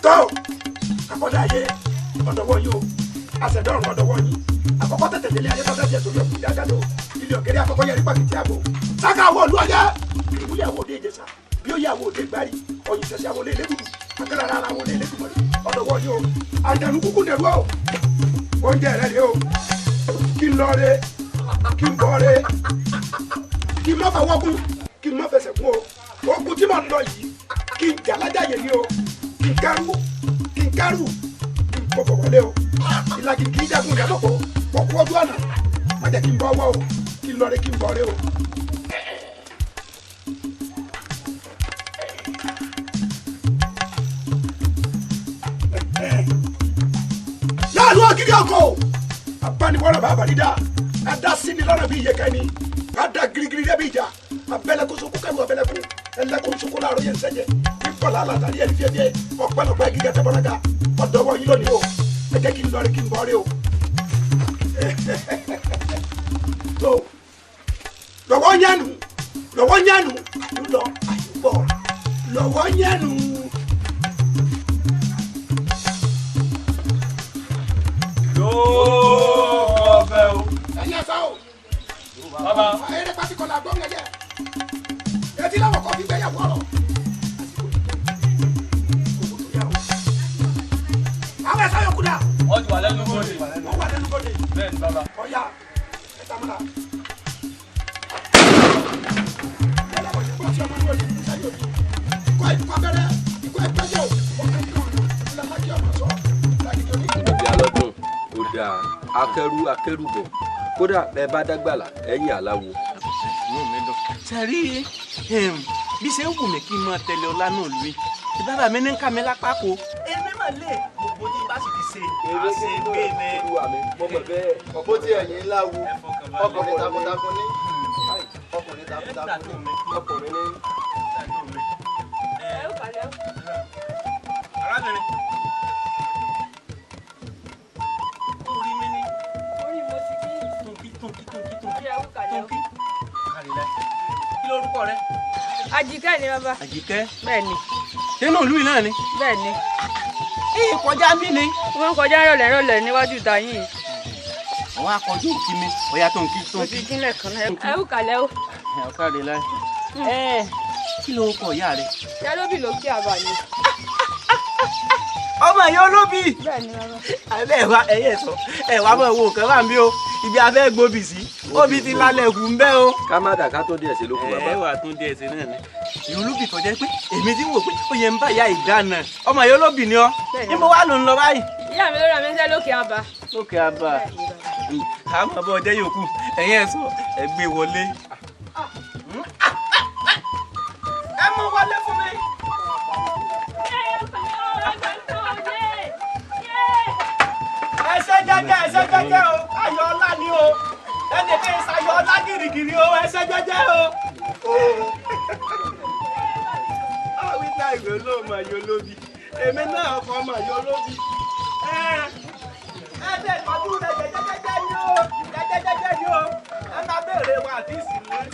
Tó akọ́dá ayé ọ̀dọ̀wọ́ yìí o, àṣẹ̀dọ́rùn ọ̀dọ̀wọ́ yìí. Àkọ́kọ́ tètè délé ayé tọ́tẹ́ tiẹ̀ sórí òkú ìdájọ́ ilé ọ̀gẹ́rẹ́ àkọ́kọ́ yẹrí pàkìtì ààbò. Sáká àwọn olú ọyẹ́ ìwúlẹ̀ àwọn òde Ìjẹ̀ṣà bí ó yẹ àwọn òde gbárí ọ̀yìn ṣẹ̀ṣẹ̀ àwọn olé Elégùdù akẹ́rẹ́ ara àwọn olé Elédùmarè ọ̀dọ̀wọ́ yìí o. Àjànú kúkú nẹ̀rú o, oúnjẹ rẹ̀ rè o, kí n lọ re, kí n bọ̀ re, kí n má fọwọ́ kún, kí n má fẹsẹ̀ kún o. Ogun tí mò ń lọ yìí kí n jà lájàyè ni o, kí n kárù, kí n kárù, kí n kọ̀kọ̀ wọlé o. Ìlàjì kì í jagun ìyàlọ́pọ̀ ọkọ̀ ọdún àná má jẹ́ kí n bọ́ ọwọ́ o, kí n lọ re, kí n bọ̀ re o. Láàlú ògiri ọkọ̀ o, abániwọ́rọ̀ bá àbàdídá, adásí ni lọ́nà bí iyẹ̀kẹ́ ni, ada girigiri dẹ́bi ìjà, abẹ́lẹ́kún sunkún kẹ́lu abẹ́lẹ́kún, ẹlẹ́kún sunkún láàárọ̀ yẹn sẹ́jẹ̀, ìfọ̀lá àlàtàrí ẹni fíẹ́fíẹ́, ọ̀pẹ̀lọpẹ̀ gíga tẹ́bọ̀nàgà, ọ̀dọ́wọ́ yín lónìí o, ẹ jẹ́ kí n lọ rí kí n bọ́ rí o. Tó lọ́wọ́ nyánu, lọ́wọ́ nyánu, lọ àyùbọ̀, lọ́wọ́ nyánu. Yóò fẹ́ o. Ẹ̀yin ẹ̀sán o. Bàbá. Eré pásíkọ̀ la gbọ́ ńlẹ̀ yẹ. Etí làwọn kan fi gbéyàwó ọ̀rọ̀. Àwọn ẹ̀sán yòókù dà. Wọ́n ti wà lẹ́nu bóde. Wọ́n wà lẹ́nu bóde. Bẹ́ẹ̀ ni bàbá. Ọ̀ya ẹ̀ta mọ́ra. Ikọ́ ìkọ́ abẹ́rẹ́, ikọ́ ìpẹ́jọ́, ọ̀kan kan ọ̀nà, ìlànà kí ọmọ sọ, ìlànà òní. Ìdí alọ́dún ó dáa, akẹ́rù akẹ́rù bọ̀, kódà bẹ́ẹ̀ bá dágbàlà ẹ̀yìn aláwo. Inú mi dùn. Sẹ́rí bí ṣe ń wù mí kí n máa tẹ̀lé ọlá náà lùí. Bàbá mi ní ká mi lápá ko. Èmi mà lè gbogbo tí bá sì ti ṣe àṣegbè ni. Bó ti ẹ̀yìn ńlá wo, ọkùnrin takuntakun ní. Ọkùnrin takuntakun ní. Ọkùnrin ní. Arábìnrin. Orí mi ní. Orí mo ti kí. Tónkí tónkí tónkí tónkí. Ẹ kú kalẹ̀ o. Tónkí. Kàrí lẹ. Kí lorúkọ rẹ? Àjíkẹ́ ni bàbá. Àjíkẹ́. Bẹ́ẹ̀ ni. Nínú ìlú yìí náà ni. Bẹ́ẹ̀ ni. Ee kọjá mí ni. Wọ́n kọjá rọ̀lẹ́ rọ̀lẹ́ níwájú ìta yìí. Àwọn akọjú òkí mi. Ọ̀yà tónkí Mo tónkí. ti kínlẹ̀ kan náà. Ẹ kú kalẹ̀ o. Ẹ káre láì. Ẹ kí lorúkọ ìyá rẹ? Ìyá lóbì ló kí àbá ni. Ọmọ ìyá olóbì. Bẹ́ẹ̀ ni bàbá. Àbẹ́ ẹ̀ wá ẹ̀yẹ sọ ẹ̀ wá mọ̀ wo nǹkan bá ń bí o. Ibi afẹ́ gbòbì sí. Obì ti lálẹ́ kù ń bẹ́ o. Ká má dà ká tó díẹ̀ sí lókun bàbá. Ẹ wà tún díẹ̀ sí náà ni. Ìyá olóbì tó jẹ́ pé èmi ti wò pé ó yẹ ń bá ìyá ìdáná. Ọmọ ìyá olóbì ni ọ́. Bẹ́ẹ̀ ni. Níbo wá ló ń lọ báyìí? Ìyá mi ló rà mí sẹ́ lókè àbá. Lókè àbá. Àmọ́ bọ́ ọjọ́ yòókù ẹ̀yin ẹ̀ sọ ẹ gbé wọlé. Ẹ mú wọlé fún mi. Ẹsẹ̀ jẹ́jẹ́ ẹsẹ̀ jẹ́jẹ́ o, ayọ̀ ọlá ni o. Ẹnì kan ṣayọ̀ ọlá gìrìgìrì o, ẹsẹ̀ jẹ́jẹ́ o. Àwítà ìwé olóòmù ayọ̀ olóbi. Èmi náà ọkọ̀ ọmọ ayọ̀ olóbi. Ẹ ẹ ìtọ́jú rẹ̀ jẹ́jẹ́jẹ́jẹ́ ni o, jẹ́jẹ́jẹ́jẹ́ ni o. Ẹ máa béèrè wa àti ìsìnlẹ̀.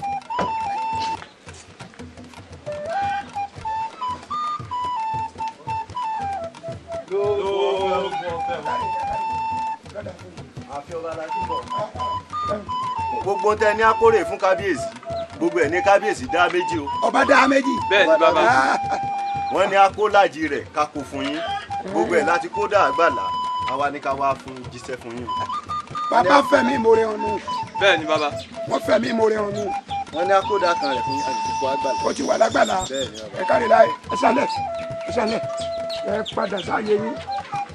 Gbogbo tẹ ní akórè fún kábíyèsí, gbogbo ẹ̀ ní kábíyèsí dá méjì o. Ọba dá méjì. Bẹ́ẹ̀ ni bàbá. Wọ́n ní akólájì rẹ̀ ká kó fún yín. Gbogbo ẹ̀ láti kó dà àgbàlá, àwa ní ká wá fún jíṣẹ́ fún yín. Bàbá fẹ̀mí ìmoore ọ̀nù. Bẹ́ẹ̀ ni bàbá. Wọ́n fẹ̀mí ìmoore ọ̀nù. Wọ́n ní akódà kan rẹ̀ fún àdìsíkò àgbàlá. Ó ti wà lágbàlá. Bẹ́ẹ̀ ni bàbá. Ẹ káre láì, ẹ sálẹ̀, ẹ sálẹ̀, ẹ padà sáyé yín,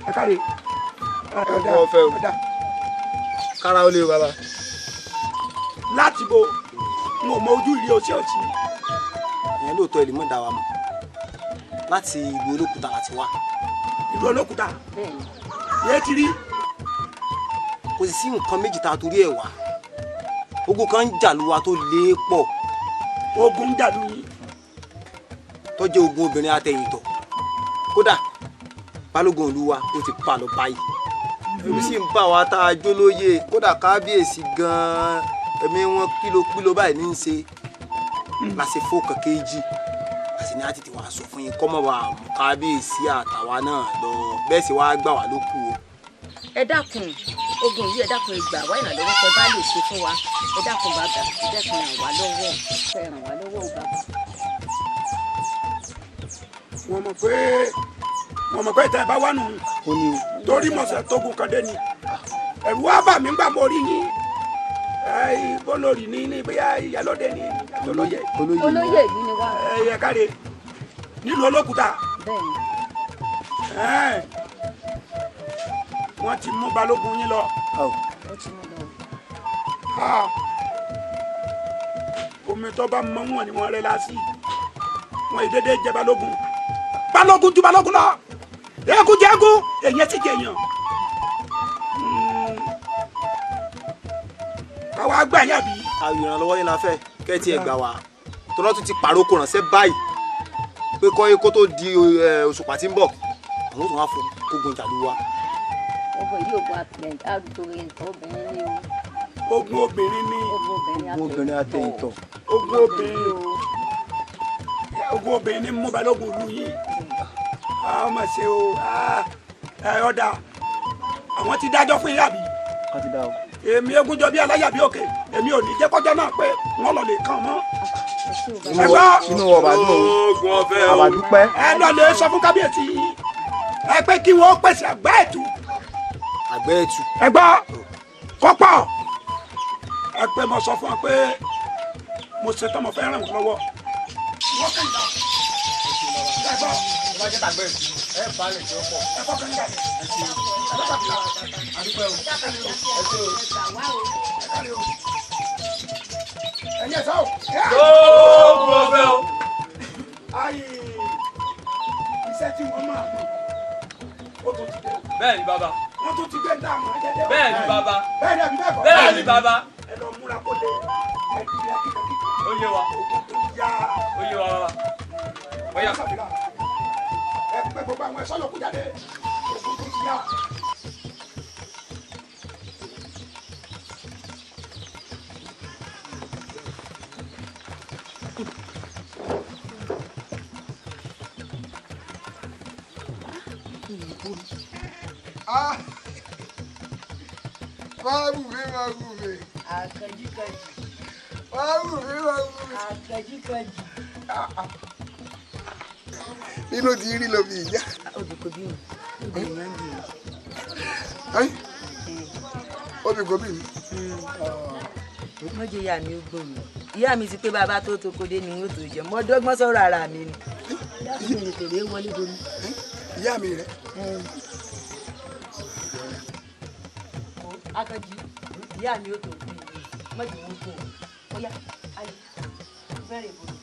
ẹ káre. Ẹ kú ọ̀fẹ́ o. Ọ̀dà. Kára ó lé o bàbá. Láti bo, n ò mọ ojú ìrí oṣù ọ̀sì. Ìyẹn lóòótọ́ ìlú mọ̀ dá wa mọ̀. Láti ìlú Olókùta láti wá. Ìlú Olókùta? Yé ti rí. Kò sì sí nǹkan méjì tá a torí ẹ̀ wá. Ogun kan ń jà lù wa tó lé pọ̀. Ogun ń jà lù yín. Tó jẹ́ ogun obìnrin atẹ̀yìntọ̀. Kódà Balógun ìlú wa ó ti pa lọ báyìí. Ẹ̀rù sì ń bà wá tá a jó lóye. Kódà kábíyèsí gan-an ẹ̀mí wọn kílókíló báyìí ní í ṣe. La ṣe fókàn kejì. La Láti ní àtètè wàá sọ fún yín kọ́mọ̀ wa mú kábíyèsí àtàwa náà lọ bẹ́ẹ̀ sì wàá gbà wá ló kù o. Ẹ dákun ogun yìí, ẹ dákun ìgbà wá ìrànlọ́wọ́ tẹ́ bá lè ṣe fún wa. Ẹ dákun bàbá, ẹ dákun ràn wá lọ́wọ́, ẹ ràn wá lọ́wọ́ o bàbá. Wọ́n mọ̀ pé tẹ́ ẹ bá wà nù torí mọ̀sẹ̀ tógun kan dé ni ẹ̀rù wá bà mí gbà mo rí yín bólórí ní bóyá ìyálóde ní olóyè. Olóyè ìlú ni wá. Ẹ káre nílùú Olókùta. Bẹ́ẹ̀ni. Wọ́n ti mú balógun yín lọ. Ó ti mú lọ. Omi tó bá mọ wọn ni wọ́n rẹ́ lásì. Wọ́n yìí dédé jẹ balógun. Balógun ju balógun lọ. Eégún jẹ eégún, èyàn sì jẹ èyàn. Káwa gbà yà bí. Ìrànlọ́wọ́ yín la fẹ́ kẹ́ ẹ gbà wá. Tọ́lá tún ti pàrókò ránṣẹ́ báyìí pé kọ́ kó tó di òṣùpá tí ń bọ̀ àwọn tó wá fún kógun ìjàlú wa. Ogun yìí ogun àtòrè obìnrin ni o. Ogun obìnrin ni. Ogun obìnrin àtẹ̀yìntọ̀. Ogun obìnrin ni mú balógun ìlú yín. Àwọn máa ṣe o ọ̀dà àwọn ti dájọ́ fún yín àbí. Wọ́n ti dá o. Èmi Egúnjọbí aláyàbí òkè èmi ò ní jẹ́ kọjọ́ náà pé wọ́n lọ lè kàn mọ́. Ẹ gbọ́. Inú ọba dùn o, àwa dúpẹ́. Ẹ lọ lè sọ fún kábíyèsí yín ẹ pé kí wọ́n pèsè àgbá ẹ̀tù. Àgbá ẹ̀tù. Ẹ gbọ́ kọ́pọ̀ ẹ pé mo sọ fún ọ pé mo ṣetán mo fẹ́ ràn wọ́n lọ́wọ́. Wọ́n kàn dá. Ẹ gbọ́. Ẹ bá jẹ́ tàgbẹ́ ẹ̀tù ẹ bá lè jọ pọ̀. Ẹ fọ́ kàn dá. Ẹ ṣe o. Ẹ dúpẹ́ o. Ẹ ṣe o. Ẹ̀yin ẹ̀sọ́ o. Lóògùn ọ̀fẹ́ o. Ayi iṣẹ́ tí wọ́n máa mọ̀ ó tún ti dé. Bẹ́ẹ̀ni bàbá. Wọ́n tún ti gbé ní àwọn ẹ̀jẹ̀. Bẹ́ẹ̀ni bàbá. Bẹ́ẹ̀ni àbí bẹ́ẹ̀ kọ́. Bẹ́ẹ̀ni bàbá. Ẹ lọ múra kó lè ẹ di akíkankíkan. Ó yé wa. Ogun tó yá. Ó yé wa bàbá. Ọ̀yá. Ẹ pẹ́ gbogbo àwọn ẹ̀ṣọ́ yòókù jáde. Ogun tó yá. Máa wù mí, máa wù mí. Àkànjíkànjì. Máa wù mí, máa wù mí. Àkànjíkànjì. Nínú ti rí lóbi ìyá. Obì kò bí mi, obì máa ń bí mi. Obì kò bí mi. Mọ́jọ ìyá mi ó gbọ́n mi. Ìyá mi ti pé bàbá tó toko dé ni n ó tó jẹ. Mo dọ́gbọ́n sọ̀rọ̀ ara mi ni. Dákun mi tèrè wọlé bomi. Ìyá mi rẹ. Akànjí, ìyá mi ó tó kú mi. Mọ́jọ wọn kú mi. Ó yá, ayé, fẹ́rẹ̀ bomi.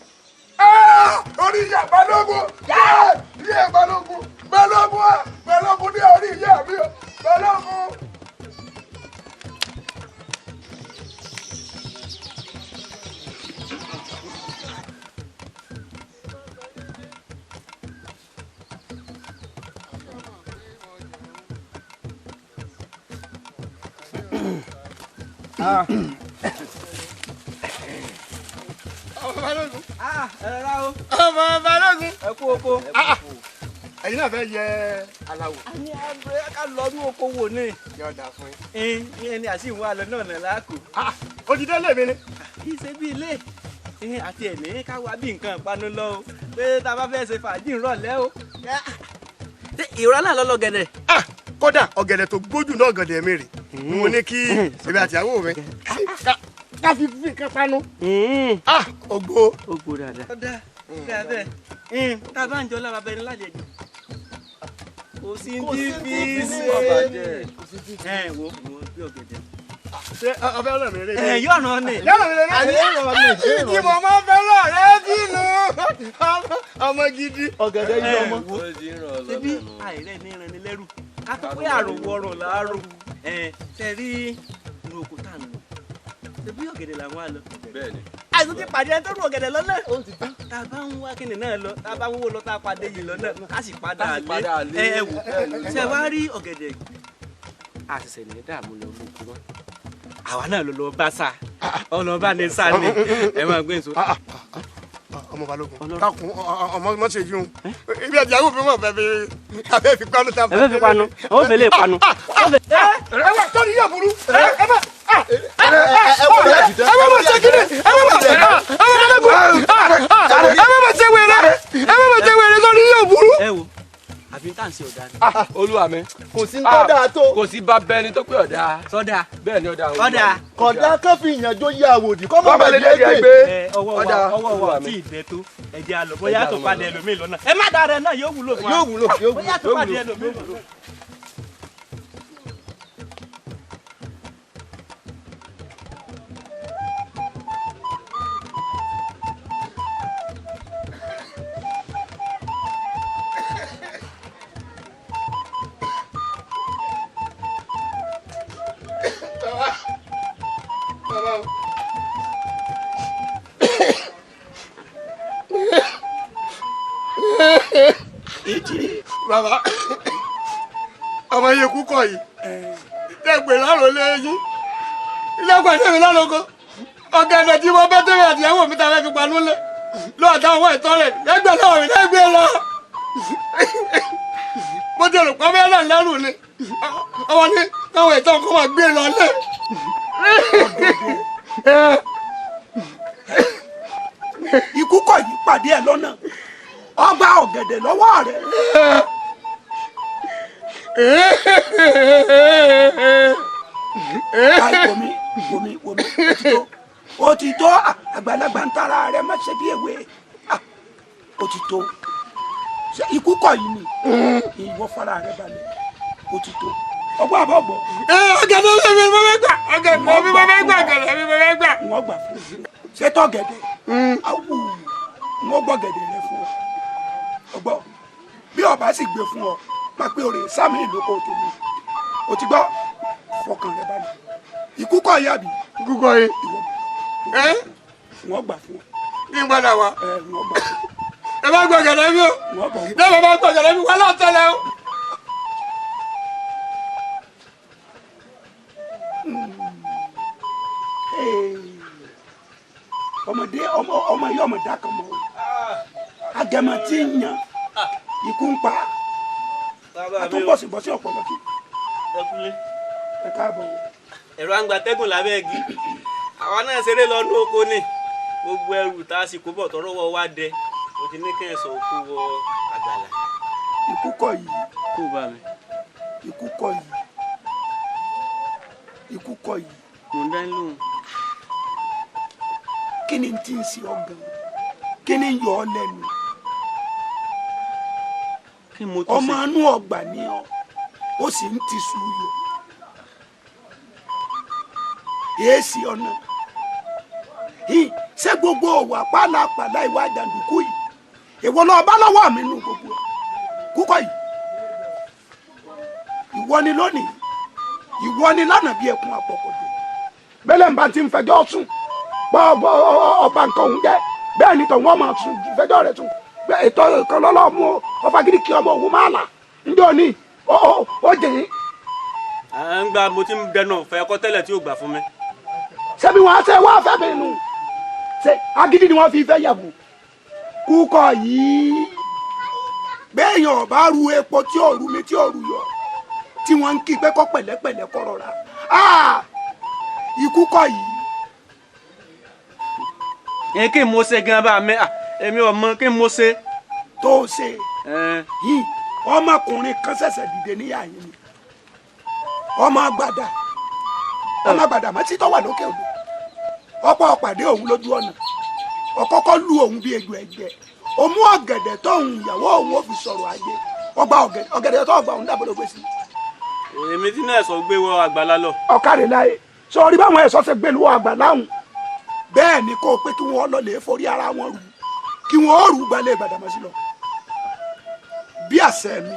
Orí ìyá balógun! Ìyá balógun! Balógun! Balógun ní orí ìyá mi o! Balógun! Ọmọ balógun. Ẹ rà o. Ọmọ balógun. Ẹ kú oko. Ẹ̀yin náà fẹ́ yẹ aláwọ̀. A ní abúlé ká lọ ní oko wò ni. Yóò dáa fún yín. Ẹni àti ìwọ àlọ náà nà láàkó. Ó ti délé mi ni. Kì í ṣe bí ilé àti ẹ̀mí ká wá bí nǹkan ìpanu lọ o pé tá a bá fẹ́ ṣe fàájì ńrọ̀lẹ́ o. Ìrọ̀ náà lọ́lọ́ gẹ̀dẹ̀. Kódà ọ̀gẹ̀dẹ̀ tó gbójú náà ọ̀gẹ̀dẹ̀ mi rè mo ní kí èmi àtìyàwó mi ká fi fi nǹkan panu. Ògbó. Ògbó dáadáa. Ọ̀dà dáadáa tá a bá ń jọ lára bẹni lálejò. Kò sí ní fi ṣe é. Wo wo bí ọ̀gẹ̀dẹ̀. Ṣé ọbẹ̀ ọ̀rọ̀ mi rè é? Yóò ràn ní. Yóò ràn mí rè é. Ìdí mo máa ń fẹ́ràn rẹ sínú ọmọ gidi. Ọ̀gẹ̀dẹ̀ yìí ọmọ. Ṣebí àìrẹ́ ní ìrànni lẹ́rù ká tó pé àrùn wọrùn láàárọ̀ ṣe rí inú oko tá à ń lọ ṣebí ọ̀gẹ̀dẹ̀ làwọn á lọ. Bẹ́ẹ̀ni. Àìsàn ti pàdé ẹni tó rú ọ̀gẹ̀dẹ̀ lọ́nà. Tá a bá ń wá kíni náà lọ tá a bá ń wó lọ tá a pàdé yìí lọ́nà ká sì padà lé. Ẹ wò ṣe wá rí ọ̀gẹ̀dẹ̀. A ṣẹ̀ṣẹ̀ ní dààmú lọ lóko mọ́. Àwa náà ló lọ bá sá ọlọ́ba ní sá ni ẹ máa gbé nso. Ọmọ balógun dákun, ọmọ mọ ṣe yún ibi àti ìyàwó mi mọ̀ fẹ́ fi abẹ́ fi panu ta. Ẹ fẹ́ fi panu, ó fẹ́ lè panu. Ẹ wà tọ́ni yóò burú, ẹ bá ẹ bá ma ṣe kíni, ẹ bá ma ṣe, ẹ bá balógun, ẹ bá ma ṣe wẹrẹ, ẹ bá ma ṣe wẹrẹ, tọ́ni yóò burú. Ẹ wo, àfi tá à ń ṣe ọ̀dà ni. Olúwa mi. Kò sí ń tọ́ dáa tó. Kò sí bá bẹ́ni tó pé ọ̀dà. Sọ́dà. Bẹ́ẹ̀ ni ọ̀dà. Ọ̀dà. Kódà kán fi ìyànjọ yí àwòdì kọ́ mọ̀ Kọ́ mọ̀ lè dé ẹgbẹ́. Ẹ ọwọ́ wa, ọwọ́ wa tí ì dẹ tó, ẹ jẹ́ àlọ́ bóyá tó padà ẹlòmíì lọ́nà. Ẹ má dára ẹ náà, yóò wúlò fún wa. Yóò wúlò, yóò wúlò. Bóyá tó padà ẹlòmíì lọ́nà. Bàbá, ọmọ yẹn kú kọ yìí tẹgbẹ lárò lẹ́yìn ilé pàṣẹ mi lálọkọ ọ̀gẹ̀dẹ̀ tí mo bẹ tẹ́lẹ̀ àtìyàwó mi ta fẹ́ fi panú lé lọ́ọ̀tà ọwọ́ ìtọ́ rẹ̀ lẹ́gbẹ̀ẹ́ lọ́wọ́ mi lẹ́gbẹ̀ẹ́ lọ. Mo ti rò pé bẹ́ẹ̀ náà lẹ́rù ni ọmọ ní káwọn ìtọ́ kó máa gbé lọ lé. Ikú kọ̀ yìí pàdé ẹ lọ́nà, ọgbà ọ̀gẹ̀dẹ̀ lọ́wọ́ rẹ̀. Ayi, wòmí wòmí wòmí, ó ti tó, àgbàlagbà ń tara rẹ̀ má ṣe bí èwe, ó ti tó. Ṣé ikú kọ̀ yìí ni? Ìwọ fara rẹ̀ balẹ̀, ó ti tó. Ọgbọ́n àbọ̀ gbọ́. Ọ̀gẹ̀dẹ̀ mi mo fẹ́ gbà, ọ̀gẹ̀dẹ̀ mi mo fẹ́ gbà, ọ̀gẹ̀dẹ̀ mi mo fẹ́ gbà. Wọ́n gbà fún un. Ṣé tọ̀gẹ̀dẹ̀? Awù, wọ́n gbọ́ gẹ̀dẹ̀ rẹ fún ọ. Ọgbọ́ bí ọba sì gbé fún ọ, má pé òrè sámi ìlókò tèmi. O ti gbọ́, fọkàn rẹ balẹ̀. Ikú kọ̀ yìí àbí? Ikú kọ̀ yìí. Wọ́n gbà fún ọ. Kí n padà wá. Wọ́n gbà fún ọ. Ẹ bá gbọ́ gẹ̀dẹ̀ mi o. Ẹ bá gbọ́ gẹ̀dẹ̀ mi, wọ́n lọ tẹ́lẹ̀ o. Ọmọdé ọmọ ọmọ yìí, ọmọ dákan mọ o, agẹmọ tí ń yan ikú ń pa àtúnbọ̀sibọ̀sí ọ̀pọ̀lọpọ̀ kí. Ẹ káàbọ̀ o. Ẹ̀rọ àǹgbàtẹ́gùn lábẹ́ igi, àwa náà ṣeré lọ ní oko ni gbogbo ẹrù tá a sì kó bọ̀ tọrọwọ́ wa dẹ, o ti ní kí ẹ sọ òkú wọ àgbàlá. Ikú kọ̀ yìí. Kó bá mi. Ikú kọ̀ yìí. Ikú kọ̀ yìí. Mò ń dá lóhùn. Kí ni tí ń ṣe ọ gan? Kí ni ń yọ ọ lẹ́nu? Kí mo tún ṣe? Ọmọ inú ọgbà ni ọ, ó sì ń ti sùn yọ. Èsì ọ̀nà. Ṣé gbogbo òwà pálapàla ìwà jàǹdùkú yìí? Èwo lọ bá lọ́wọ́ mi nù gbogbo ẹ̀? Kúkọ̀ yìí. Ìwọ ni lónìí, ìwọ ni lánàá bí ẹkùn àpọ̀kọ̀jọ. Bẹ́lẹ̀ ń bá ti ń fẹjọ́ sùn, bọ́ ọba nǹkan òun jẹ́, bẹ́ẹ̀ ni tọ̀hún ọmọ sùn fẹjọ́ rẹ̀ sùn. Ètò ìkan lọ́lọ́mú ọba gidi kí ọmọ òun máa là ńjọ́ ni ó jẹ̀yìn. À ń gba mo ti ń dẹnu ọ̀fẹ́ ẹ̀kọ́ tẹ́lẹ̀ tí ó gbà fún mi. Ṣebí wọn á ṣe wá fẹ́ mi nù, ṣe agídí ni wọ́n fi fẹ́ yàgò. Kúkọ̀ yìí, bẹ́ẹ̀yàn ọba ru epo tí ò ru mi tí ò ru yọ, tí wọ́n ń kí pé kọ́ pẹ̀lẹ́pẹ̀lẹ́ kọ́ rọra. Ikú kọ̀ yìí. Ẹ kí n mo ṣe gan bá mi, èmi ò mọ kí n mo ṣe. Tó o ṣe yìí, ọmọkùnrin kan ṣẹ̀ṣẹ̀ dìde níyà yín ni, ọmọ àgbàdà, ọmọ àgbàdà mọ́ títọ́ wà lókè òdo, ọ̀pọ̀ ọ̀pàdé òun lójú ọ̀nà, ọ̀kọ́kọ́ lu òun bí ejò ẹ̀jẹ̀, òmú ọ̀gẹ̀dẹ̀ tóun ìyàwó òun ò fi sọ̀rọ̀ ajé, ọgbà ọ̀gẹ̀dẹ̀ tó ọgbà òun dàbọ̀ ló gbé sí. Èmi tí náà sọ gbé wọ àgbàlá lọ. Ọ̀kadì láyé sọrí báwọn ẹ̀ṣọ́ ṣe gbé lu àgbàlá òun, bẹ́ẹ̀ ni kó o pé kí wọ́n lọ lè forí ara wọn rù, kí wọ́n rù gbalẹ̀ Gbàdámọ́sí lọ. Bí àṣẹ mi,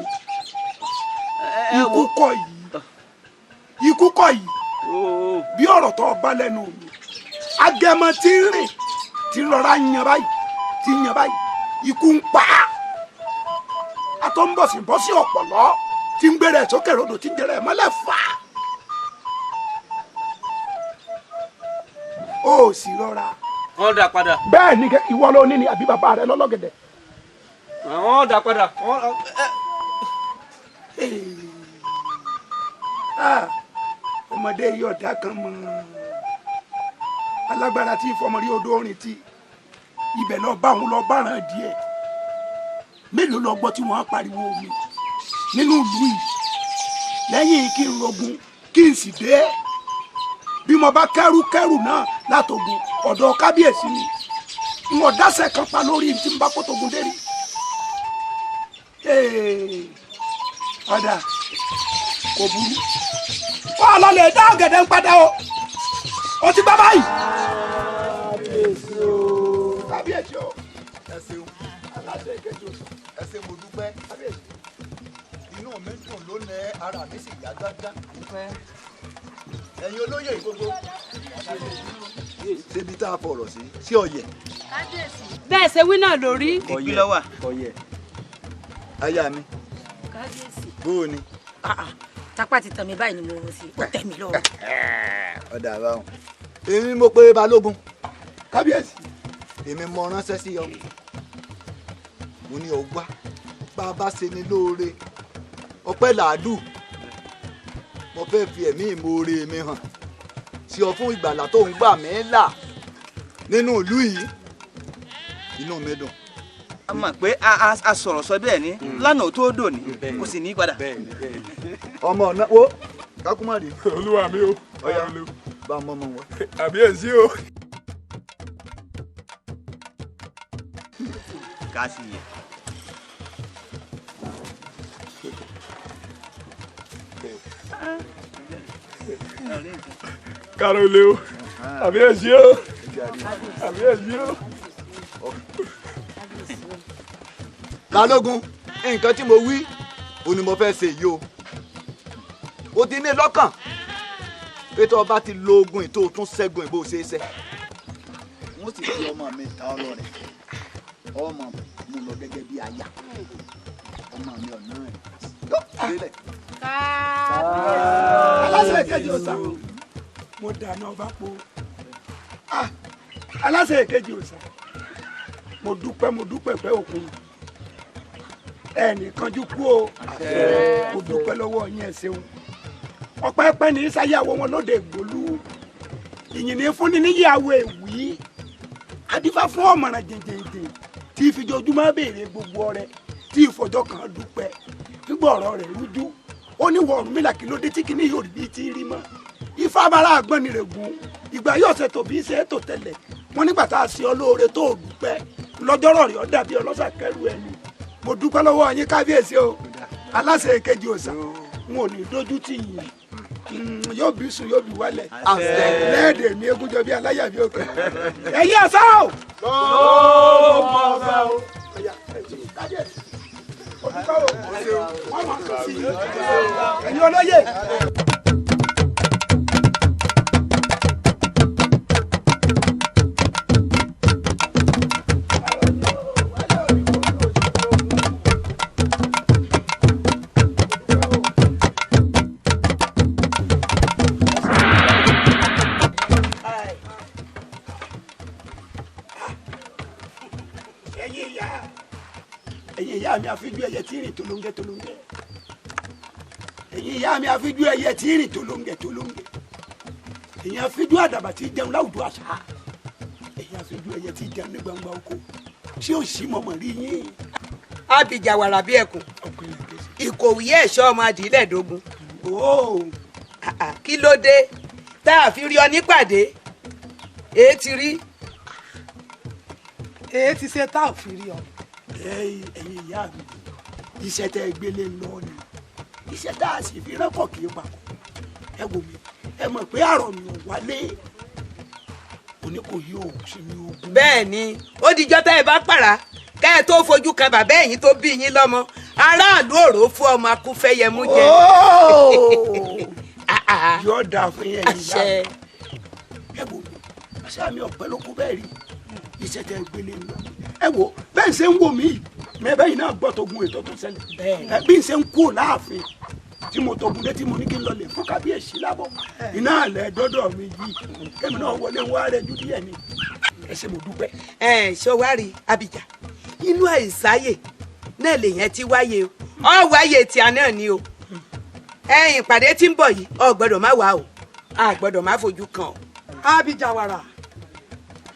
ikú kọ̀ yìí, ikú kọ̀ yìí, bí ọ̀rọ̀ tó bá lẹ́nu mi, agẹmọ tí ń rìn tí rọra yan báyìí, tí yan báyìí, ikú ń pa á, atọ́ ń bọ̀sibọ́sí ọ̀pọ̀lọ́ tí ń gbére sókè rodò tí ń jẹrẹ mọ́lẹ̀ fà á. Ó sì rọra. Wọ́n dà padà. Bẹ́ẹ̀ ni ìwọ ló ní ni àbí bàbá rẹ lọ́lọ́gẹ̀dẹ̀. Wọ́n dà padà. Ọmọdé yìí ọ̀dà kan mọ̀ alágbára tí ìfọmọrí odò orin ti ibẹ̀ lọ bá òun lọ báràn díẹ̀ mélòó lọ gbọ́ tí wọ́n á pariwo mi nínú ìlú yìí lẹ́yìn kí n rogun kí n sì dé bí mo bá kẹ́rù náà látògùn ọ̀dọ̀ kábíyèsí ni n ò dáṣẹ kan pa lórí tí n bá kó togun dé rí. Ọ̀dà kò burú wọ́n lọ lè dá ọ̀gẹ̀dẹ̀ ń padà o o ti gbá báyìí. Kábíyèsí o. Kábíyèsí o. Ẹ ṣeun. Aláṣẹ ìkejì o. Ẹ ṣé mo dúpẹ́. Kábíyèsí. Inú mi dùn lónìí, ara mi sì yá gágá. Ẹ̀yin olóyè gbogbo. Ṣébi tá a fọ̀rọ̀ sí sí ọ̀yẹ̀. Kábíyèsí. Bẹ́ẹ̀ ṣe wí náà lórí. Ìgbín ló wà. Ọ̀yẹ̀. Aya mi. Kábíyèsí. Bó o ni. Tápá ti tàn mí báyìí ni mo rò sí, ó tẹ̀ mí lọ́rùn. Ọ̀dà àbáwọn. Èmi mo pe Balógun. Kábíyèsí. Èmi mo ránṣẹ́ sí ọ. Mo ní o wá bá a bá ṣe ni lóore. Ọpẹ́ làádù. Mo fẹ́ fi ẹ̀mí ìmoore mi hàn sí ọ fún ìgbàlà tó ń gbà mí là nínú ìlú yìí. Inú mi dùn. A mọ̀ pé a sọ̀rọ̀ sọ bẹ́ẹ̀ ni lánàá tó dò ní kò sì ní padà. Ọmọ ọ̀nà wo kákúmọ̀dé. Olúwa mi o. Ọ̀yá bá a mọ ọmọ wọn. Àbíyèsí o. Ká sì yẹ. Kárólé o. Àbíyèsí o. Àbíyèsí o. Balógun, nǹkan tí mo wí o ni mo fẹ́ ṣe yìí o. O ti ní lọ́kàn pé tó o bá ti lo ogun ìtò tún ṣẹ́gun ìbò ṣe é ṣe. Wọ́n sì fi ọmọ mi ta ọ lọ́rẹ. Ọmọ mi lọ gẹ́gẹ́ bí aya. Ọmọ mi ọ̀nà ẹ̀. Aláṣẹ ìkejì òòṣà mo dáná ọba po. Aláṣẹ ìkejì òòṣà mo dúpẹ́ pẹ́ òkun ẹnìkanjú kú o. Mo dúpẹ́ lọ́wọ́ yín, ẹ ṣeun. Ọpẹ́ pẹ́ ní sáyàwó wọn lóde ìgbòlú ìyìn ní fúnni níyàwó èwì adífá fún ọ̀mọ̀ràn jìnjìnjìn tí ìfijojúmọ́ béèrè gbogbo ọrẹ tí ìfọjọ́ kan dúpẹ́ gbígbọ́ ọ̀rọ̀ rẹ̀ rújú. Ó ní wọ Ọ̀rúnmìlà kí ló dé tí kìíní yóò rí bíi ti rí mọ́. Ifá abala àgbọ̀n ni rẹ̀ gùn ìgbà yóò ṣe tòbí ṣe é tò tẹ́lẹ̀ wọn nígbà tá a ṣe ọ lóore tó o dúpẹ́ lọ́jọ́rọ̀ rẹ̀ ó dàbí ọlọ́ṣà kẹrù ẹni. Mo dúpẹ́ lọ́wọ́ yín kábíyèsí o. Aláṣẹ ìkejì òòṣà n ò ní dójú tì yín. Yóò bí sùn yóò bí wálẹ̀ lẹ́ẹ̀dẹ̀ mi egúnjọ bí aláyàbí òkè. Ẹ̀yin ọ̀sán o. Ẹ̀yin olóyè. Ẹ̀yin ìyá mi àfijú ẹyẹ tí rìn tolóńgẹ tolóńgẹ. Ẹ̀yin ìyá mi àfijú ẹyẹ tí rìn tolóńgẹ tolóńgẹ. Ẹ̀yin àfijú àdàbà tí jẹun láwùjọ àṣà. Ẹ̀yin àfijú ẹyẹ tí jẹun ní gbangba oko. Ṣé ò sí mọ̀mọ́ rí yín? Abìjà wàrà bí ẹkùn. Ìkòwé ẹ̀ṣọ́ ọmọ adìlẹ́ẹ̀dógún. Kí ló dé tá a fi rí ọ nípàdé? Èé ti rí. Èé ti ṣe tá a fi rí ọ. Ẹ̀yin ìyá mi, iṣẹ́ tẹ́ ẹ gbélé lọ ni iṣẹ́ tá a sì fi rẹ́kọ̀ kì í papọ̀. Ẹ wò mí, ẹ mọ̀ pé àrọ̀ mi ò wálé òní kò yí òun sí mi ogun. Bẹ́ẹ̀ ni, ó dijọ́ tẹ́ ẹ bá pàrà ká ẹ tó fojú kan bàbá ẹ̀yin tó bí yín lọ́mọ aráàlú òró fún ọmọ akúfẹ́yẹmú jẹ. Yóò dáa fún yẹn ìyá mi. Ẹ wò mí, àṣà mi ọ̀pẹ ló kú bẹ́ẹ̀ rí iṣẹ́ tẹ́ ẹ gbélé lọ. Ẹ wò bẹ́ẹ̀ ṣe ń wò mí mẹ́bẹ́ yìí náà gbọ́ togun ètò tó ṣẹlẹ̀ bí n ṣe ń kú láàfin tí mo togun dé tí mo ní kí n lọ lè fún kábíyèsí lábọ̀ iná àlẹ́ dọ́dọ̀ mi yìí kémi náà wọlé wá rẹ̀ ju díẹ̀ ni. Ẹ ṣé mo dúpẹ́. Ẹ ṣọwárí Abija, inú àìsáyè náà lèyẹn ti wáyé o, ọ wáyé tí a náà ni o. Ẹ̀yin ìpàdé tí ń bọ̀ yìí, ọ gbọ́dọ̀ má wá o, a gbọ́dọ̀ má fojú kàn o. Abija wàrà,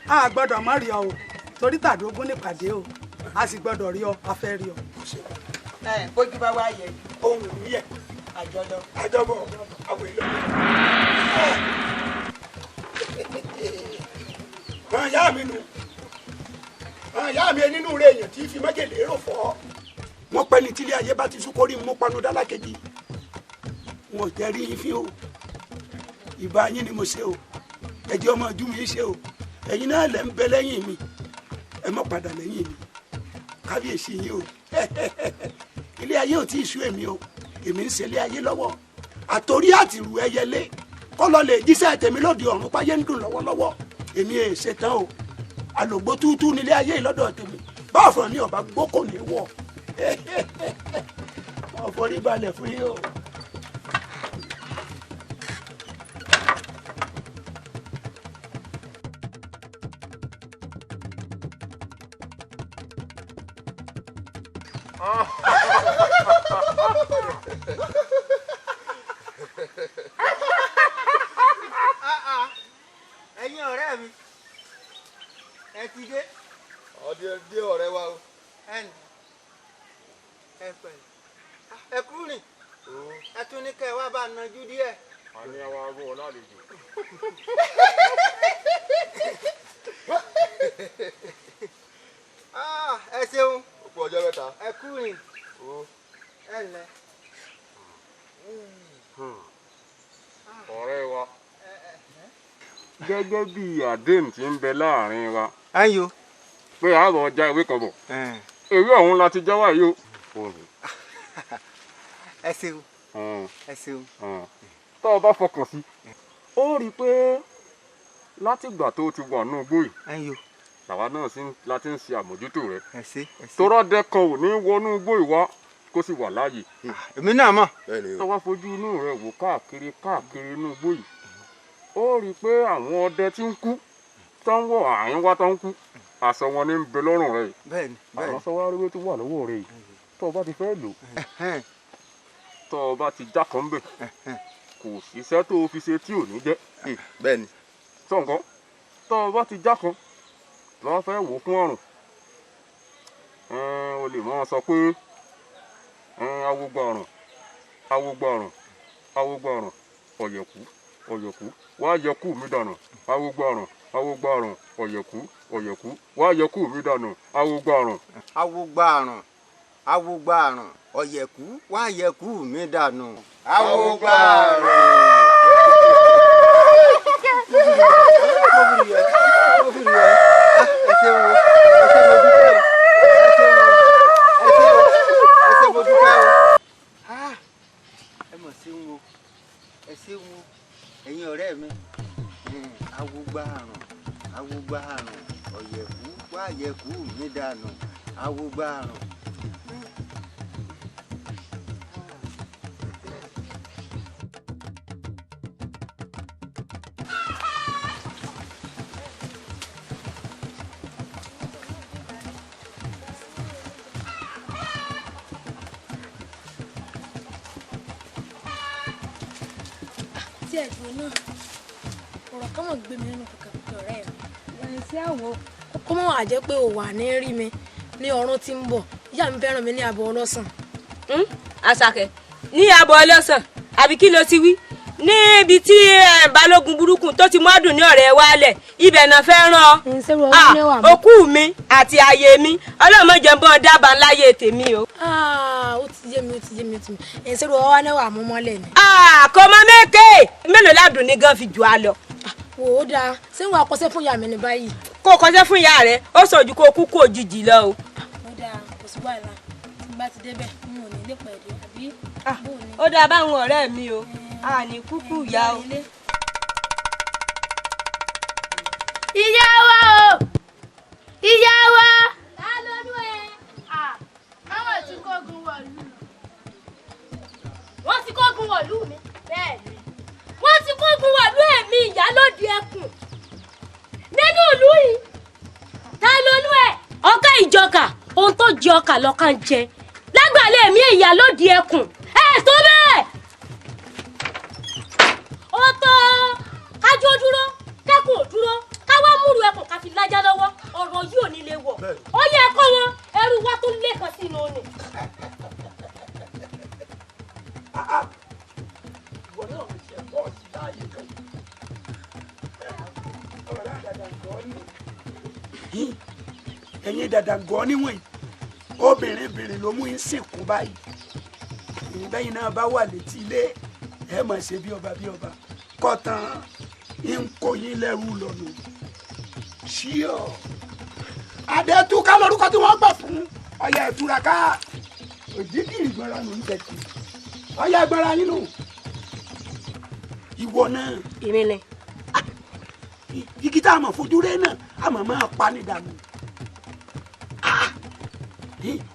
a gbọ́dọ̀ má rí ọ o, torí tàdógún nípàdé o, a sì gbọ́dọ̀ rí ọ, a fẹ́ rí ọ. Ẹ bójú bá wá yẹ ohun yẹ àjọlọ àjọbọ àwọn èlò. Àwọn ìyá mi nù, àwọn ìyá mi nínú rẹ̀ èèyàn tí fi májèlé rò fọ́. Wọ́n pẹ́ ní tílé ayé bá ti sún kórìí mú panu dálákejì. Wọn ò jẹ́ rí yín fín o, ìbá yín ni mo ṣe o, ẹ̀jẹ̀ ọmọ ojú mi ṣe o, ẹ̀yin náà lẹ̀ ń bẹ lẹ́yìn mi, ẹ má padà lẹ́yìn mi, kábíyèsí yín o. Ilé ayé ò tí ì sú èmi o, èmi ń ṣe ilé ayé lọ́wọ́, àtòrí àtìrù ẹyẹlé kọ́lọ́ lè jíṣẹ́ tèmi lóde ọ̀run páyé ń dùn lọ́wọ́lọ́wọ́, èmi è ṣe tán o, àlògbó túútúú nílé ayé lọ́dọ̀ tèmi, báwo fún mi ọba gbó kò ní wọ̀. Wọ́n forí balẹ̀ fún yín o. Ẹ̀yin ọ̀rẹ́ mi, ẹ ti dé. Ọdẹ dé ọ̀rẹ́ wa o. Ẹ pẹ̀lẹ́, ẹ kú rìn, ẹ tún ní kẹ́ ẹ wá bá najú díẹ̀. A ní àwa arú ọ lálejò. Ẹ ṣeun. Ó kú ọjọ́ mẹ́ta. Ẹ kú rìn. Ẹ ǹlẹ́. Ọ̀rẹ́ wa, gẹ́gẹ́ bí àdéhùn tí ń bẹ láàrin wa. Ayo. Pé a lọ já ewé kan bọ̀. Ewé ọ̀hún la ti já wá yìí o. Ẹ ṣeun. Ẹ ṣeun. Tó o bá fọkàn sí, ó rí i pé látìgbà tó o ti wà nínú igbó yìí. Ayo. Làwa náà la ti ń ṣe àmójútó rẹ. Ẹ ṣé, ẹ ṣé. Torọ́dẹ kan ò ní wọnú igbó yìí wá kó sì wà láàyè. Èmi náà mọ̀. Tó wá fojú inú rẹ wò káàkiri káàkiri inú igbó yìí, ó rí i pé àwọn ọdẹ tí ń kú tó ń wọ àárín wá tó ń kú, aṣọ wọn ní ń bẹ lọ́rùn rẹ yìí. Bẹ́ẹ̀ni, bẹ́ẹ̀ni. Àwọn aṣọ wa rí tó wà lọ́wọ́ rẹ yìí, tó o bá ti fẹ́ lò, tó o bá ti já kan bẹ̀, kò síṣẹ́ tó o fi ṣe tí ò ní jẹ́. Bẹ́ẹ̀ni. Sọ nǹkan, tó o bá ti já kan, lọ́wọ́ fẹ́ wò fún ọ̀rùn, o lè máa sọ pé awogba ọ̀rùn, awogba ọ̀rùn, awogba ọ̀rùn, ọ̀yẹ̀kú, ọ̀yẹ̀kú, wá yẹkú mi dànù, awogba ọ̀rùn, awogba ọ̀rùn, ọ̀yẹ̀kú, ọ̀yẹ̀kú, wá yẹkú mi dànù, awogba ọ̀rùn. Awogba ọ̀rùn, awogba ọ̀rùn, ọ̀yẹ̀kú, wá yẹkú mi dànù. Awogba ọ̀rùn. Ẹ mọ̀ sí wo, ẹ sí wo, ẹ̀yin ọ̀rẹ́ mi, awogba àrùn, awogba àrùn, ọ̀yẹ̀kú wá yẹ̀kú mi dànù, awogba àrùn. Tí ẹ̀gbọ́n náà ọ̀rọ̀ kan mọ̀ gbé mi nínú kẹ̀kẹ́ ọ̀rẹ́ mi. Ẹni tí àwọ̀ kó mọ̀ wá jẹ́ pé ò wà ní rí mi ní ọ̀run tí ń bọ̀, ìyá mi fẹ́ràn mi ní abọ́ ọlọ́sàn. Àṣàkẹ́ ní abọ́ ọlọ́sàn àbí kí ló ti wí níbi tí balógun burúkú tó ti mú àdùn ní ọ̀rẹ́ wálẹ̀ ibẹ̀ náà fẹ́ ràn ọ́. Òkú mi àti ààyè mi ọlọ́mọdé ń bọ́ dábàá ńláyé tèmi o. Ó ti yé mi, ó ti yé mi, ó ti mi. Ẹ̀yin sẹ́rù ọwọ́ náà wà mú mọ́lẹ̀ ni. Kò mọ mẹ́kẹ́ mélòó ládùn ní gan fi jù á lọ. Wò ó dáa, ṣé wàá kọsẹ́ fún ìyá mi ní báyìí? Kó o kọsẹ́ fún ìyá rẹ, ó sàn ju kó o kú kú òjijì lọ o. Ó dáa, kò sí wàhálà, tí n bá ti débẹ̀, n ò ní lè pẹ̀lú àbí bó ni. Ó dáa báwọn ọ̀rẹ́ mi o, a ní kúkú ìyá o. Ìyá wa o! Ìyá wa! Ta ló nú ẹ? Káwọn ti kógun wọ̀lú. Wọ́n ti kógun wọ̀lú mi. Bẹ́ẹ̀ ni. Wọ́n ti kógun wọ̀lú èmi ìyálóde ẹkùn. Nínú ìlú yìí, Láì jọkà, ohun tó jẹ ọkà lọ́kà ń jẹ lágbàlẹ̀ mi, ìyá lóde ẹkùn ẹ tó bẹ́ẹ̀. Ó tó kájú ó dúró, kẹ́kùn ò dúró, káwá múru ẹkùn ká fi lájà lọ́wọ́. Ọ̀rọ̀ yìí ò ní lè wọ̀. Ó yẹ kọ́ wọn ẹrú wa tó lẹ́ẹ̀kan sínú òní. Ìwọ náà ṣe bọ́ọ̀sì láàyè kan. Ọ̀rẹ́ dàdàngọ́ ní. Ẹ̀yin dàdàngọ́ níwọ̀nyí, obìnrin bìnrin ló mú yín sìnkú báyìí. Ìbẹ́yìn náà bá wà létí ilé, ẹ máa ṣe bí ọba bí ọba. Kọ́tàn ń kó yín lẹ́rú lọ́nà. Ṣíọ̀. Adétúká lórúkọ tí wọ́n gbà fún ọ̀yà ìtúraká. Òjìgìrì gbọ́ra nù ń tẹ̀kì. Ọ̀yà ìgbọ́ra yín nù. Ìwọ náà. Èmi ni. Igi tá a mọ̀ fojú rẹ náà, a mọ̀ máa pa ní dànù.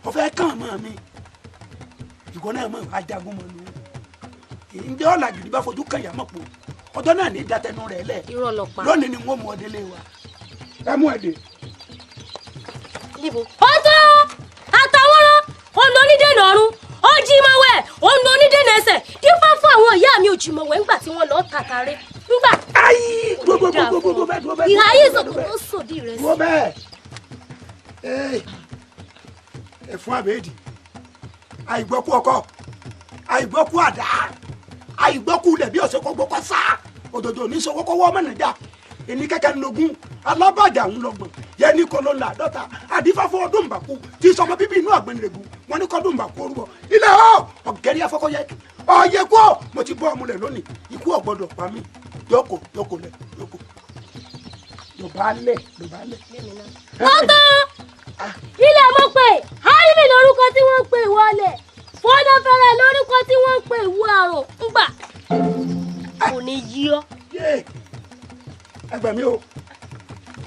Ọ̀fẹ́ kàn mọ́ mi. Ìwọ náà mọ̀ ajagun mọ̀ nù. Ǹjẹ́ ọ̀là gidi bá fojú kàn yà mọ̀ pò? Ọjọ́ náà ní datẹnu rẹ̀ lẹ̀. Irọ́ ló pa. Lónìí ni wọ́n mú ọ délé wa. Ẹ mú ẹ dé. Níbo? Ó tó àtàwọn òun ló ní dènà ọ̀run, ó jí mọ́wẹ́, òun ló ní dènà ẹsẹ̀. Dífá fún àwọn ìyá mi ò jí mọ́wẹ́ ńgbà tí wọ́n lọ tàtàrẹ ńgbà. Ayi gbogbogbogbogbò bẹ́ẹ̀ dúró bẹ́ẹ̀. Ìhà yìí sọ̀kò tó sòdí rẹ̀ sí. Dúró bẹ́ẹ̀. Ẹ̀fún àbẹ́ẹ̀dì, àìgbọ́kú ọkọ, àìgbọ́kú àdá, àìgbọ́kú ilẹ̀ bí ọ̀sẹ̀ kọ́gbọ́ kọ́ sá. Òdòdó ní sọ kọ́kọ́ wọ́ mọ̀nàjà. Èní kẹ́kẹ́ ńlọgún, alábàjá ńlọgbọ̀n, yẹni kọ́ ló ń la àdọ́ta, àdífáfọ́ ọdún bàkú, tí sọmọ bíbí inú àgbẹnirẹ̀gùn, wọn ní kọ́dún bàkú orúbọ. Ilẹ̀ ọ́, ọ̀gẹ́rì afọ́kọ́yẹ, ọ̀yẹ́ kú ọ̀, mo ti bọ́ ọmọlẹ̀ lónìí, ikú ò gbọ́dọ̀ pa mí. Jókòó, jókòó lẹ̀, jókòó. Dọ̀bálẹ̀, dọ̀bálẹ̀. Ó tó ilẹ̀ mọ̀ pé Háìmì lórúkọ tí wọ́n ń pè wọlé, fọ́nàfẹ́rẹ́ lórúkọ tí wọ́n ń pè ìwọ àrùn ńgbà kò ní yí ọ. Ẹ gbà mí o,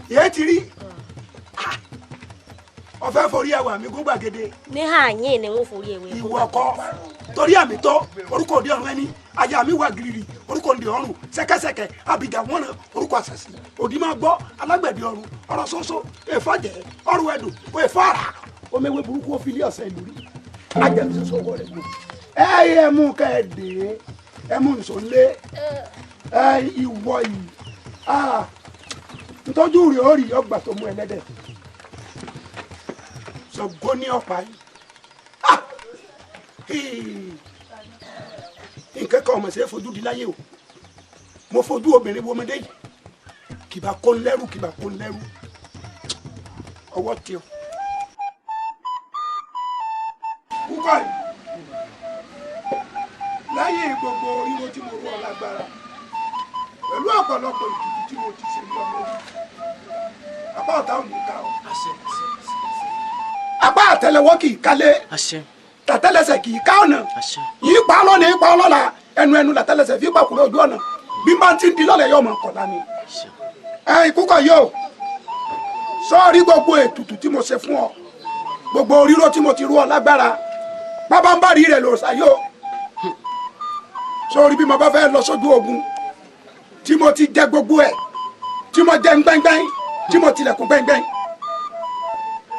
ìyẹn ti rí ọfẹ forí ẹwà mi gún gbàgede. Ní àyín ni wọ́n forí ẹwà. Ìwọ kọ́ torí àmì tó orúkọ òde ọ̀run ẹni aya mi wà giriri orúkọ òde ọ̀run ṣẹ̀kẹ̀ṣẹ̀kẹ̀ abidà wọnà orúkọ àṣàṣì òdì máa gbọ́ alágbẹ̀dẹ ọ̀run ọ̀rọ̀ ṣoṣo èfọ̀jẹ̀ ọ̀run ẹ̀dùn èfọ̀ara omewé burúkú ó fi ilé ọ̀sẹ̀ ìlú rí ajẹ̀mí ṣoṣo owó rẹ̀ gbò. Ẹ ẹ mú kẹ́ ẹ dé ẹ mú nsọ lé ẹ ìwọ yìí ntọ́jú rẹ̀ ó rí ọgbà tó mú ẹlẹ́dẹ̀ Ṣàngó ní ọ̀pá yìí. Nǹkan kan ọmọ ṣe é fojú di láyé o. Mo fojú obìnrin wo ọmọdé yìí kìbà kó ń lẹ́rù, kìbà kó ń lẹ́rù ọwọ́ tí o. Kúkọ́ yìí láyé gbogbo ríro tí mo rú ọ lágbára pẹ̀lú ọ̀pọ̀lọpọ̀ ìtùtù tí mo ti ṣe ní ọmọ yìí, apá ọ̀tá ò ní ká ọ. Apá àtẹ́lẹwọ́ kì í kálé, tàtẹ́lẹsẹ̀ kì í ká ọ̀nà. Yìí pa ọlọ́nà, yìí pa ọlọ́la, ẹnu ẹnu làtẹ́lẹsẹ̀ fi pàkúrẹ́ ojú ọ̀nà. Bí máa ti ń di lọ́lẹ̀ yóò mọ̀ kọ̀ọ̀la ni. Ẹ ìkúkọ̀ yìí o, sọ́ọ̀rí gbogbo ètùtù tí mo ṣe fún ọ, gbogbo ríró tí mo ti rú ọ lágbára, pábánbárì rẹ̀ lò ṣàyò. Sọ́ọ̀rí bí mo bá fẹ́ lọ sójú ogun tí mo ti jẹ gbogbo ẹ̀, tí mo jẹ gbẹ́ngbẹ́ng, tí mo tilẹ̀kùn gbẹ́ngbẹ́ng,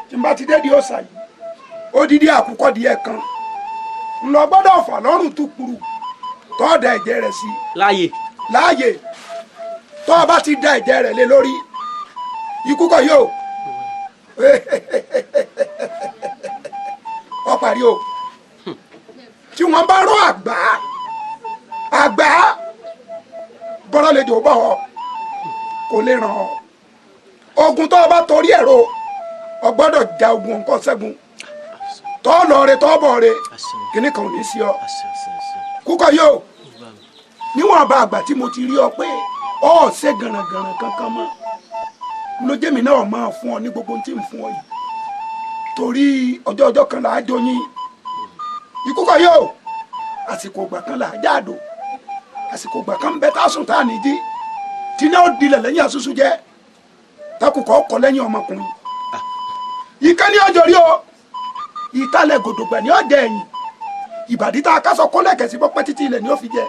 tí n bá ti dé di ọ̀sà yìí, odidi àkùkọ díẹ̀ kan ńlọ gbọ́dọ̀ fà lọ́rùn tó kuru tọ́ da ẹ̀jẹ̀ rẹ̀ sí. Láàyè. Láàyè tọ́ ọ bá ti da ẹ̀jẹ̀ rẹ̀ lé lórí, ikú kọ yóò ọ parí o. Tí wọ́n bá rọ àgbá àgbá bọ́lá lè jò bọ̀ ọ́ kò lè ràn ọ́. Ogun tó o bá torí ẹ̀rọ o gbọ́dọ̀ ja ogun nǹkan ṣẹ́gun tọ́ lọ re tọ́ bọ̀ re kíní kan ò ní sí ọ. Kúkọ yóò níwọ̀n bá àgbà tí mo ti rí ọ pé ọ ṣe gànràngànràn kankan mọ́ lójémi náà máa fún ọ ní gbogbo tí ń fún ọ yìí torí ọjọ́ ọjọ́ kan là á joyin. Ìkúkọ yóò àsìkò ìgbà kan là á jáàdò, àsìkò ìgbà kan bẹ tá a sùn tá a ní jí tí náà dilẹ̀ lẹ́yìn àṣùṣù jẹ́ takùkọ̀ ọkọ̀ lẹ́yìn ọmọkùnrin. Ìkànnì ní ọjọ́ rí o, ìtàlẹ̀ gòdògbà ní ọ̀dẹ̀ ẹ̀yìn ìbàdí tá a kásọ̀ kólẹ̀kẹ̀ sí bọ́pẹ́ títí ilẹ̀ ní ó fi jẹ.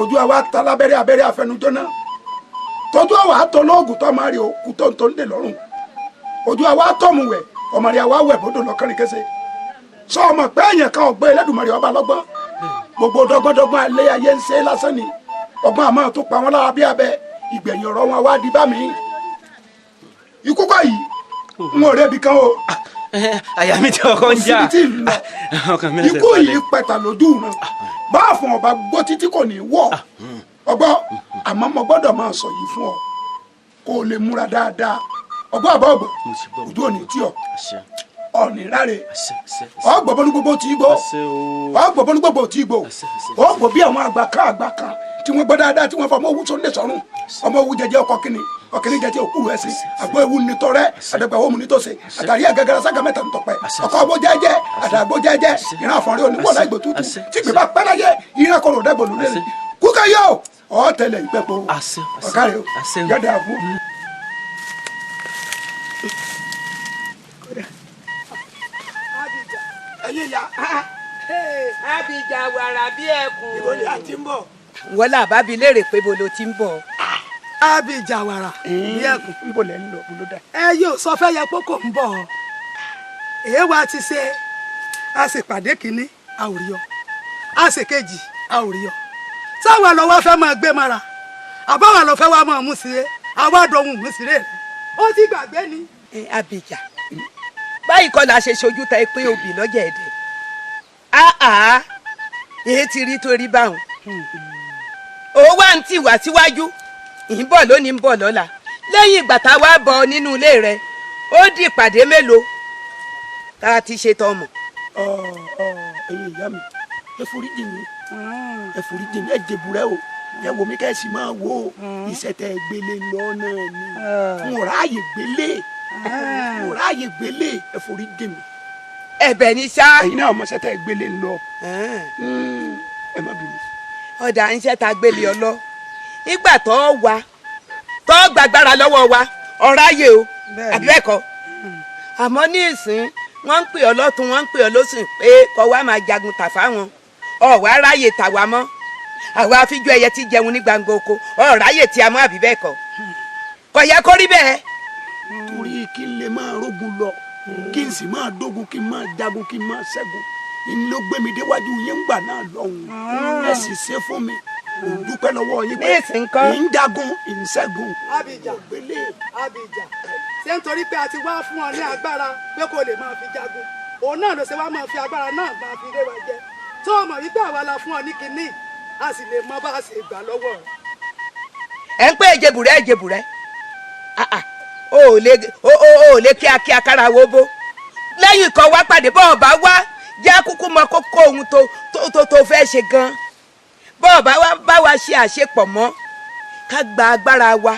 Ojú àwa ta lábẹ́rẹ́ abẹ́rẹ́ afẹnujóná tójú àwa tó lóògùn tó máa rí òkú tó ń tó ń dè lọ́rùn. Ojú àwa tọ̀mù wẹ̀ Ọmọ rẹ̀ wá wẹ̀ bódò lọ́kànrin kése. Sọ ọmọ pé èèyàn kan ọgbẹ́ Ẹlẹ́dùmarè ọba lọ́gbọ́n. Gbogbo dọ́gbọ́ndọ́gbọ́n alẹ́ ayé ń ṣe lásán ni. Ọgbọ́n àmọ́ tó pa wọ́n lára bí abẹ. Ìgbẹ̀yìn ọ̀rọ̀ wọn wá di bá mi. Ikú kọ́ yìí, n ò rébi kan o. Àyà mi ti ọkọ ń jà. Ikú yìí pẹ̀tà lójú rẹ̀. Bá fún ọba gbọ́ títí kò ní wọ̀. Ọgbọ́ àmọ́ mo gbọ́dọ̀ máa sọ yìí fún ọ. Kó o lè múra dáadáa. Ọgbọ́ àbọ̀ ọgbọ̀ ojú òní tí ọ. Ọ̀nì ráre. Ọgbọ̀ bọ́lú gbogbo tí gbó. Ọgbọ̀ bọ́lú gbogbo tí gbó. Ọgbọ̀ bí àwọn àgbà kan àgbà kan tí wọ́n gbọ́ dáadáa tí wọ́n fọ ọmọ owó tó ń lè sọ́run. Ọmọ owó jẹjẹ ọkọ kínní ọkìnní jẹjẹ òkú rẹ sí. Àgbo ewu ni tọrẹ àdàgbà owó mu ní tòsí. Àtàrí ẹgẹgẹrẹ sága mẹ́ta ń tọpẹ. Ọkọ ọgbó jẹjẹ àdàgbò jẹjẹ ìran àfọ̀nrẹ́ oníwọ̀lá ìgbò tútù. Tí gbé bá pẹ́ láyé ìran kọ̀rọ̀ dẹ́gbò lulẹ̀. Kúkẹ́ yóò ọ tẹlẹ ìgbẹ́po ọ̀kárẹ̀ o yọ̀dà fún. Abija wàrà bí ẹkùn. Ibo ni a ti ń bọ̀. Wọ́n là bá bi léèrè pé bo ló ti ń bọ̀. Abija wàrà bí ẹkùn. Nbo lẹ ń lọ bolo dà. Ẹ yóò sọ fẹ́ yẹ pé kò ń bọ̀. Èé wa ti ṣe a sì pàdé kínní a ò rí ọ. A sì kejì a ò rí ọ. Sáwa lọ wá fẹ́ máa gbé mara. Àbáwa lọ fẹ́ wá máa mú sí e. Àwa dọ̀hún mú sí rè. Ó ti gbàgbé ni. Ẹ Abija báyìí kọ́ la ṣe ṣojú ta pé obì lọ́jà ẹ̀dẹ̀. Àá èyí ti rí torí báwọn. Ó wá ń tì wá síwájú ń bọ̀ lónìí ń bọ̀ lọ́la. Lẹ́yìn ìgbà tá a wá bọ̀ nínú ilé rẹ̀ ó di ìpàdé mélòó tá a ti ṣe tọmọ. Ẹ̀yin ìyá mi ẹ foríjì mi ẹ foríjì mi ẹ jèbúrẹ́ o ẹ wò mí kẹ́ ẹ sì máa wo iṣẹ́ tẹ́ ẹ gbélé lọ náà ni n ò ráàyè gbélé n ò ráàyè gbélé ẹ foríjì mi. Ẹ̀bẹ̀ ni ṣá. Ẹ̀yin náà ọmọ iṣẹ́ tẹ́ ẹ gbélé lọ ẹ má bínú. Ọ̀dà iṣẹ́ tá a gbélé ọ lọ nígbà tó wà tó gbàgbára lọ́wọ́ wa ọ̀ráyè o àbí bẹ́ẹ̀ kọ́. Àmọ́ ní ìsín wọ́n ń pè ọ́ lọ́tún wọ́n ń pè ọ́ lọ́sìn pé kó wá máa jagun tà fáwọn ọ̀wá ráyè tàwa mọ́ àwa àfijọ́ ẹyẹ tí jẹun ní gbangba oko ọ̀ráyè tí a mọ́ àbí bẹ́ẹ̀ kọ́ kò yẹ kó rí bẹ́ẹ̀. Torí kí n lè máa rógun lọ kí n sì máa dógun kí n máa jagun kí n máa ṣẹ́gun n ló gbé mi déwájú yín ń gbà náà lọ́hùn ẹ sì ṣe fún mi ò dúpẹ́ lọ́wọ́ yín pé ń jagun ń ṣẹ́gun. Abija Abija ṣé nítorí pé a ti wá fún ọ ní agbára pé kò lè máa fi jagun òun náà ló ṣe wá máa fi agbára náà máa fi ré wa jẹ tó o mọ̀ wípé àwa la fún ọ ní kinní a sì lè mọ bá a ṣe gbà lọ́wọ́ rẹ̀. Ẹ ń pé èjèbùrẹ́ èjèbùrẹ́ o ò lè kíákíá kára wo bó lẹ́yìn kan wá pàdé bọ́ọ̀ bá wá jẹ́ kúkú mọ kókó ohun tó fẹ́ ṣe gan bọ́ọ̀ bá wá bá wa ṣe àṣepọ̀ mọ́ ká gba agbára wa.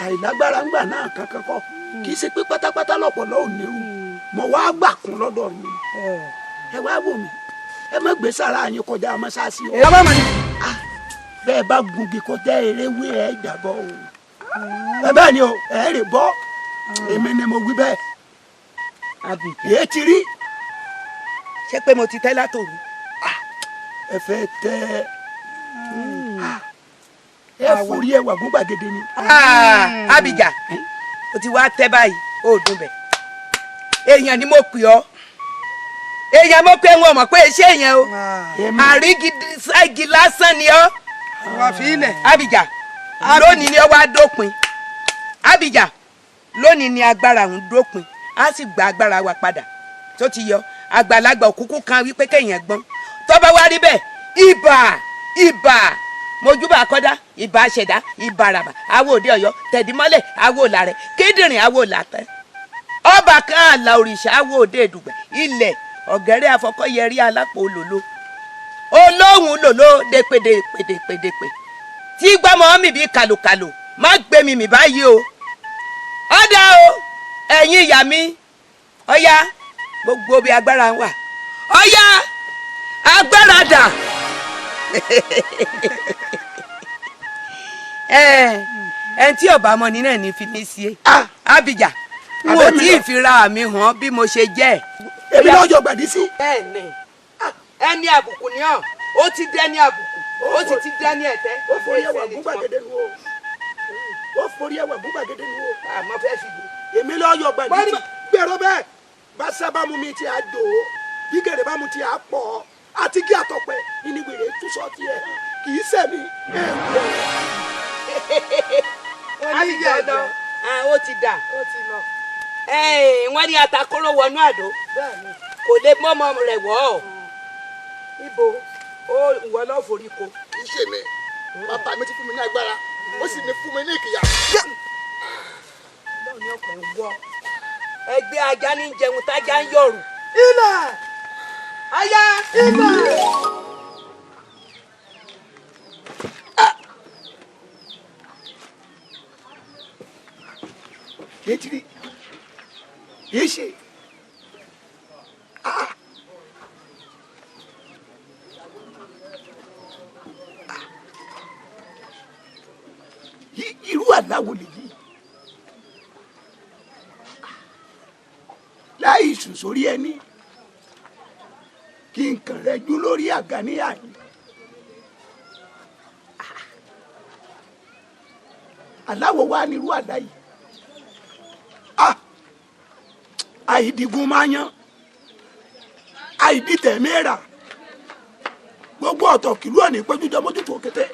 Àìlágbára ńgbà náà kankan kọ́ kì í ṣe pé pátápátá lọ́pọ̀lọ́ ò nírú mo wá gbà kún lọ́dọ̀ mi ẹ wá wò mí ẹ má gbé sára yín kọjá mọ́ṣáláṣí o. Bẹ́ẹ̀ bá gungi kọjá eréwé ẹ jàbọ̀ o ẹ bẹ́ẹ̀ ni o ẹ rè bọ́ èmi ni mo wí bẹ́ẹ̀. Èé ti rí. Ṣé pé mo ti tẹ́ látòru. Ẹ fẹ́ tẹ́ ẹ forí ẹwà gún gbàgede ni. Abija o ti wá tẹ́ báyìí o ò dùn bẹ̀. Èèyàn ni mo pè ọ́ èèyàn mo pè wọn mọ̀ pé ṣé èèyàn o àrígi lásán ni ọ́. Abija lónìí ni ọ wá dópin Abija lónìí ni agbára òun dópin á sì gba agbára wa padà tó ti yọ àgbàlagbà òkúkú kan wípé kéèyàn gbọ́n tó bá wá rí bẹ́ẹ̀ ibà ibà mojúbà akọ́dá ibà aṣẹ̀dá ibà àràbà awo òde ọ̀yọ́ tẹ̀dímọ́lẹ̀ awo làrẹ̀ kíndìnrín awo làtẹ́ ọba kan àlà òrìṣà awo òde èdùgbẹ̀ ilẹ̀ ọ̀gẹ́rẹ́ afọkọ́yẹrí alápò olòló olóhùn lòló dépèdépèdépèdépè tí gbọ́mọ mi bí kàlòkàlò má gbé mi mì báyìí o ọ̀dà o ẹ̀yin ìyá mi ọ̀yá gbogbo bí agbára ń wà ọ̀yá agbára dà ẹ tí ọba ọmọ ní náà ní fi mí sí e Abija n ò tí ì fira mi hàn bí mo ṣe jẹ́. Èmi náà yọ gbàdí sí. Bẹ́ẹ̀ni ẹni àbùkù ni ọ ó ti dẹni àbùkù ó sì ti dẹni ẹ̀tẹ́. Ó forí ẹwà gún gbàgede nu o ó forí ẹwà gún gbàgede nu o. Àmọ́ fẹ́ fi gbé. Èmi lọ yọ gbẹ̀dú tí gbèrò bẹ́ẹ̀ bá sábà mú mi tí a dò ó bí gèrè bá mu tí a pọ̀ ọ́ àti kí àtọ̀pẹ́ ní wèrè túnṣọ tiẹ̀ kì í sẹ̀mí èèwọ̀. Abija ó ti dà. Wọ́n ní atakóró wọnú àdó kò lè mọ́mọ́ rẹ̀ wọ̀ ọ́. Ibo ó wọ náà forí ko. Kì í ṣe mi, bàbá mi ti fún mi ní agbára, ó sì ní fún mi ní ìkìyà. Ọlọ́run ní ọkọ̀ ẹ̀ wọ́ ẹgbẹ́ ajá ní jẹun tájá ń yọ̀rù. Ilẹ̀! Aya! Ilẹ̀! Yétiri yéṣe irú àláwo nìyí láì sùn sórí ẹni kí nǹkan rẹ jú lórí àga ní àyè. Aláwo wa nírú àlá yìí. Àìdìgún máa yan àìdìtẹ̀ mẹ́ra gbogbo ọ̀tọ̀ kìlú ọ̀nì péjújọ mójútó kété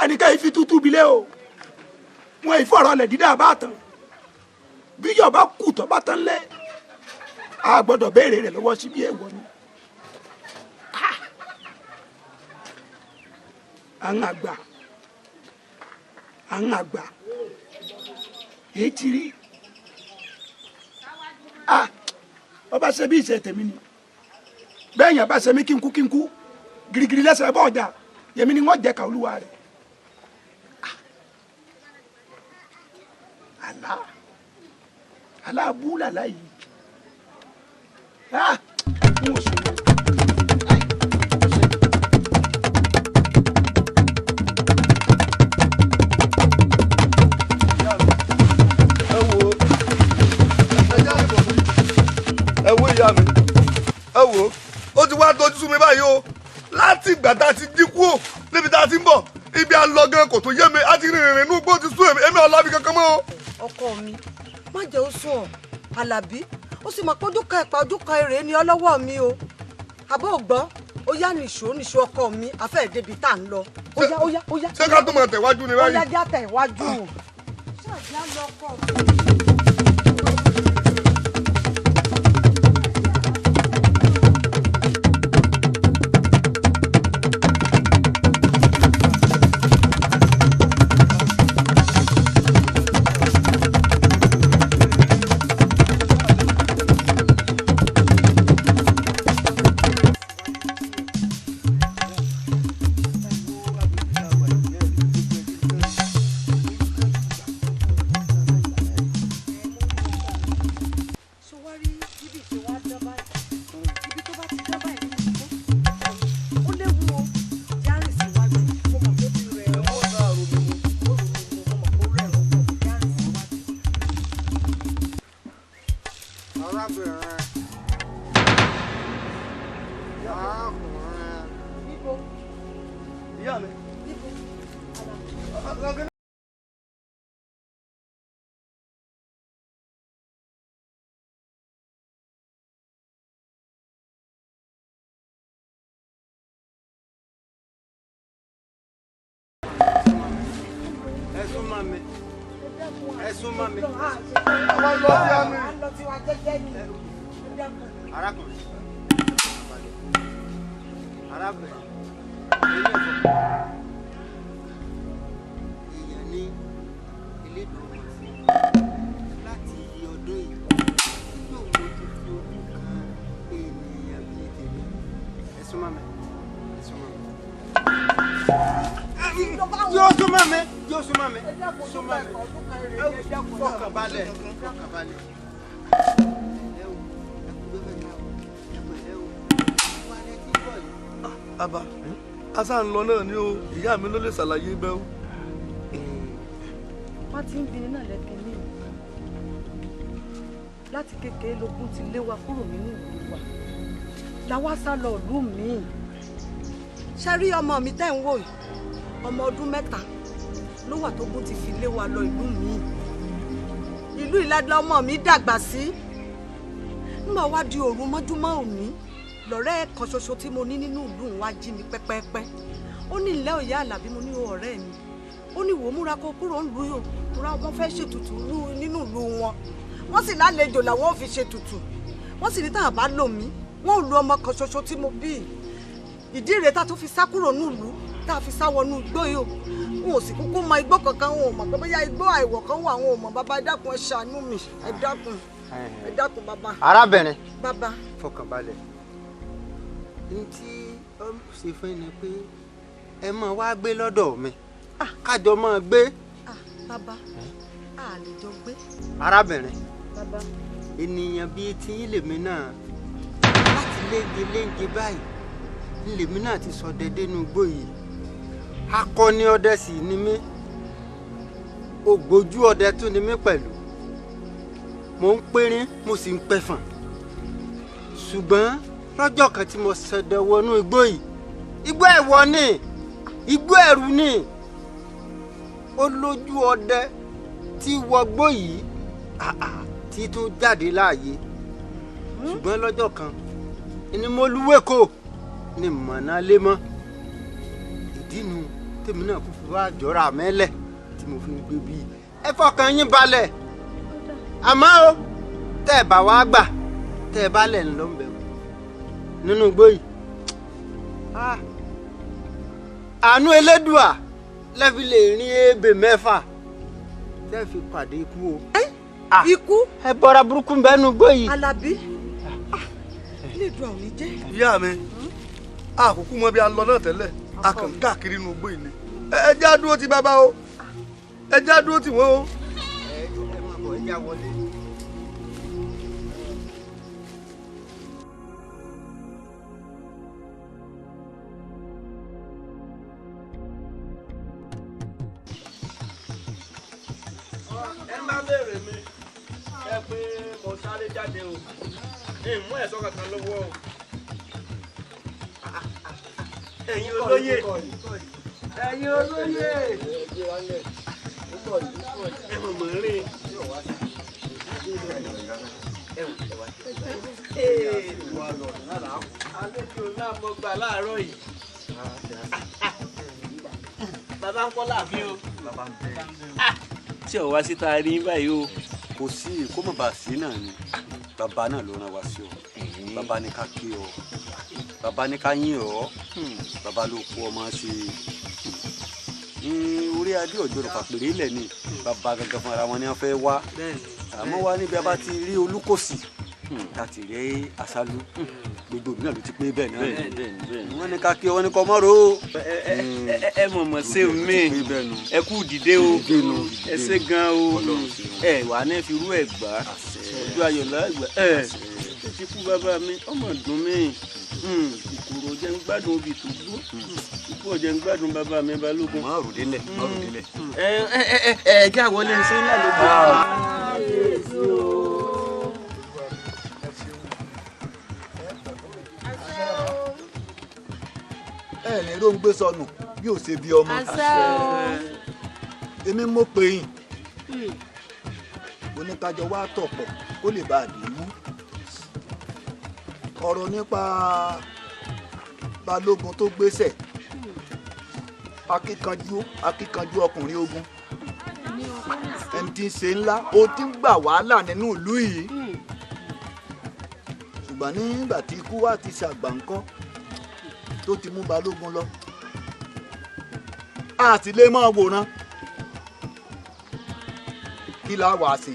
ẹnìkan yìí fi tútù bilẹ̀ o wọn ìfọ̀rọ̀ lẹ̀ dídá bá tán bíyọ̀ bá kù tọ́ bá tán lẹ̀ a gbọ́dọ̀ béèrè rẹ̀ lọ́wọ́ síbi èèwọ̀ ni. Àwọn àgbà èyí ti rí ọba ṣe bí ìṣe tèmi ni bẹ́ẹ̀ yẹn bá ṣe mí kínkú kínkú girigiri lẹ́sẹ̀ bọ́ ọjà yẹmi ni wọ́n jẹ́ ká olúwa rẹ̀. Àlá àlá abú làlá yìí n ò sùn. Ẹ wo ìyá mi, ẹ wo ó ti wá dojú sú mi báyìí o. Láti ìgbà tá a ti dín kúrò níbi tá a ti ń bọ̀, ibi à ń lọ gan kò tó yé mi, a ti rìnrìn rìn inú igbó ti sú èmi, èmi ọ̀la mi kankan mọ́ o. Ọkọ mi, má jẹ́ ó sùn ọ́, Àlàbí, ó sì mọ̀ pé ojú kan ẹ̀pà ojú kan èrè ni ọlọ́wọ́ mi o. Àbó gbọ́, ó yá nìṣó nìṣó ọkọ mi, afẹ́ débi tá à ń lọ. Ó yá ó yá ó yá. Ṣé ká tó máa tẹ̀wájú ni báyìí? Ó yá já tẹ̀wájú. Ṣáàjá lọ ọkọ mi. Èèyàn ní elédùn ọmọ láti iye ọdún yìí yóò mójú fi ojú kan ènìyàn bíi tèmi. Ẹ súnmọ́ mi, ẹ súnmọ́ mi. Yóò súnmọ́ mi, yóò súnmọ́ mi, súnmọ́ mi. Fọkàn balẹ̀, fọkàn balẹ̀. Ẹ wò, ẹ kú ló fẹ́ ta o, ẹ pẹ̀lẹ́ o, wà á lẹ ti bọ̀ yìí. Bàbá, asa ń lọ náà ni o, ìyá mi ló lè ṣàlàyé bẹ́ẹ̀ o. Wọ́n ti ń bini náà lẹ́bi ní láti kékeré lógún ti lé wa kúrò nínú ìlú wa làwa sá lọ ìlú míì. Ṣe rí ọmọ mi tẹ́ ń wò yìí, ọmọ ọdún 3 ló wà tógún ti fi lé wa lọ ìlú míì. Ìlú ìlàdà ọmọ mi dàgbà sí. Nígbà wá di òru mọ́júmọ́ òní, lọ́rẹ́ kan ṣoṣo tí mo ní nínú ìlú ń wá jí mi pẹ́pẹ́pẹ́. Ó ní ilé òye Àlàbí, mo ní ọ̀rẹ́ mi. Ó ní wò ó múra kó kúrò ńlùú yòó, múra wọn fẹ́ ṣètùtù nínú ìlú wọn. Wọ́n sì lálejò làwọn ò fi ṣètùtù. Wọ́n sì ní táwọn bá lò mí, wọ́n ò lu ọmọ kan ṣoṣo tí mo bí. Ìdí rèé tá tó fi sá kúrò nílùú, tá a fi sá wọnú igbó yìí o. N ò sì kúkú mọ igbó kankan, n ò mọ̀ pé bóyá igbó àìwọ̀ kan wà, n ò mọ̀. Bàbá ẹ dákun, ẹ ṣàánú mi, ẹ dákun, ẹ dákun bàbá. Arábìnrin. Bàbá. Fọkànbalẹ̀. N tí ó ṣe fún ni pé ẹ máa wá gbé lọ́dọ̀ mi, kájọ máa gbé. Bàbá, a lè jọ gbé. Arábìnrin. Bàbá. Ènìyàn bíi tiyín lèmi náà, láti léńje léńje báyìí lèmi náà ti sọ dédé nu igbó yìí. Akọni ọdẹ sì ni mí, ògbójú ọdẹ tún ni mí pẹ̀lú. Mo ń péré, mo sì ń pẹ̀fọ̀n. Ṣùgbọ́n lọ́jọ́ kan tí mo ṣẹdẹ wọnú igbó yìí, igbó ẹ̀wọ̀ ni, igbó ẹ̀rù ni, ó lójú ọdẹ tí wọgbó yìí tí tún jáde láàyè. Ṣùgbọ́n lọ́jọ́ kan ni mo lúwẹ́kọ̀ ni mọ̀nà lé mọ́. Ìdí nu tèmi náà kò fi wá jọra mẹ́lẹ̀ tí mo fi ń gbé bíi. Ẹ fọkàn yín balẹ̀, àmọ́ o tẹ́ ẹ bá wá gbà, tẹ́ ẹ bá lẹ̀ ń lọ ń bẹ̀ wò nínú igbó yìí. Àánú Elédùà lẹ́fi lè rin ebè mẹ́fà tẹ́ fi pàdé ikú o. Ikú. Ẹ bọ́ra burúkú ń bẹ nínú igbó yìí. Àlàbí, Elédùà ò ní jẹ́. Ìyá mi, àkókò mọ bí a lọ náà tẹ́lẹ̀, a kàn káàkiri inú igbó yìí ni. Ẹ jẹ́ á dúró ti bàbá o, ẹ jẹ́ á dúró tì wọ́n o. Ẹ máa bọ̀, ẹ já wọlé. Ẹ má béèrè mi, ẹ pé mo sáré jáde o, ìmú ẹ̀sọ́ kankan lọ́wọ́ o. Ẹ̀yin olóyè, ẹ̀yin olóyè, ẹ mọ̀ mọ̀ rìn. Àlejò náà mo gbà láàárọ̀ yìí. Bàbá ń kọ́ láàfin o. Tí ò wá síta rí báyìí o. Kò sí, kó má bàa sí náà ni. Bàbá náà ló rán wa sí ọ. Bàbá ní ká kí ọ, bàbá ní ká yìn ọ, bàbá ló kó ọmọ ṣe ní orí adé òjòrò pàpèrè ilẹ̀ ni. Bàbá gangan fúnra wọn ni wọ́n fẹ́ wá. Àmọ́ wá níbi a bá ti rí Olúkòsì láti rí Àṣálù, gbogbo ìbí náà ló ti pé bẹ́ẹ̀ náà ni wọ́n ní ká kí ọ, wọ́n ní kọ́ mọ́rò. Ẹ mọ̀mọ́ ṣe mí, ẹ kú dìde o, ẹ ṣe gan o, ẹ wà ní fi rú ẹ gbà ojú ayọ̀ lágbà. Ẹ ti kú bàbá mi, ọmọ dùn mí. Kòkòrò jẹ́ ń gbádùn obì tó gbó, ikú ọ̀jẹ̀ ń gbádùn bàbá mi Balógun. Má rò délẹ̀, má rò délẹ̀. Ẹ ẹ ẹ jẹ́ àwọlé ń sẹ́yìn lálejò. Ẹ ní ló ń gbé sọnù bí ò ṣe bí ọmọ. Èmi mo pè yín, oníkájọ wá tọ̀pọ̀ kó lè bá a dé mú. Ọ̀rọ̀ nípa Balógun tó gbéṣẹ̀, akíkanjú ọkùnrin ogun, ẹni tí ń ṣe ńlá, ó ti ń gbà wàhálà nínú ìlú yìí. Ṣùgbọ́n nígbà tí ikú wá ti ṣàgbà ńkọ́ tó ti mú Balógun lọ, a sì lè máa wòran. Kí la wàá ṣe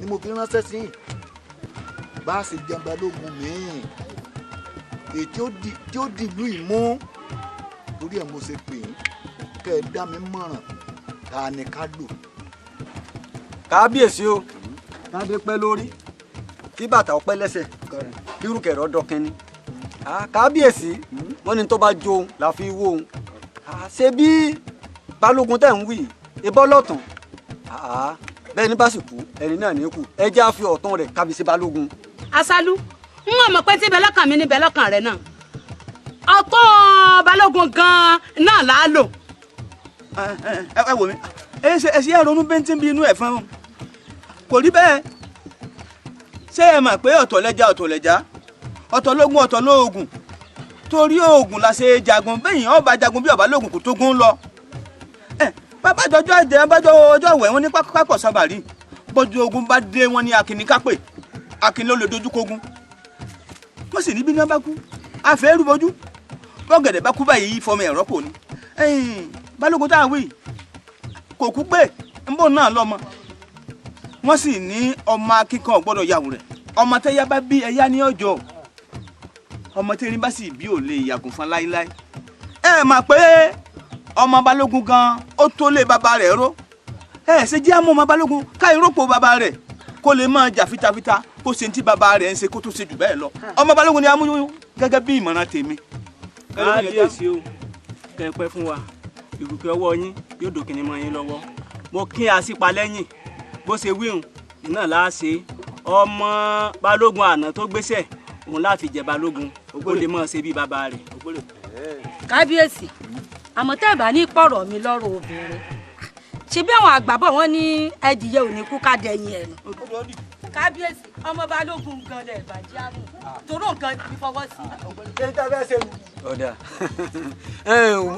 ni mo fi ránṣẹ́ sí yìí. Bá a ṣe jẹun Balógun míì èyí tí ó dìlú ìmú, torí ẹ̀ mo ṣe pè yín kẹ́ ẹ dá mi mọ̀ràn ta ni ká lò. Kábíyèsí o, kádé pẹ́ lórí, kí bàtà ọpẹ́ lẹ́sẹ̀, kírùkẹ̀rọ̀ dọ̀kẹ́ni. Kábíyèsí, wọ́n ní tó bá jó òun la fi wó òun. Ṣé bí Balógun tẹ̀ ń wí ebọ́ lọ́tàn, bẹ́ẹ̀ ni bá sì kú ẹni náà ní kú, ẹ jẹ́ á fi ọ̀tún rẹ̀ kábíyèsí Balógun. Àṣálù, n ò mọ̀ pé tí bẹ́ẹ̀ lọ́kàn mi ní bẹ́ẹ̀ lọ́kàn rẹ̀ náà, ọ̀tún Balógun gan-an náà là á lò. Ẹ wò mí, ẹ ṣe ẹ ronú bẹ́ńtì bí inú ẹ̀ fún un. Kò rí bẹ́ẹ̀. Ṣé ẹ mọ̀ pé ọ̀tọ̀ lẹ́ja ọ̀tọ̀ lẹ́ja, ọ̀tọ̀ lógun ọ̀tọ̀ lóògùn? Torí oògùn la ṣe jagun, bẹ́yìn ọba jagun bí ọba lóògùn kò tó gún lọ. Ẹ bàbá jọjọ ẹjẹ bájọ ọjọ́ ìwẹ̀ wọn ní pápákọ̀ sábàrí, bọ́jú ogun bá dé wọn ní akínní kápẹ́, akínní ló lè dojú kogun. Wọ́n sì ní bí iná bá kú àfẹ́ rúbojú, bọ́gẹ̀dẹ̀ bá kú báyìí fọmọ ẹ̀rọ kò ní. Balógun tá a wí kò kú pé nbọ náà lọ́mọ, wọ́n sì ní ọmọ akíkan gbọ́dọ̀ yàwó rẹ̀, ọmọ tẹ́yà bá bí ẹ̀yà ní ọjọ́, ọmọ tẹ́rin bá sì bí ò lè yàgùn fún láíláí. Ẹ mà pé ọmọ balógun gan ó tó lé bàbá rẹ̀ ró. Ẹ ṣe jẹ́ àmú ọmọ balógun ká ìrókò bàbá rẹ̀ kó lè máa jà fitafita, kó ṣe ní tí bàbá rẹ̀ ń ṣe kó tó ṣe jù bẹ́ẹ̀ lọ. Ọmọ balógun ni amúyún gẹ́gẹ́ bí ìmọ̀ràn tèmi. Kábíyèsí o, kẹpẹ fún wa, ìrùkẹ̀ ọwọ́ yín yóò dòkìní mọ́ yín lọ́wọ́. Mo kí asípa lẹ́yìn bó ṣe wíhùn iná láàṣẹ ọmọ balógun àná tó gbéṣẹ́ òun láti jẹ balógun, ó lè mọ̀ ṣe bí bàbá rẹ̀. Kábíyèsí, àmọ́ tẹ́ ẹ̀ bá ní pọ̀rọ̀ mi lọ́rọ̀ obìnrin, ṣe bí àwọn àgbà bọ̀ wọ́n ní ẹdìyẹ ò ní kú ká dẹ̀yìn ẹ̀ nù. Kábíyèsí, ọmọ balógun gan lẹ̀ bàjẹ́ àmú toró nǹkan ti fọwọ́ sí. Ọ̀dà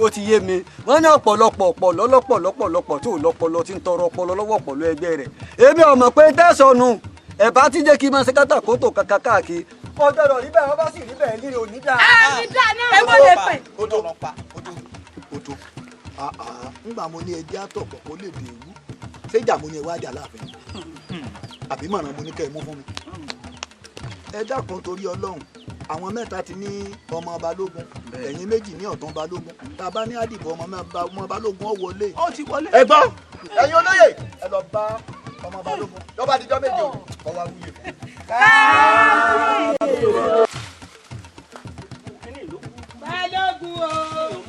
ó ti yé mi, wọ́n ní ọ̀pọ̀lọpọ̀ ọ̀pọ̀lọ lọ́pọ̀lọpọ̀lọpọ̀ tó lọ́pọlọ tí ń tọrọ ọpọlọ lọ́wọ́ ọ̀pọ̀lọ ẹgbẹ́ rẹ̀. Èmi ò mọ̀ pé tẹ́sọ̀nù ẹ̀bá ti jẹ́ kí n máa ṣe kátàkótò kàkà káàkiri. Ọjọ́ rọ̀ rí bẹ́ẹ̀, wọ́n bá sì rí bẹ́ẹ̀ líre òní dáa. Ẹ̀mí dáa náà ẹ wọ́n lè pè. Ó tó ó tó ńgbà mo ní ẹjẹ́ àtọ̀pọ̀ kó lè dè wú, ṣé ìjà mo ní ẹ wá jà láàfin àbí mọ̀ràn mo ní kẹ́ ẹ mú fún mi? Ẹ dákun torí Ọlọ́run, àwọn mẹ́ta ti ní ọmọ balógun, ẹ̀yin méjì ní ọ̀tún balógun, tá a bá ní àdìbò ọmọ balógun ó wọlé. Ó ti wọlé. Ẹ gbọ́, ẹ̀yin olóyè ẹ lọ bá ọmọ balógun lọ́ba àdìjọ́ méje o, ọwọ́ awúyè. Balógun o,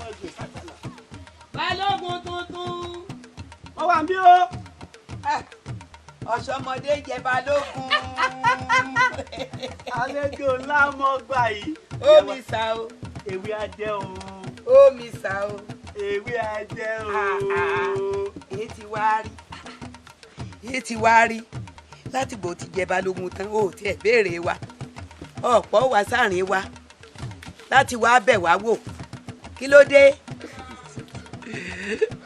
balógun tuntun. Wọ́n wà ń bí o. Ọ̀ṣọ́mọdé jẹ balógun. Àlejò ńlá mọ gbà yìí. Ó mi sá o. Ewé ajẹ́ o. Ó mi sá o. Ewé ajẹ́ o. Èyí ti wá rí. Èyí ti wá rí. Láti bò ti jẹ balógun tán, ó tiẹ̀ béèrè wa. Ọ̀pọ̀ wa sáàrin wa láti wá bẹ̀ wá wò. Kí ló dé?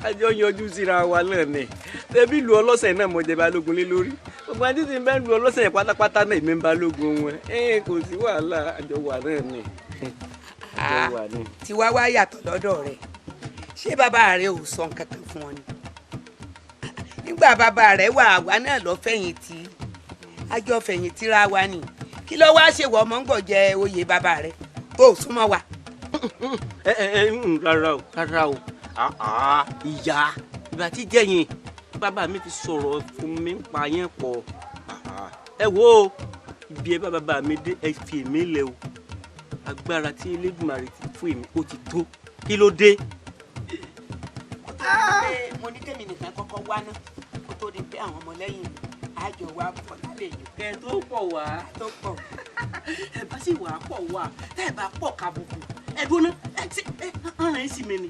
Àjọ yanjú síra wa náà ni. Tẹbí ìlú ọlọ́sẹ̀ náà mo jẹ balógun lé lórí. Gbogbo àti tí n bá lu ọlọ́sẹ̀ yẹn pátápátá náà èmi ń balógun wọn. Kò sí wàhálà, àjọ wà náà ni. Tiwa wá yàtọ̀ lọ́dọ̀ rẹ̀. Ṣé bàbá rẹ̀ ò sọ nǹkan kan fún ọ ni? Nígbà bàbá rẹ̀ wà, àwa náà lọ fẹ̀yìntì. Àjọ fẹ̀yìntì ra wa ni. Kí ló wá ṣèwọ ọmọ ń gbọ̀ jẹ oyè bàbá rẹ̀ tó súnmọ́ wa? Rárá o, rárá o. Ìyá ìgbà tí jẹ́yìn bàbá mi ti sọ̀rọ̀ fún mi pa yẹn pọ̀. Ẹ wo ibi ẹ bá bàbá mi dé, ẹ fi èmi lẹ̀ o. Agbára tí Elédùmarè ti fún èmi ó ti tó. Kí ló dé? Mo ní kémi nìkan kọ́kọ́ wá ná kó tó di pé àwọn ọmọlẹ́yìn àjọ wa pọ̀ lálẹ́ yìí. Kẹ tó pọ̀ wá. Tó pọ̀. Ẹ bá sì wà á pọ̀ wá, tẹ́ ẹ bá pọ̀ kàbùkù. Ẹ dúró ná, ẹ ti ẹ hàn ẹ́ sì mi ni.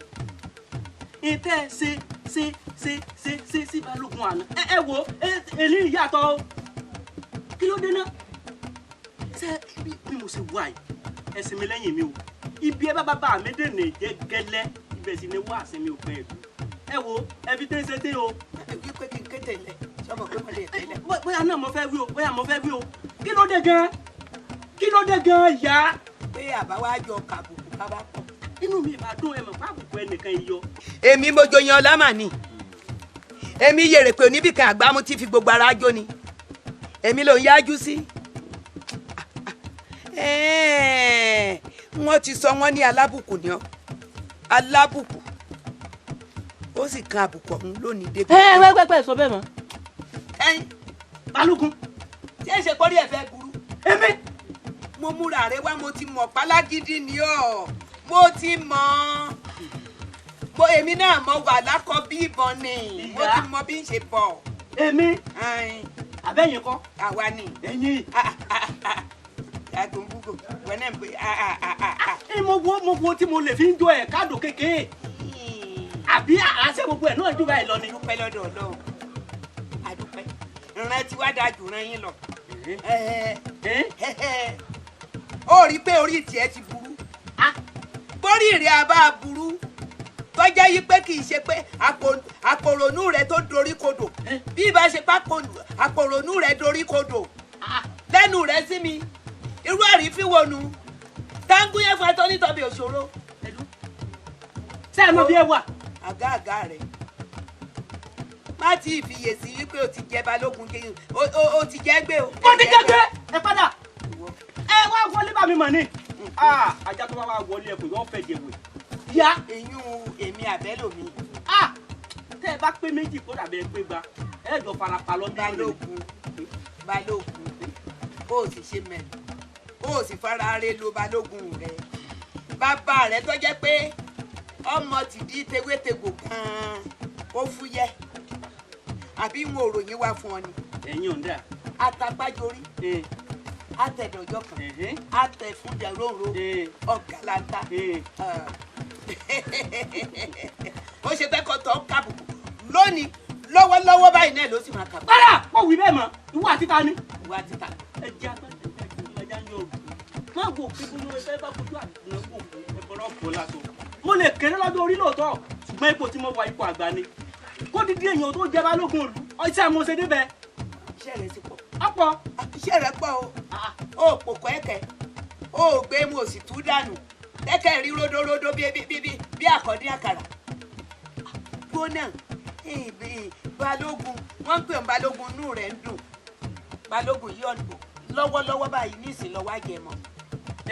Ìtẹ́ ṣe ṣe ṣe ṣe ṣe sí balógun àná. Ẹ wo èlé ìyàtọ̀ o. Kí ló dé náà? Ṣé bí mo ṣe wà yìí? Ẹ sinmi lẹ́yìn mi o. Ibi ẹ bá bàbá mi dènà jẹ́ gẹ́lẹ́, ibẹ̀ sì ni wá àsinmi òpin ẹ̀dùn. Ẹ wo ẹ fi tẹ́ ṣe tẹ́ o. Ẹ wí pé kí n kéde lẹ̀, sọmọ pé mo lè tẹ́lẹ̀. Bóyá náà mo fẹ́ wí o, bóyá mo fẹ́ wí o. Kí ló dé gan-an? Kí ló dé gan-an ìyá? Pé àbá wa jọ kàbùkù ká bá pọ̀. Inú mi ìbá dùn, ẹ mọ̀ pé àbùkù ẹnìkan yọ. Èmi mo joyan ọlámà ni. Èmi yèrè pé oníbìkan àgbámú ti fi gbogbo ara jó ni. Èmi ló ń yájú sí. Wọ́n ti sọ wọ́n ní alábùkù ni ọ́. Alábùkù. Ó sì kan àbùkù ọ̀hún lónìí débi. Ẹ wẹ́wẹ́wẹ́ sọ bẹ́ẹ̀ mọ́. Ẹyin. Balógun. Ṣé ìṣe kórìí ẹ̀ fẹ́ burú? Èmi. Mo múra rẹ wá, mo ti mọ̀ pálágídí ni ọ́. Mo ti mọ̀. Mo èmi náà mo wà lákọ bí ìbọn ni. Mo ti mọ bí n ṣe bọ̀. Èmi. Àbẹ́yìn kọ́. Àwa ni. Ẹ̀yin. Yàgò gbogbo wọn náà ń pè. Mo wo tí mo lè fi ń jó ẹ̀ káàdò kékeré. Àbí àṣẹ gbogbo ẹ̀ náà jù báyìí lọ ni. Dúpẹ́ lọ́dọ̀ Ọlọ́run. Àdúpẹ́. Ìran tí wàá dáa jù ran yín lọ. Ó rí i pé orí tiẹ̀ ti burú. Bórí rẹ̀ a bá burú tọ́jà yí pé kì í ṣe pé àpòrònú rẹ̀ tó dorí kodò, bí ibà ṣe pa àpòrònú rẹ̀ dorí kodò lẹ́nu rẹ̀ sí mi, irú àrífín wo nu táǹgù yẹn fún ẹ tó nítọ́bi òṣòro. Ṣé ẹ mọ bí ẹ wà? Àgá àgá rẹ̀ má ti fiyèsí wípé o ti jẹ balógun kí o ti jẹ gbé o. Mo ti jẹ gbé ẹ padà ẹ wá wọlé bá mi mọ̀ ni ajá tó bá wá wọlé ẹ kò yọ fẹ́ jẹ wẹ̀. Yá eyín èmi àbẹ́lòmí. Tẹ́ ẹ bá pé méjì kó dàbí ẹ pé gba ẹ jọ farapa lọ bí. Balógun balógun bó o sì ṣe mẹ́rin bó o sì fara re lo balógun rẹ, bàbá rẹ tó jẹ́ pé ọmọ tìdí tewétegbò gan-an ó fúyẹ́, àbí wọn ò ròyìn wá fún ọ ni. Ẹ̀yin ò ń dà. Atapájorí atẹ̀dọ̀jọ́ kan atẹ̀fúnjẹ̀rọ̀rọ̀ ọ̀gàlàntà ó ṣe fẹ́ kọ́ tọ́ kábùkù lónìí lọ́wọ́lọ́wọ́ báyìí náà ló sì máa kàbùkù. Rárá kò wí bẹ́ẹ̀ mọ́, ìwọ àti ta ni. Ìwọ àti ta. Ẹ jẹ́ agbájá ń yọ ògùn má wò pé bóyá ẹ fẹ́ bá fojú àgbọn wò ẹ bọ́rọ̀ bọ́ lásán. Mo lè kéré lọ́jọ́ orí lóòótọ́, ṣùgbọ́n ipò tí mo wà ipò àgbà ni. Kó dídí èèyàn tó jẹ balógun òlu ọtí àmọ́ ṣe débẹ̀. Iṣẹ́ rẹ ti pọ̀. Ọ̀pọ̀. Iṣẹ́ rẹ pọ̀ o. O kò kọ́ ẹ̀kẹ́, o gbé mu o sì tú dànù. Tẹ́kẹ̀ rí ródóródó bí àkọ́dí àkàrà. Gbóná balógun, wọ́n ń pè ń balógun, inú rẹ̀ ń dùn. Balógun yìí ọ̀nà lọ́wọ́lọ́wọ́ báyìí ní ìsìn lọ́wọ́ àjẹmọ́.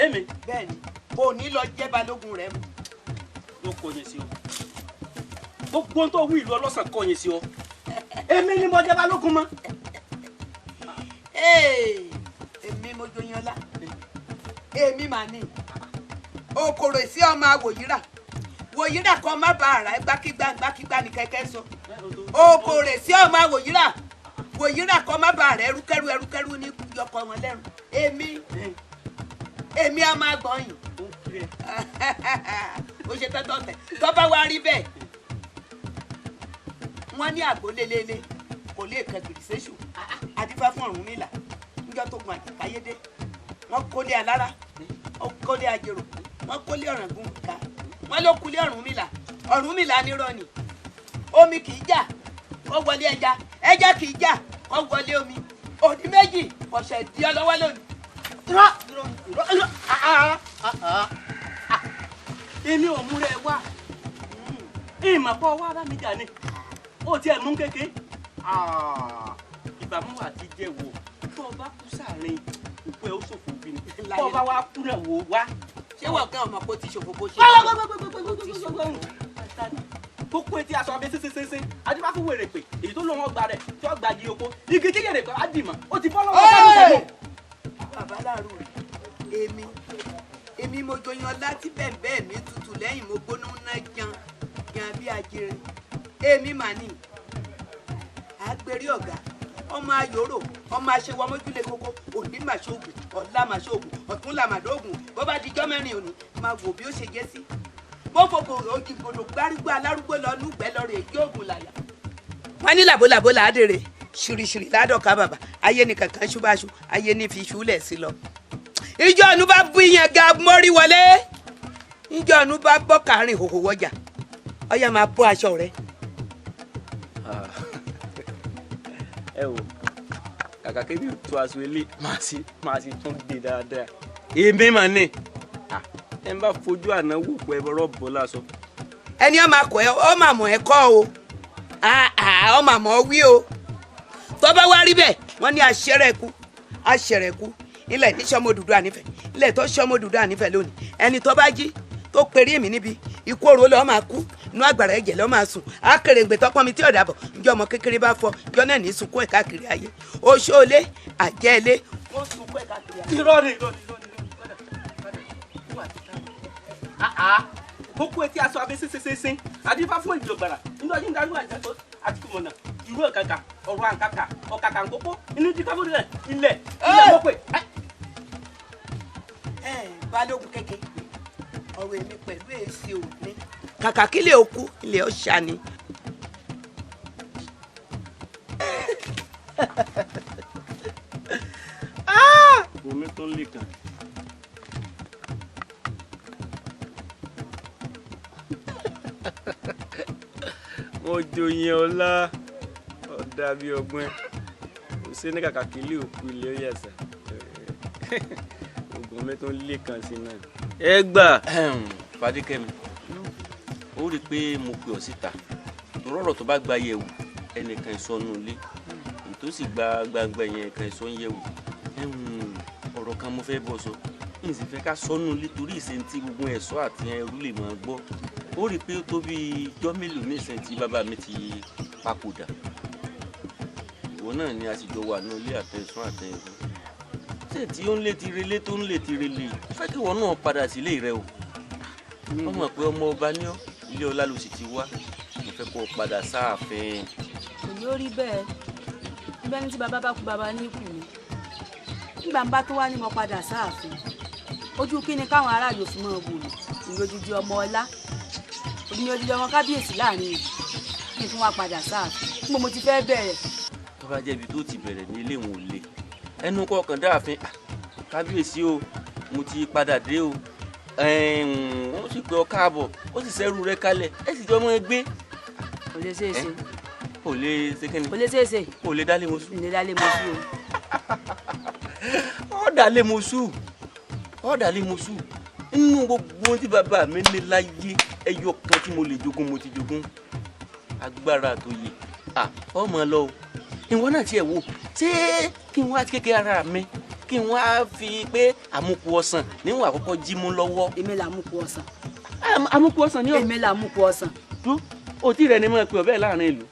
Èmi. Bẹ́ẹ̀ni, kò ní lọ jẹ́ balógun rẹ mu. Ló kọyìn sí ọ. Gbogbo tó wí ìlú ọlọ́sàn kọyìn sí ọ. Èmi ni mo jẹ́ balógun mọ́. Èmi mo joyin ọlá. Èmi mà ní. Okòrò sí ọmọ àwòyíra. Wòyíra kan má ba àrà gbákígbá gbákígbá ní kẹ̀kẹ́ sọ. Okòrò sí ọmọ àwòyíra. Wòyíra kan má ba àrà ẹrúkẹ́rú ẹrúkẹ́rú ní yọkọ wọn lẹ́rù. Èmi èmi á máa gbọ̀nyìn. Ó ṣe tẹ́tọ́ tẹ̀. Tó bá wá rí bẹ́ẹ̀, wọ́n ní àgbo lélele kò lè kan gìrì séṣù. Adífá fún Ọ̀rúnmìlà níjọ́ tó gun Àjàkáyédé. Wọ́n kólé alára, wọ́n kólé ajérò, wọ́n kólé Ọ̀ràngún ká. Wọ́n ló kulé Ọ̀rúnmìlà. Ọ̀rúnmìlà nírọ̀ ni. Omi kì í jà kó wọlé ẹja, ẹja kì í jà kó wọlé omi. Òdì méjì ọ̀sẹ̀ di ọ lọ́wọ́ lónìí. Irọ́ irọ́ irọ́ èmi ò múra ẹ wá. Ìmọ̀ pọ̀ wá bá mi jà ni. Ó tiẹ̀ mú kéke. Ìbámu àti jẹ́ wo. Tó o bá kú sáàrin, òkú ẹ̀ ó ṣòfò bí ni. Tó o bá wá kú náà wò wá. Ṣé wọ́n gan ọmọ kó ti ṣòfò bó ṣe? Kókó etí aṣọ abẹ ṣinṣinṣinṣin adébá fún wèrè pé èyí tó lóun ọgbà rẹ tí ó gba igi oko igi tí yèrè pé á dì mọ́ ó ti bọ́ lọ́wọ́ sẹ́nu sẹ́nu. Bàbá láàrú rẹ̀ èmi èmi mo joyan ọlá tí bẹ́ẹ̀ mi tutù lẹ́yìn mo gbóná ná jan jan bí ajere èmi mà ní àgbèrè ọ̀gá ọmọ ayòrò ọmọ aṣẹwó ọmọjúlẹ̀ kókó òní mà ṣoògùn ọ̀la mà ṣoògùn ọ̀túnla mà dóògùn bó bá dijọ́ mẹ́rin òní máa wò bí ó ṣe jẹ́ sí. Bó fòkò òjìgbòdò gbárùgbó alárúgbó lọ lúgbẹ́ lọ rè yóò gùn làyà. Wọ́n ní làbólàbó làádèrè ṣìrìṣìrì ládọ̀ká bàbà ayé ni kankan ṣubáṣu ayé ní fi ṣúlẹ̀ sí lọ. Ìjọ ọ̀nù bá bú ìyẹn ga mórí wọlé, ìjọ ọ̀nù bá bọ́ kàárín ìhòhò wọjà ọyá máa bọ́ aṣọ rẹ. Ẹ wò kàkà kébì tó aṣọ ilé màá sì tún dé dáadáa. Èmi mà ní ẹ ń bá fojú àná wò pé ẹ bọ́rọ̀ bọ́ lásọ. Ẹni ọmọ akọ ẹ ọmọ àmọ ẹ kọ́ o ọmọ àmọ wí o tó bá wá rí bẹ́ẹ̀ wọ́n ní aṣẹ́rẹ́kú aṣẹ́rẹ́kú ilẹ̀ ní sọmọ Odùduwà nífẹ̀ẹ́ ilẹ̀ tó sọmọ Odùduwà nífẹ̀ẹ́ lónìí ẹni tó bá jí tó perí èmi níbi ikú oró lọ́ọ́ máa kú inú àgbàrá ẹ̀jẹ̀ lọ́ọ́ máa sùn akèrèǹgbè tọpọ́n mi tí ọ̀dà bọ̀ njẹ́ ọmọ kékeré bá fọ jọ náà ní sunkún ẹ̀ káàkiri ayé oṣó ilé àjẹ́ ilé wọ́n sunkún ẹ̀ káàkiri ayé. Irọ́ ni irọ́ ni irọ́ ni kókó etí aṣọ abẹ ṣinṣinṣinṣin adífá fún ìjọ gbàrà nínú ọdún ìdájọ́ àjẹsọ àti kùmọ̀nà ìrú ọ̀kàkà ọ̀rọ̀ àǹkàkà ọ̀kàkà ńkókó inú dífá fún ilẹ̀ ilẹ̀ ilẹ̀ mọ́pẹ́. Ẹ balógun kékeré ọ̀rọ̀ èmi pẹ̀lú èsì òní kàkà kílẹ̀ òkú ilẹ̀ ọ̀ṣà ni. Omi tó ń lè kàn. Mo joyin ọlá ọ̀dà bíi ọgbọ́n kò sí ní kàkà kí ilé òkú ilé ó yẹ̀sà oògùn mi tó ń lè kàn sí náà. Ẹ gbà. Fadékẹ́mi, ó rí i pé mo pè ọ́ síta rọ́rọ̀ tó bá gba yẹ̀wò ẹnìkan ìsọnù ilé tó sì gba gbangba yẹn kan ìsọ ń yẹ̀wò. Ọ̀rọ̀ kan mo fẹ́ bọ́ sọ, n sì fẹ́ ká sọnù ilé torí ìsèǹtì gbogbo ẹ̀ṣọ́ àti ẹrú lè máa gbọ́. Ó rí i pé ó tó bí ijọ́ mélòó ní ìsèǹtì bàbá mi ti papòdà. Ìwọ náà ni a sì jọ wà ní ilé àtẹ̀sán àtẹ̀rù. Ṣé tí ó ń lé ti relé tó ń lé ti relé, fẹ́ kí ìwọ náà padà sílé rẹ o. Wọ́n mọ̀ pé ọmọ ọba ní ọ́, ilé ọlá ló sì ti wá. Mo fẹ́ kó o padà sáàfin. Kò ní ó rí bẹ́ẹ̀. Ibẹ̀ ní tí bàbá bá kú bàbá ní kù ni. Nígbà ń bá tó wá ní mo padà sáàfin. Ojú kí ni káwọn aráàlú fi máa wò mí? Ìní odidi ọmọ ọlá. Ìní odidi ọmọ kábíyèsí láàrin ìlú. Kí n tún wá padà sáàfin. Níbo mo ti fẹ́ bẹ̀rẹ̀? Tó bá jẹ́ ibi tó ti bẹ̀rẹ̀ ní ilé ìwọ̀n ò le. Ẹnu kọ̀ọ̀kan dáàfin, kábíyèsí o, mo ti padà dé o. Wọ́n sì pé ọ káàbọ̀, ó sì sẹ́rù rẹ kalẹ̀, ẹ sì jọ mọ́ ẹ gbé. Kò lè ṣeé ṣe. Kò lè ṣe kí ni? Kò lè ṣeé ṣe. Kò lè dálé mo sùn. Lè dálé mo sùn o. Ó dálé mo sùn. Ó dálé mo sùn. Nínú gbogbo tí bàbá mi ní láyé, ẹyọ kan tí mo lè jogún mo ti jogún. Agbára tó yẹ. Ọmọ lọ o. Ìwọ náà tiẹ̀ wò, ṣé kí n wá kékeré ara mi? Kí n wá fi pé àmukù ọsàn níwọ̀n àkọ́kọ́ jí mú lọ́wọ́. Èmi là àmukù ọsàn. Àmukù ọsàn ni ọ. Èmi là àmukù ọsàn. Dú, òtí rẹ ni mo pe ọbẹ̀ láàrin ìlú.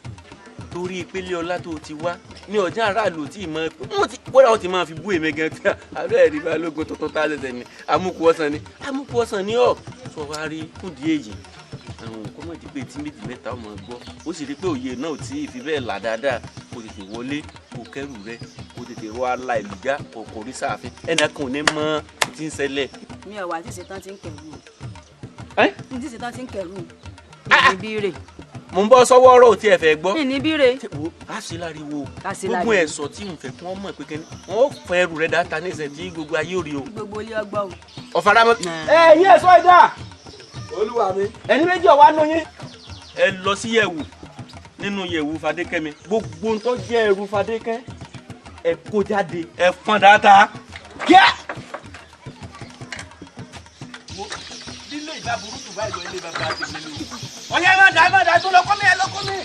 Torí ìpele ọlá tó ti wá ní ọjà aráàlú tí ì mọ wọn ti kódà wọn ti máa fi bú èmi gan tí àbẹ́ ẹ̀rí balógun tuntun tá a ṣẹ̀ṣẹ̀ ní àmukù ọsàn ni àmukù ọsàn ni ọ. Sọ wá rí fúndì èyí àwọn kó mọ̀ di pé tí méjì mẹ́ta ọmọ gbọ́ ó sì rí pé òye náà ò tí ì fi bẹ́ẹ̀ là dáadáa. Kó tètè wọlé, kó kẹ́rù rẹ, kó tètè rọ ala ìlú já, kó kò rí sáàfin ẹnì kan ò ní mọ tí ń ṣẹlẹ̀. Mi ò wá tí ṣetán ti ń kẹrù o. Mi ti ṣetán ti ń kẹrù o. Ìní bíire. Mo ń bọ́ sọ́wọ́ ọ̀rọ̀ tí ẹ fẹ́ gbọ́. Ìní bíire. Wo a ṣe láriwo gbogbo ẹ̀sọ́ tí n fẹ́ kí wọ́n mọ̀ pé kí wọ́n ó fẹ́ ẹrù rẹ dáta ní ìṣẹ̀ tí gbogbo ayé ò rí o. Gbogbo ilé ọgbọ́ o. Ọ̀faramọ́. Ẹ yín ẹ̀sọ́ ìdá. Olúwa mi. Ẹni méjì ọ̀wá nù yín. Ẹ lọ sí yẹ̀wù nínú yẹ̀wù Fadékẹ́mi gbogbo ń tó jẹ́ ẹrù Fadékẹ́ ẹ kó jáde ẹ fọ́n dáadáa. Kíá. Lílé ìbá burúkú báyìí lọ ilé bàbá àti ìlú. Ọ̀yá ẹ má dà tó lọ kọ́ mi ẹ lọ kọ́ mi.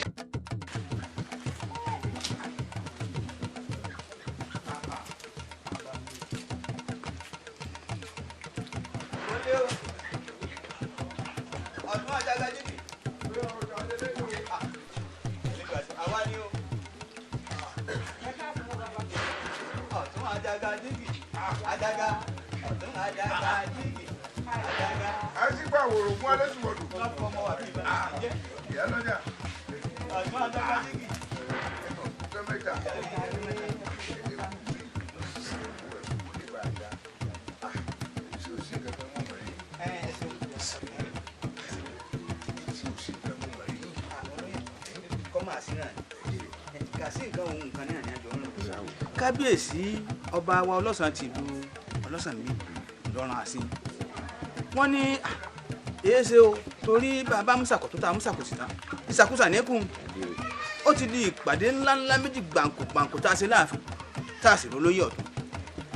Kábíyèsí ọba wa ọlọ́sàn tìlú ọlọ́sàn mi lọ́rùn àṣì wọ́n ní èéṣe o torí bàbá musakọ̀ tó ta musakọ̀ sí tán ìṣàkóso àníkùn ó ti di ìpàdé ńláńlá méjì gbàǹkó gbàǹkó tá a ṣe láàfin tá a sì rólóyè ọ̀tún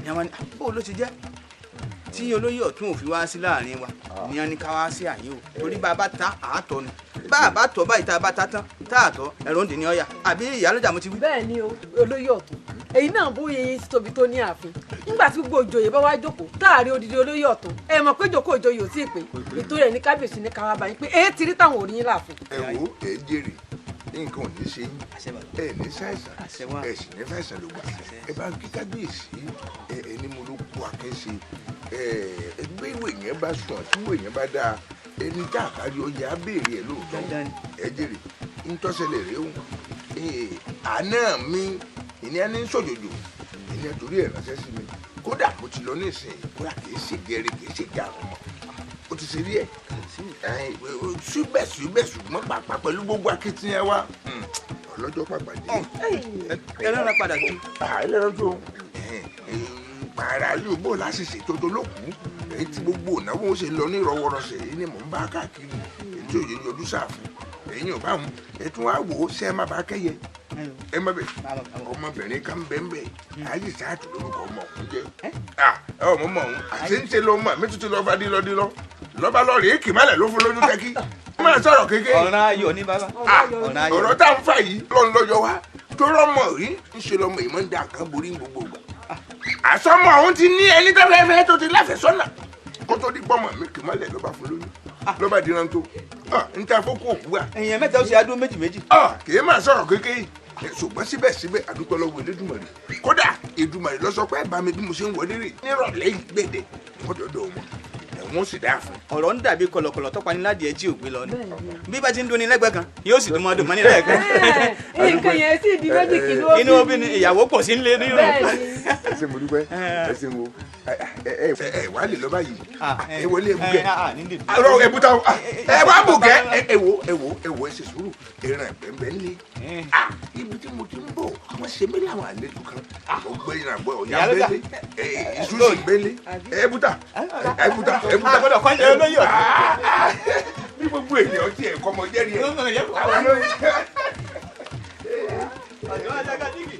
ní àwọn bó ló ti jẹ́ tí olóyè ọ̀tún ò fi wá sí láàrin wa ní wọn ní ká wá sí àyè o torí bàbá ta àátọ́ ni bàbá tọ́ báyìí tá a bá ta tán tá a tọ́ ẹ̀rọ ń dì ní ọ̀yà àbí ìyálójà mo ti wí. Bẹ́ẹ̀ ni o olóyè ọ̀tún èyí náà bóyá eyín ti tóbi tó ní ààfin nígbà tí gbogbo òjòyè bá wá jókòó táàrí odidi olóyè ọ̀tún ẹ mọ̀ pé jókòó òjòyè ò tí ì pé ìtòrí ẹ̀ ní kábíyèsí ní káwá bá yín pé èyí ti rí táwọn ò rí yín láàfin. Ẹ wo ẹ jèrè nǹkan ò ní ṣe yín ẹ ní ṣàìsàn ẹ sì ní fàìsàn ló gbà ẹ bá ń kí kábíyèsí ẹ ní mo ló kú àkẹ́sẹ ẹ gbé ìwé yẹn bá sùn àti ìwé yẹn bá dáa ẹni tá a kárí ọjà á béèrè ẹ lóòótọ́ ẹ jèrè ń tọ́sẹ̀lẹ̀ rẹ o àná mi ìní ẹni ń sòjòjò ìní ẹtorí ẹ ránṣẹ́ sí mi kódà mo ti lọ ní ìsìn kódà kìí ṣe gẹrẹ kìí ṣe gàrún mọ́ ó ti ṣe rí ẹ síbẹ̀síbẹ̀ ṣùgbọ́n pàápàá pẹ̀lú gbogbo akitiyan wa Ọlọ́jọ́ pàpàdé. Ẹlẹ́ran padà tó. Ẹlẹ́ran tó. Pààrà yóò bò láṣìṣe tó tó lókùú. Èyí tí gbogbo ìnáwó ṣe lọ ní ìrọwọ́rọsẹ̀ yìí ni mò ń bá káàkiri. Èyí tí òye yọjú sáàfin. Èyí ò bá wọn. Ẹ tún wá wò ó ṣe é má bàa kẹ́yẹ. Ẹ má bẹ ọmọbìnrin kan bẹ́ẹ̀ ayé sáàtù lórúkọ ọmọ ọ̀hún jẹ́. Ọmọ ọmọ ọ̀hún àti ń ṣe ló mọ̀ mí tuntun lọ́ba dílọ́dílọ́. Lọ́ba lọ́ọ̀rì èkì mọ́lẹ̀ ló fún lójú tẹ́kí. Máa sọ̀rọ̀ kékeré. Ọ̀ràn ayọ̀ ní bàbá. Ọ̀rọ̀ tá à ń fà yìí lọ́n lọ́yọ̀ wá. Tó rọ́mọ rí ń ṣe lọ́mọ ìmọ̀ ń da nǹkan borí gbogbo ìgbà. Àsọmọ ọ̀hún ti ní ẹni tó fẹ́ fẹ́ tó ti láfẹ̀sọ́nà. Kó tó di pọ́mọ mi kì mọ́lẹ̀ ló bá fún lóyún. Ló bá diran tó. N ta fókó òkú wa. Èèyàn mẹ́ta ó ṣe adó méjì méjì. Kì í máa sọ̀rọ̀ kékeré. Ṣùgbọ́n síbẹ̀síbẹ̀ àdúpẹ́ lọ́wọ́ Elédùmarè. Kódà Èdùmàrè ló sọ pé ẹ bá mi bí mo ṣe ń wọlé rè nírọ̀lẹ́ gbèdè wọ́n dọ̀dọ̀ wọn ẹ̀wọ̀n sì dáa fún. Ọ̀rọ̀ ń dàbí kọ̀lọ̀kọ̀lọ̀ tọ́pa ní ládìẹ tí ò gbé lọ ni. Bí bá ti ń dunni lẹ́gbẹ̀ẹ́ kan yóò sì tún mọ́ dùn mọ́ ní lẹ́ẹ̀kan. Nǹkan yẹn sì di méjì kí ló bí. Inú obì ni ìyàwó pọ̀ sí ń lé nínú. Ẹ ṣé mo dúpẹ́, ẹ ṣé mo ẹ wà lè lọ báyìí. Ẹ wọlé ebúkẹ. Àrọ ẹbúta ẹ wá bùkẹ́. Ẹ wo ẹ wo ẹ wo ẹ ṣe sùúrù. Ẹran ẹ̀bẹ̀ ń lé. Ibi tí mo ti ń bọ̀ wọ́n ṣe mí láwọn àlejò kan. Mo gbé ìrànbọ̀ ọ̀yà gbélé. Iṣu sì gbélé. Ẹbúta ẹbúta ẹbúta. Àgbọ̀dọ̀ kọ́ ẹ lóyè ọ̀dọ́. Bí gbogbo ènìyàn ti ẹ̀kọ́ ọmọ jẹ́rìí ẹ̀. Àwọn olóyè. Ọ̀dọ́ ajaga dígì.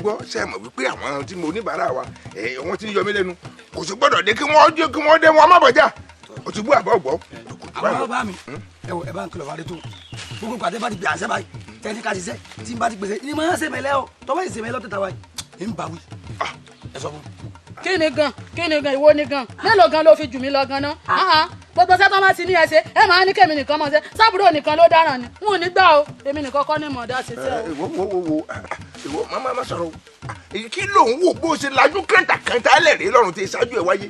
Gbọ́ ṣe mọ̀ wípé àwọn tí mo oníbàárà wa wọ́n ti ń yọ mí lẹ́nu kò sì gbọ́dọ̀ dé kí wọ́n dé kí wọ́n dé wọn má bọ̀já o ti gbọ́ àbọ̀ gbọ́. Àwọn bàbá mi ẹ wò ẹ bá ń kìlọ̀ fún adé tó gbogbo pàtẹ́ bá ti gbé àṣẹ báyìí tẹ́ni ká ṣiṣẹ́ tí n bá ti gbèsè ní máa ń ṣe mẹ́lẹ́ o tọ́wọ́ ìṣe mẹ́lẹ́ tẹ́ta wáyé ń bá wí ẹ sọ fún. Kí ni gan kí ni gan ìwọ ni gan mélòó gan ló fi jù mí lọ gan náà gbogbo sẹ́tọ́ máa ti ní ẹsẹ̀ ẹ máa ní kẹ́mi nìkan mọ̀ ṣe sábúrò nìkan ló dáràn ni n ò ní gbà o èmi nìkan kọ́ ní mọ̀ọ́dá ṣe tẹ́ o. Wo wo wo wo ìwọ má má sọ̀rọ̀ o kí ló ń wò bó ṣe lajú kẹńtàkẹńtà lẹ́rìí lọ́rùn tí ṣáájú ẹ̀ wáyé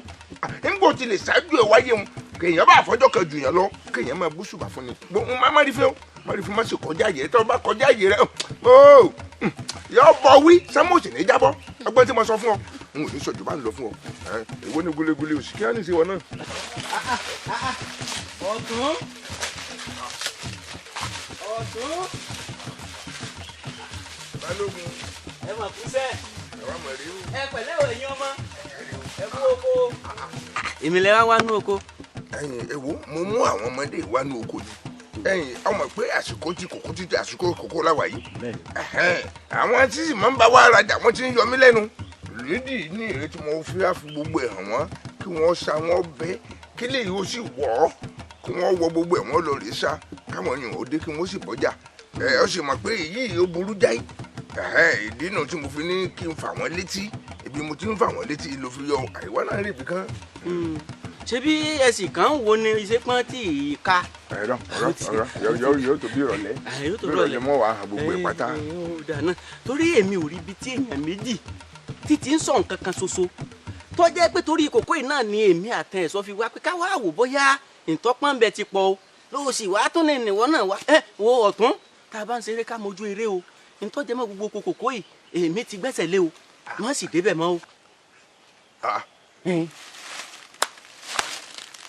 ńgbò tí lè ṣáájú ẹ̀ wáyé mu kéèyàn bá àfọjọ́ kan jù yàn lọ kéèyàn máa bú ṣùgbà fún ni má má rí fẹ́ o má rí fún má sì kọjá àyè tó bá kọjá àyè rẹ o yọ bọ wí sámúsì ní jábọ́ ọgbọ́n tí mo sọ fún ọ n ò ní sọ jù bá ń lọ fún ọ ìwọ ní gulegule òsì kí á ní í ṣe wọn náà. Ọ̀tún ọ̀tún. Balógun. Ẹ mọ̀ kúṣẹ́. Ẹ wá mọ̀ rí o. Ẹ pẹ̀lẹ́ o ẹ̀yin ọmọ. Ẹ kú oko. Èmi lẹ wá wá nú oko. Ẹ̀yin ẹ wo mo mú àwọn ọmọdé wá nú oko ni. Ẹ̀yin ọmọ pé àsìkò tí kòkó ti àsìkò kòkó láwà yìí. Àwọn tí sì máa ń bá wa rajà wọ́n ti ń yọ mí lẹ́nu. Lídì ní ìrètí mo fi wá fi gbogbo ẹ̀ hàn wọ́n kí wọ́n sa wọ́n bẹ́ kí lè yóò sì wọ̀ ọ́ kí wọ́n wọ gbogbo ẹ̀ wọ́n lọ rèé sá káwọn èèyàn ó dé kí wọ́n sì bọ́jà. Ẹ ọ sì mọ̀ pé èyí ó burú jáì. Ìdí náà tí mo fi ní kí n fà wọ́n létí ibi mo ti ń fà wọ́n létí ló fi yọ àìwá náà rí ibì kan. Ṣé bí ẹsìn kan ń wo ni iṣẹ́ pọ́n tí ì ká. Ẹ̀rọ ọ̀rọ̀ ọ̀rọ̀ yóò tó bí ìrọ̀lẹ́ yóò tó bí ìrọ̀lẹ́ mọ́ wàá gbogbo ẹ̀ pátá. Torí èmi ò rí ibi tí èèyàn méjì títí ń sọ nǹkan kan ṣoṣo tó jẹ́ pé torí kòkó yìí náà ni èmi àtẹ ẹ̀sọ́ fi wá pé ká wá wò bóyá ìtọ́pọ́n bẹ ti pọ̀ o lóò sì wá tún ní ìwọ náà wá ẹ wo ọ̀tún tá a bá ń ṣeré ká mojú eré o ìtọ́jẹ́ mọ́ gbogbo kòkó yìí èmi ti gbẹ́sẹ̀ lé o wọ́n sì débẹ̀ mọ́ o.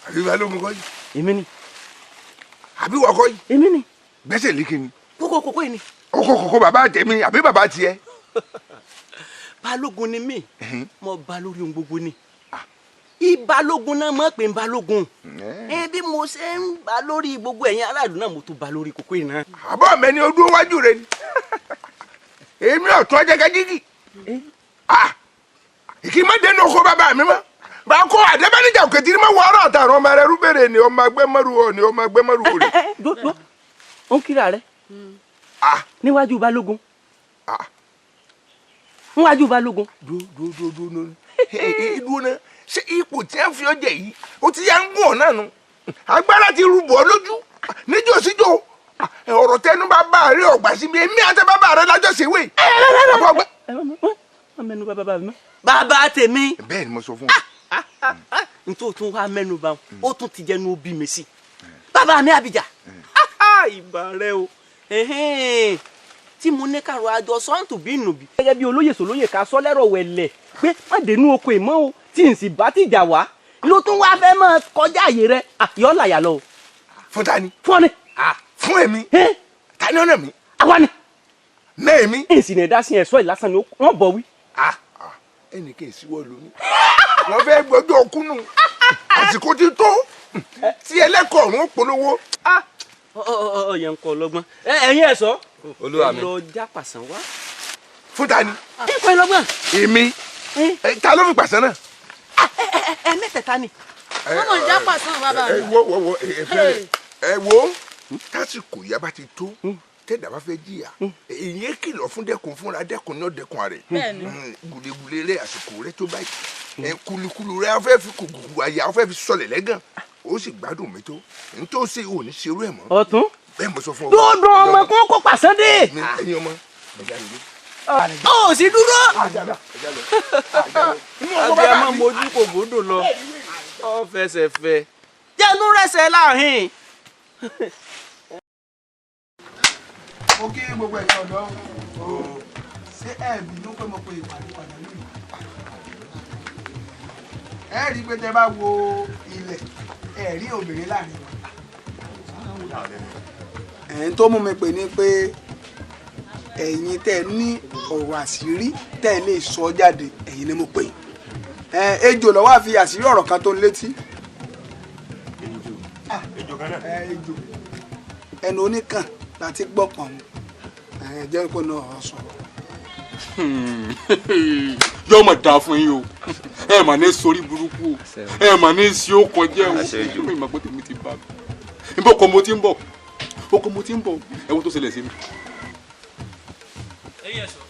Àbí Balógun kọ́ yìí. Èmi ni. Àbí wọ́n kọ́ yìí. Èmi ni. Gbẹ́sẹ̀ lé kí ni. Kókó kòkó yìí ni. Kókó kòkó bàbá tèmi àbí bàbá tiẹ̀. Balógun ni mí mo ba lórí ohun gbogbo ni ìbalógun náà mọ̀ pé ń balógun bí mo ṣe ń ba lórí gbogbo ẹ̀yin aráàlú náà mo tún ba lórí kókó yìí náà. Àbọ̀ mi ni o dúró wájú rẹ ni èmi ọ̀tún ọjọ́ jígì kí n má dénú oko bàbá mi mọ́ bá a kó àdébẹ́nijà òkè tí ní ma wọ ọ̀rọ̀ àtàrà ọmọ rẹ rúbèrè ni ọmọ agbẹ́mọ́rù ọ̀ ni ọmọ agbẹ́mọ́rù ò rè. Ó ń kíra rẹ níwájú balógun níwájú balógun. Dúró dúró dúró dúró dúró náà ṣé ipò tí a fi ọjà yìí ó ti yá ń gùn ọ náà nu agbára ti rúbọ lójú níjó síjó Ọ̀rọ̀ tẹnu bàbá rẹ ọ̀gbà síbi èmi àti bàbá rẹ lájọ ṣèwé. Mẹ́nu bà bàbá mi. Bàbá tèmi. Bẹ́ẹ̀ ni mo sọ fún ọ. N tó tún wá mẹ́nu bà ó tún ti jẹnu bí mi sí. Bàbá mi Àbíjà. Ìbà rẹ o. Tí mo ní kàrọ̀ àjọ sọ́ǹtù bí nùbí. Gẹ́gẹ́ bí olóyè sòlóyè ká sọ lẹ́rọ̀ wẹ̀lẹ̀ pé má dénú oko ìmọ̀ o tí n sì bá tìjà wá ló tún wá fẹ́ máa kọjá àyè rẹ yọ làyà lọ. Fún ta ni. Fún ọ ni. Fún èmi. Ta ni ọ̀nà mi. Àwa ni. Ní èmi. Èsì ní ẹ̀dá sí ẹ̀sọ́ ìlásán ni wọ́n bọ̀ wí. Ẹnì kì í síwọ́ lómi. Wọ́n fẹ́ gbọ́dọ̀ ọkúnnù. Àsìkò ti tó tí ẹlẹ́kọ̀ọ́ ọ̀run polówó. Ọ yẹn ń kọ ọlọ́gbọ́n. Ẹ̀yin ẹ̀sọ́. Olúwa mi. Lọ já pàṣán wá. Fún ta ni. Ẹ kọ́ ẹ lọ́gbọ́n. Èmi. Ta ló fi pàṣán náà? Ẹ mẹ́tẹ̀ẹ̀ta ni. Wọ́n mọ̀ já pàṣán bàbá mi. Ẹ wo wo wo ẹ fẹ́ ẹ wo tásìkò ìyá bá ti tó tẹ́dà bá fẹ́ jìyà ìyẹn kìlọ̀ fún dẹ́kun fúnra dẹ́kun náà dẹ́kun rẹ̀ gulegule rẹ̀ àsìkò rẹ̀ tó báyìí kulikulu rẹ̀ afẹ́ fi kùkùkù àyà afẹ́ fi sọlẹ̀ lẹ́gàn ó sì gbádùn mi tó n tó ṣe ò ní ṣerú ẹ̀ mọ́. Ọ̀tún. Bẹ́ẹ̀ mo sọ fún ọ. Dúdú ọmọ kó kó pàṣán dé. Ẹ̀yin ọmọ ẹ̀já mi. Ó sì dúró. Abiyamọ mojú kò bódò lọ ọ fẹsẹ̀ fẹ jẹnu rẹsẹ̀ láàrin. Mo kí gbogbo ẹ̀yin ọ̀dọ́ o, ṣé ẹ bínú pé mo pe ìpàdé pàjáwìrì? Ẹ rí i pé tẹ bá wo ilẹ̀ ẹ rí obìnrin láàrin wa. Ẹ̀yin tó mú mi pè ní pé ẹ̀yin tẹ́ ní ọ̀rọ̀ àṣírí tẹ́ lè sọ jáde ẹ̀yin ni mo pè. Ejò ló wá fi àṣírí ọ̀rọ̀ kan tó ń létí. Ejò kan náà. Ejò ẹnu oníkàn láti gbọ́ pọ̀n ẹ jẹ́ kó náà sọ̀rọ̀. Yóò mọ̀ dáa fún yín o, ẹ mà ní sórí burúkú o, ẹ mà ní sí ó kọjá o, mi mà pé tèmi ti bá mi. Níbo ọkọ mo ti ń bọ̀, ọkọ mo ti ń bọ̀, ẹ̀wọ̀n tó ṣẹlẹ̀ sí mi. Ẹ̀yin ẹ̀sọ́,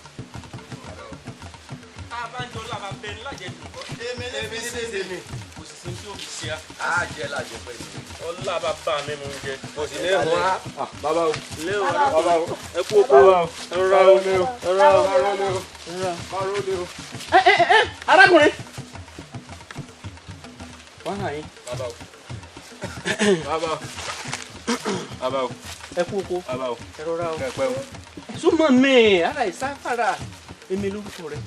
tá a bá ń jọ lába bẹni lájẹ dùn kọ́. Èmi ní sèmi. Kò sì sí tí ó fi ṣe á. Á jẹ́ lájẹ pẹ́ sí. Ọlá bàbá mi mú jẹ. Kò sì ní ìhun á. Bàbá o. Ilé o. Bàbá o. Ẹ kú oko. Ẹ rọra o. Ẹ rọra o. Ẹ o. Ẹ arákùnrin. Wá hàn yín. Bàbá o. Bàbá o. Bàbá o. Ẹ kú oko. Bàbá o. Ẹ rọra o. Ẹ pẹ́ o. Súnmọ́ mi, ara ìsáfàrà, èmi lórúkọ rẹ.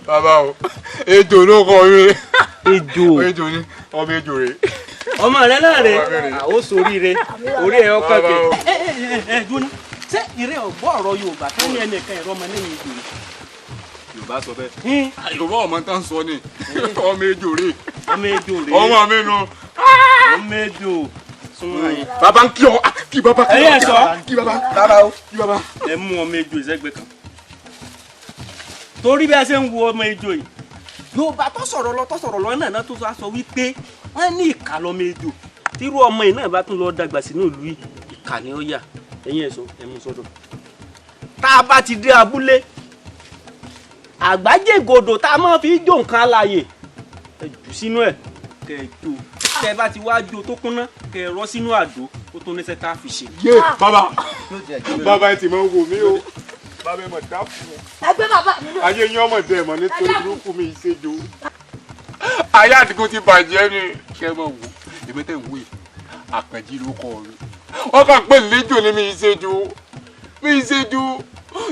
Bàbá o, ejò ló kọ mi. Ejò. Ejò ni, ọmọ ejò rè. Ọmọ rẹ náà rè, ó sórí rẹ, orí ẹ ọkọ kẹ. Ẹ ẹ ẹ dúró, ṣé ìrẹ́ ọ̀gbọ́ ọ̀rọ̀ Yorùbá tó ní ẹnìkan ẹ̀rọ ọmọ lẹ́yìn ejò rè? Yorùbá sọ bẹ́ẹ̀. Yorùbá ọmọ tá ń sọ ni, ọmọ ejò rè. Ọmọ ejò rè. Ọmọ mi nu. Ọmọ ejò. Bàbá ń kí ọ, kí bàbá kí bàbá kí bàbá. Bàbá o. Kí bàbá. Ẹ mú ọmọ ejò ìsẹ́gbẹ̀ kan. Torí bí a ṣe ń wo ọmọ ejò yìí, Yorùbá tó sọ̀rọ̀ lọ tó sọ̀rọ̀ lọ náà tó sọ wípé wọ́n ní ìkà lọ́mọ ejò. Tírú ọmọ yìí náà bá tún lọ dàgbà sínú ìlú yìí, ìkà ni ó yà. Ẹ̀yin ẹ̀sọ́ ẹ mú sọ́dọ̀. Tá a bá ti dé abúlé, àgbájégodò tá a máa fi jó nǹkan alààyè, ẹ jù sínú ẹ̀ kẹ́ ẹ jó. Tẹ́ bá ti wá jó tó kúnná kẹ́ ẹ rọ́ sínú àdó, ó tún níṣẹ́ tá a fi ṣe. Yé bàbá, bàbá ẹ ti máa ń wò mí o. Bàbá ẹ mọ̀ dá fún un. Ẹgbẹ́ bàbá mi ló. Ayé yín ọmọ ìdẹ mọ̀ nítorí burúkú mi ìṣèjò. Ayé àdìgún ti bàjẹ́ ni. Ṣé ẹ mọ̀ wò, èmi tẹ̀ ń wò yìí, Àkànjí ló kọ mi. Wọ́n kàn pé lẹ́jọ́ ni mi ìṣèjò. Mi ìṣèjò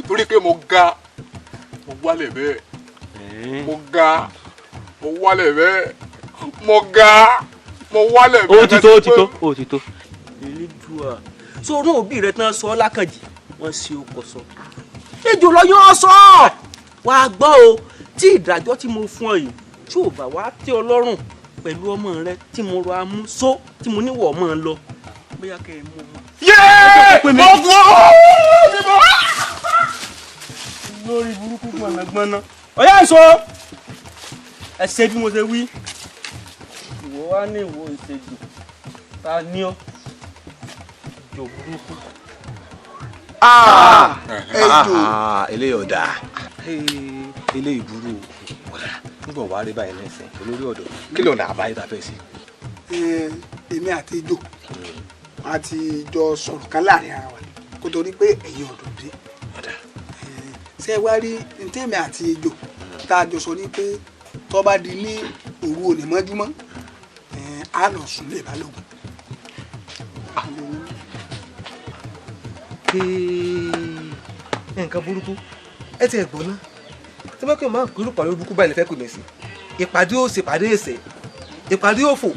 torí pé mo ga, mo wálẹ̀ bẹ́ẹ̀. Mo ga, mo wálẹ̀ bẹ́ẹ̀. Mo ga, mo wálẹ̀ bẹ́ẹ̀. Ó ti tó, ó ti tó, ó ti tó. Elédùà. Sọ̀rọ̀ òbí rẹ̀ tán sọ ọ́ lákànjì, wọ́n ṣe okọ̀ sọ. Ejò lọ yán sọ wá gbọ́ o, tí ìdájọ́ tí mo fún ọ yìí tí ò bá wá tẹ́ ọ lọ́rùn pẹ̀lú ọmọ rẹ tí mo rọ amú só tí mo níwọ̀ ọmọ lọ bóyá kẹ́ ẹ mú ọmọ. Yéé! Mo fún ọ! Lórí burúkú gbọ̀nàgbọ̀nà. Ọ̀yá ìṣó ẹ ṣe bí mo ṣe wí. Ìwọ wá ní ìwọ ìṣèjò ta ní ọ jò burúkú. Ejò. Eléyìí ọ̀dà eléyìí burú o, nígbà wàá rí báyìí lẹ́sìn olórí ọ̀dọ́ kí lọ́nà àbáyé ta fẹ́ sí. Èmi àti ejò A ti jọ sọ̀rọ̀ kan láàrin ara wa kó torí pé ẹ̀yin ọ̀dọ́ dé. Ṣé wá rí ntẹ́mi àti ejò tá a jọ sọ ní pé tó bá di ní òru òní mọ́júmọ́ á lọ sùn lé Balógun. Nǹkan burúkú ẹ ti ẹ̀ gbọ́ ná tí wọ́n kí wọ́n máa ń pẹ̀lú pàdé burúkú báyìí lè fẹ́ pè mí sí ìpàdé ó ṣe ìpàdé èsè ìpàdé òfò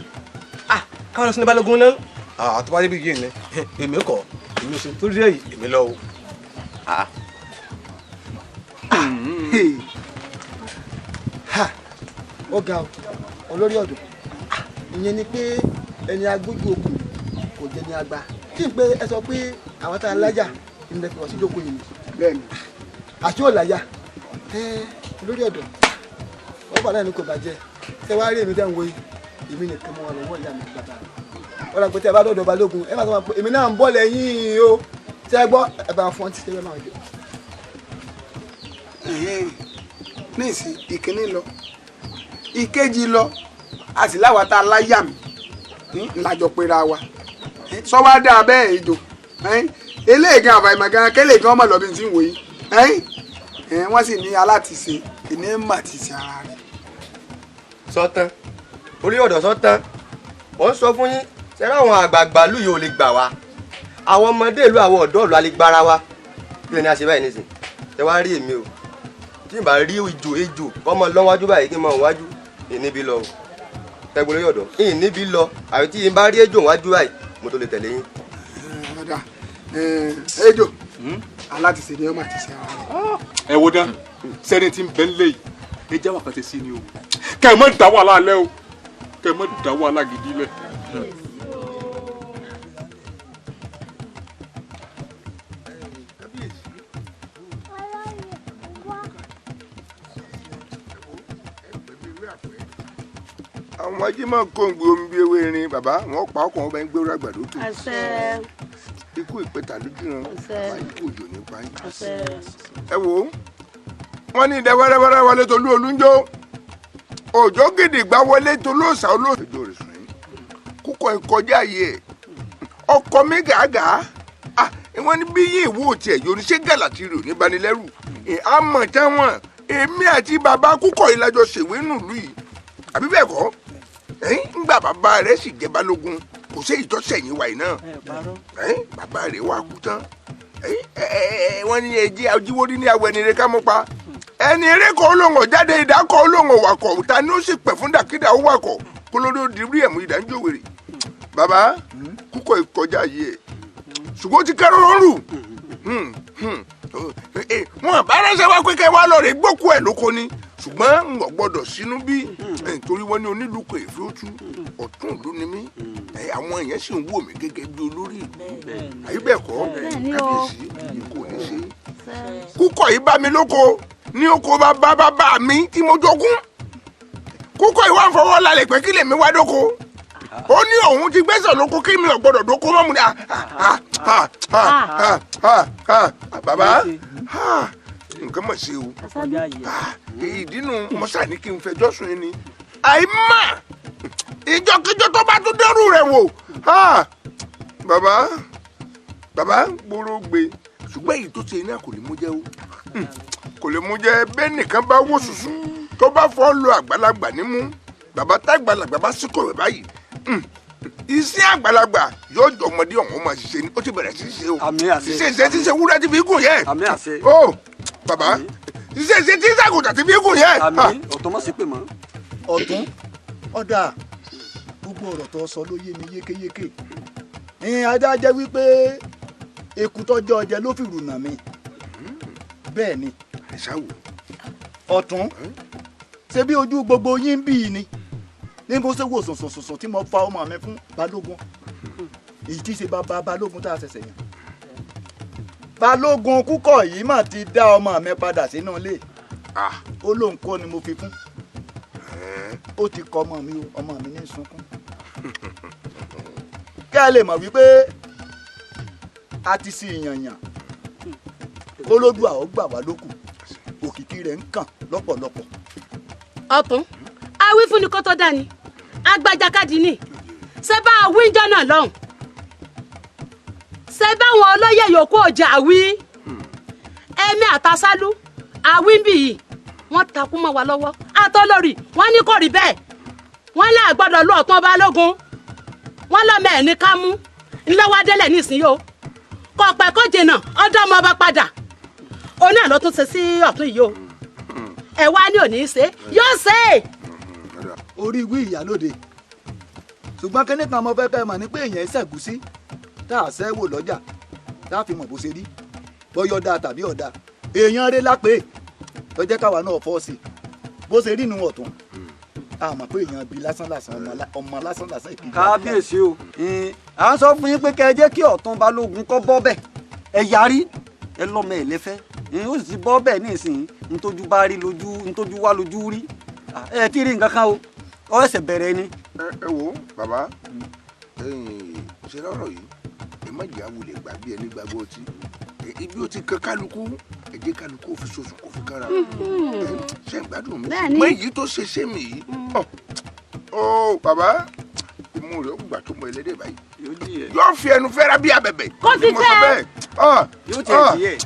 káwọn lọ sí ní Balógun náà àtúbọ̀ débi yìí ni èmi kọ̀ èmi ò ṣe torí èyí èmi lọ o. Ó ga o, olórí ọ̀dọ́, ìyẹn ni pé ẹni agbójú okùn kò jẹ́ ní agba kí n pé ẹ sọ pé àwọn tá a lájà ìnlẹ̀ fi wọ́n sí ìjókòó yìí. Bẹ́ẹ̀ni àti ò láyà olórí ọ̀dọ́ ọba náà ni kò bàjẹ́. Ṣé wàá rí èmi tẹ́ ń wo yìí, èmi nìkan mọ́ wọn lọ́wọ́ ìyá mi bàbá wọn lọ pé tí ẹ bá dọ̀dọ̀ Balógun ẹ máa sọ pé èmi náà ń bọ̀ lẹ́yìn o. Ṣé ẹ gbọ́ ẹ bá fọ́n tí ṣe máa jẹ. Ní ìsìn ìkíní lọ ìkejì lọ a sì láwa tá a láyà mí ńlájọ pera wa sọ wá dáa bẹ́ẹ̀ ejò eléyìí gan àfàìmọ̀ gan kélé gan ọmọ lọ́bí tí ń wò yìí wọ́n sì ní alátìṣe ìní mà ti ṣe ara rẹ̀. Sọtán orí ọ̀dọ̀ sọtán wọ́n sọ fún yín ṣẹ́rẹ́ àwọn àgbààgbà ìlú yìí ò lè gbà wá, àwọn ọmọdé ìlú àwọn ọ̀dọ́ ìlú a lè gbára wa. Kí ni a ṣe báyìí nísìn? Ṣé wàá rí èmi o tí n bá rí ejò ejò kọ́mọ lọ́wájú báyìí kí n mọ̀ wájú ìníbi lọ o tẹ́gbọ́n lórí ọ̀dọ́ ìníbi lọ àbí tí n bá rí ejò wájú báyìí mo tó lè tẹ̀lé yín. Ejò alátìṣe ni ó máa ti ṣe ara rẹ̀. Ẹ wo dán sẹ́ni tí ń bẹ́ ń lé yìí ẹ jẹ́ wàkàtí sí ni o kẹ́ ẹ má dá wàhálà lẹ́ o kẹ́ ẹ má dá wàhálà gidi lẹ̀. Àwọn ajímọ̀ kóńgbé omi bí ewé rin bàbá wọn pa ọkàn ọba ń gbé àgbàdo tó ikú ìpẹta lójú náà bàbá ikú òjò nípa yín. Ẹ wo wọn ní ìdẹ wẹrẹwẹrẹ wọlé tolú olúnjó òjò gidigba wọlé tolú òòsà olóòsà ìjọ rẹ sùn yín kúkọ ìkọjá yìí ẹ ọkọ mi gàgà wọn ní bí yín ìwò tiẹ̀ yóò ní ṣé gàlàtì rè ní banilẹ́rù àmọ̀ táwọn èmi àti bàbá kúkọ yìí lájọ ṣèwé nùlú yìí àbí bẹ́ẹ̀ kọ́ ńgbà bàbá rẹ̀ sì jẹ́ Balógun kò sí ìtọ́sẹ̀yìn wa yìí náà bàbá rẹ̀ wà kú tán wọ́n ní ẹjẹ́ ajíwórí ní awọ ẹni rẹ̀ ká mú pa ẹni eré kọ́ olóhùn jáde ìdákọ̀ olóhùn wakọ̀ ta ni ó sì pẹ̀ fún dàkídà ó wakọ̀ kó lórí ó di rí ẹ̀mú ìdánjòwèrè bàbá kúkọ̀ ìkọjá yìí ẹ̀ ṣùgbọ́n ti kẹ́rọ rọrù wọn bá ránṣẹ́ wá pé kẹ́ wá lọ rè gbókù ẹ̀ lóko ni ṣùgbọ́n n ò gbọ́dọ̀ sínú bí torí wọ́n ní onílùkọ èéfì ó tú ọ̀tún ìlú ni mí àwọn èèyàn sì ń wò mí gẹ́gẹ́ bí olórí ìlú àyè bẹ́ẹ̀ kọ́ kábíyèsí kò ní ṣe. Kúkọ̀ yìí bá mi lóko ní oko bàbá bàbá mi tí mo jogún kúkọ̀ yìí wá ń fọwọ́ lálẹ́ pé kí lèmi wá dóko ó ní òun ti gbẹ́sẹ̀ lóko kí mi ò gbọ́dọ̀ dóko mọ́ mu ni bàbá nǹkan mọ̀ sí o ìdínú mọ́sá ní kí n fẹjọ́ sùn yín ni àìmọ̀ ìjọkíjọ tó bá tún dẹ́rù rẹ̀ wò bàbá bàbá gbòòrò gbé ṣùgbọ́n èyí tó ṣe iná kò lè mú jẹ́ o kò lè mú jẹ́ bẹ́ẹ̀ nìkan bá wò ṣùṣù tó bá fọ́ lo àgbàlagbà nímú bàbá tágbàlagbà bá síkò rẹ̀ báyìí iṣẹ́ àgbàlagbà yóò jọ ọmọdé ọ̀hún máa ṣiṣẹ́ ni ó ti bẹ̀rẹ̀ sí ṣe o ṣiṣẹ́ ṣe ti ṣe wúrẹ́ ti fi gùn yẹ o bàbá ṣiṣẹ́ ṣe ti ṣàgùtà ti fi gùn yẹ. Ọ̀tún má sí pè mọ́. Ọ̀tún ọ̀dà gbogbo ọ̀rọ̀ tó sọ ló yé mi yékéyéké ìyẹn ajá jẹ́ wípé eku tọ́jọ́ ọjẹ́ ló fi rùnà mi bẹ́ẹ̀ ni ọ̀tún ṣe bí ojú gbogbo yín bí ni ní bó ṣe wò sùnsùnsùn tí mo fa ọmọ mi fún Balógun èyí tí í ṣe bàbá Balógun tá a ṣẹ̀ṣẹ̀ yàn Balógun kúkọ̀ yìí mà ti dá ọmọ mi padà sínú ilé ó lóun kọ́ ni mo fi fún ó ti kọ ọmọ mi o ọmọ mi ní sunkún kẹ́ ẹ lè mọ̀ wípé a ti sin ìyànyàn kólódùà ó gbà wá lókù òkìkí rẹ̀ ń kàn lọ́pọ̀lọpọ̀. Ọ̀tún awí fún ni kó tó dání agbájakadì ni ṣé bá a wíńjọ náà lọ́hùn Ṣé báwọn olóyè yòókù ọjà wí ẹ̀mí àtàsálú àwí ń bì yìí wọ́n takú mọ́ wa lọ́wọ́ àtọ́lórí wọ́n ní kò rí bẹ́ẹ̀ wọ́n là gbọ́dọ̀ lu ọ̀tún balógun wọ́n lọ́mọ ẹ̀ ní ká mú ńlọ́wọ́ délẹ̀ nísìnyí o kò pẹ́ kó jìnnà ọ̀dọ́ ọmọ ọba padà òun náà ló tún ṣe sí ọ̀tún yìí o ẹ̀ wá ní òní ṣe yóò ṣe é. Orí ìwé ìyálóde ṣùgbọ́n kíní kan mo fẹ́ kẹ́ ẹ mọ̀ ní pé èèyàn ṣẹ̀gúsí tá a ṣẹ́ wò lọ́jà tá a fi mọ̀ bó ṣe rí bọ́yọ̀ dáa tàbí ọ̀dà èèyàn rẹ̀ lápè tó jẹ́ káwa náà fọ́ sí i bó ṣe rí inú ọ̀tún a mọ̀ pé èèyàn bíi lásán lásán ọmọ lásán lásán ìpínlẹ̀. Kábíyèsí o, à ń sọ fún yín pé kẹ́ ẹ jẹ́ kí ọ̀tún balógun kọ́ bọ́ bẹ́ẹ̀ ẹ yarí ẹ lọ́mọ ẹ lẹ́fẹ́ ó sì ti bọ́ bẹ́ẹ̀ nísìnyí ntójú bá rí lójú ntójú wá lójú rí ẹ ti rí nǹkan kan o ọ ẹsẹ̀ bẹ̀rẹ̀ ni. Ẹ wo bàbá, ṣe lọ́rọ̀ yìí ẹ má jẹ́ àwùlẹ̀ gbà bí ẹni gbàgbọ́ ọtí ibi ó ti kan kálukú ẹ jẹ́ kálukú ó fi ṣoṣù kó fi kára ṣe ń gbádùn mi mọ èyí tó ṣe ṣé mi yìí ọ bàbá imú rẹ̀ ó gbà tó mọ ẹlẹ́dẹ̀ báyìí yóò fi ẹnu fẹ́ra bí abẹ̀bẹ̀ kó fi fẹ́ yóò tiẹ̀ díẹ̀.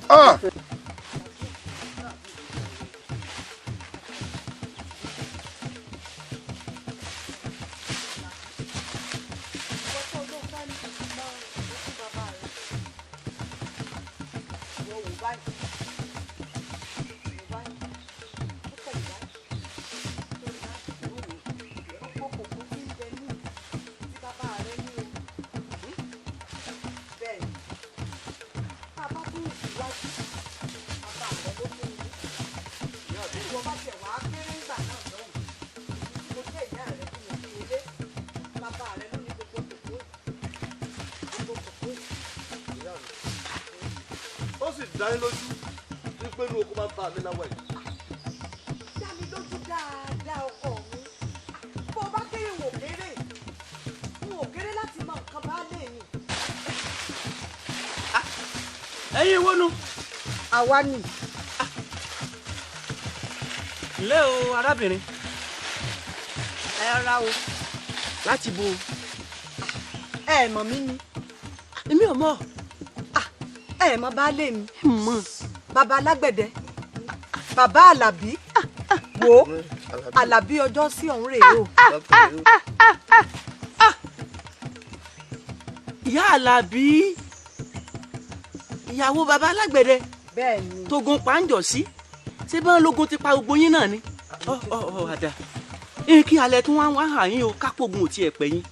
Ó sì dá yín lójú wípé inú oko máa ń bá mi láwọ̀ yìí. Dá mi lójú dáadáa ọkọ mi, bó o bá kéré wò kéré n ò kéré láti mọ nǹkan bá lè mi. Ẹ̀yin wo nu. Àwa ni. Ǹlẹ́ o arábìnrin. Ẹ ra o. Láti bo. Ẹ mọ̀ mí ni. Èmi ò mọ̀. Ẹ mọ̀ baálé mi. Mọ̀. Bàbá alágbẹ̀dẹ. Bàbá Àlàbí. Wo Àlàbí ọjọ́ sí ọ̀hún rèé o. Ìyá Àlàbí ìyàwó bàbá alágbẹ̀dẹ. Bẹ́ẹ̀ni. Tógun pàǹjọ sí ṣé bá ń lógun ti pa gbogbo yín náà ni. Ọ ọ ọ àdá kí alẹ́ tí wọ́n wá hàn yín o kápógun ò tiẹ̀ pẹ́ yín.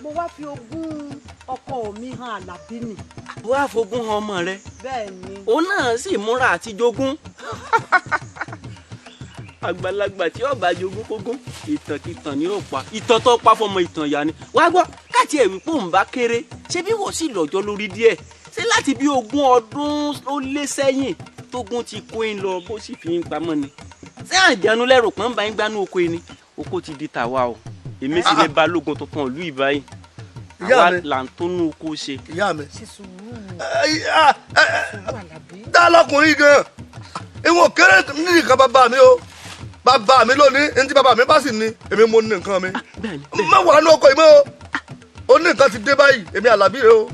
Mo wá fi ogún ọkọ mi hàn Àlàbí ni. Wá fogún hàn ọmọ rẹ. Bẹ́ẹ̀ni. Òun náà sì múra àti jogún. Àgbàlagbà tí ó bá jogún kógún ìtànkìtàn ni ó pa ìtàn tó pa fọmọ ìtàn ìyá ni. Wá gbọ́ káàtì ẹ̀wí pò ń bá kéré ṣé bí wọ́n sì lọ́jọ́ lórí díẹ̀ ṣé láti bí 20 ọdún ó lé sẹ́yìn tógún ti kó ń lọ bó sì fi ń pamọ́ ni. Ṣé àjẹnu lẹ́rù pọ́n bá ń gbanú oko ni oko ti di tàwa o èmi sì ní balógun tuntun ìlú ìbáyìí àwa là ń tónú oko ṣe. Ìyá mi dá lọkùnrin gan ìwọ̀n kéré ní nǹkan bàbá mi o bàbá mi lónìí ní tí bàbá mi bá sì ní èmi mo ní nǹkan mi má wà ní oko ìmọ̀ o ó ní nǹkan ti dé báyìí èmi Àlàbí rẹ o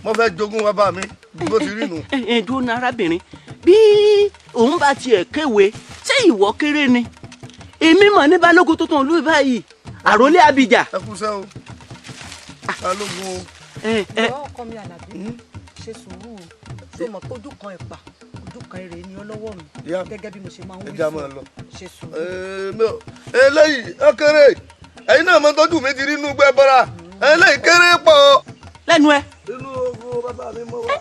mo fẹ́ jogún bàbá mi bó ti rí nu. Ẹ dúró ní arábìnrin bí òun bá tiẹ̀ kéwe ṣé ìwọ kéré ni èmi mọ̀ ní balógun tuntun ìlú báyìí àròlé Abidjan. Ẹ kú sẹ́ o balógun o. Ìyá ọkọ mi Àlàbí ṣe sùúrù o tó mọ̀ pé ojú kan ẹ̀pà ojú kan èrè ni ọlọ́wọ́ mi gẹ́gẹ́ bí mo ṣe máa ń wí fún ọ ṣe sùúrù. Eléyìí ó kéré ẹ̀yin náà mọ tọ́jú mi ti rí inú gbẹ bọ́ra eléyìí kéré pọ̀. Lẹ́nu ẹ. Inú ogun bàbá mi mọ wá.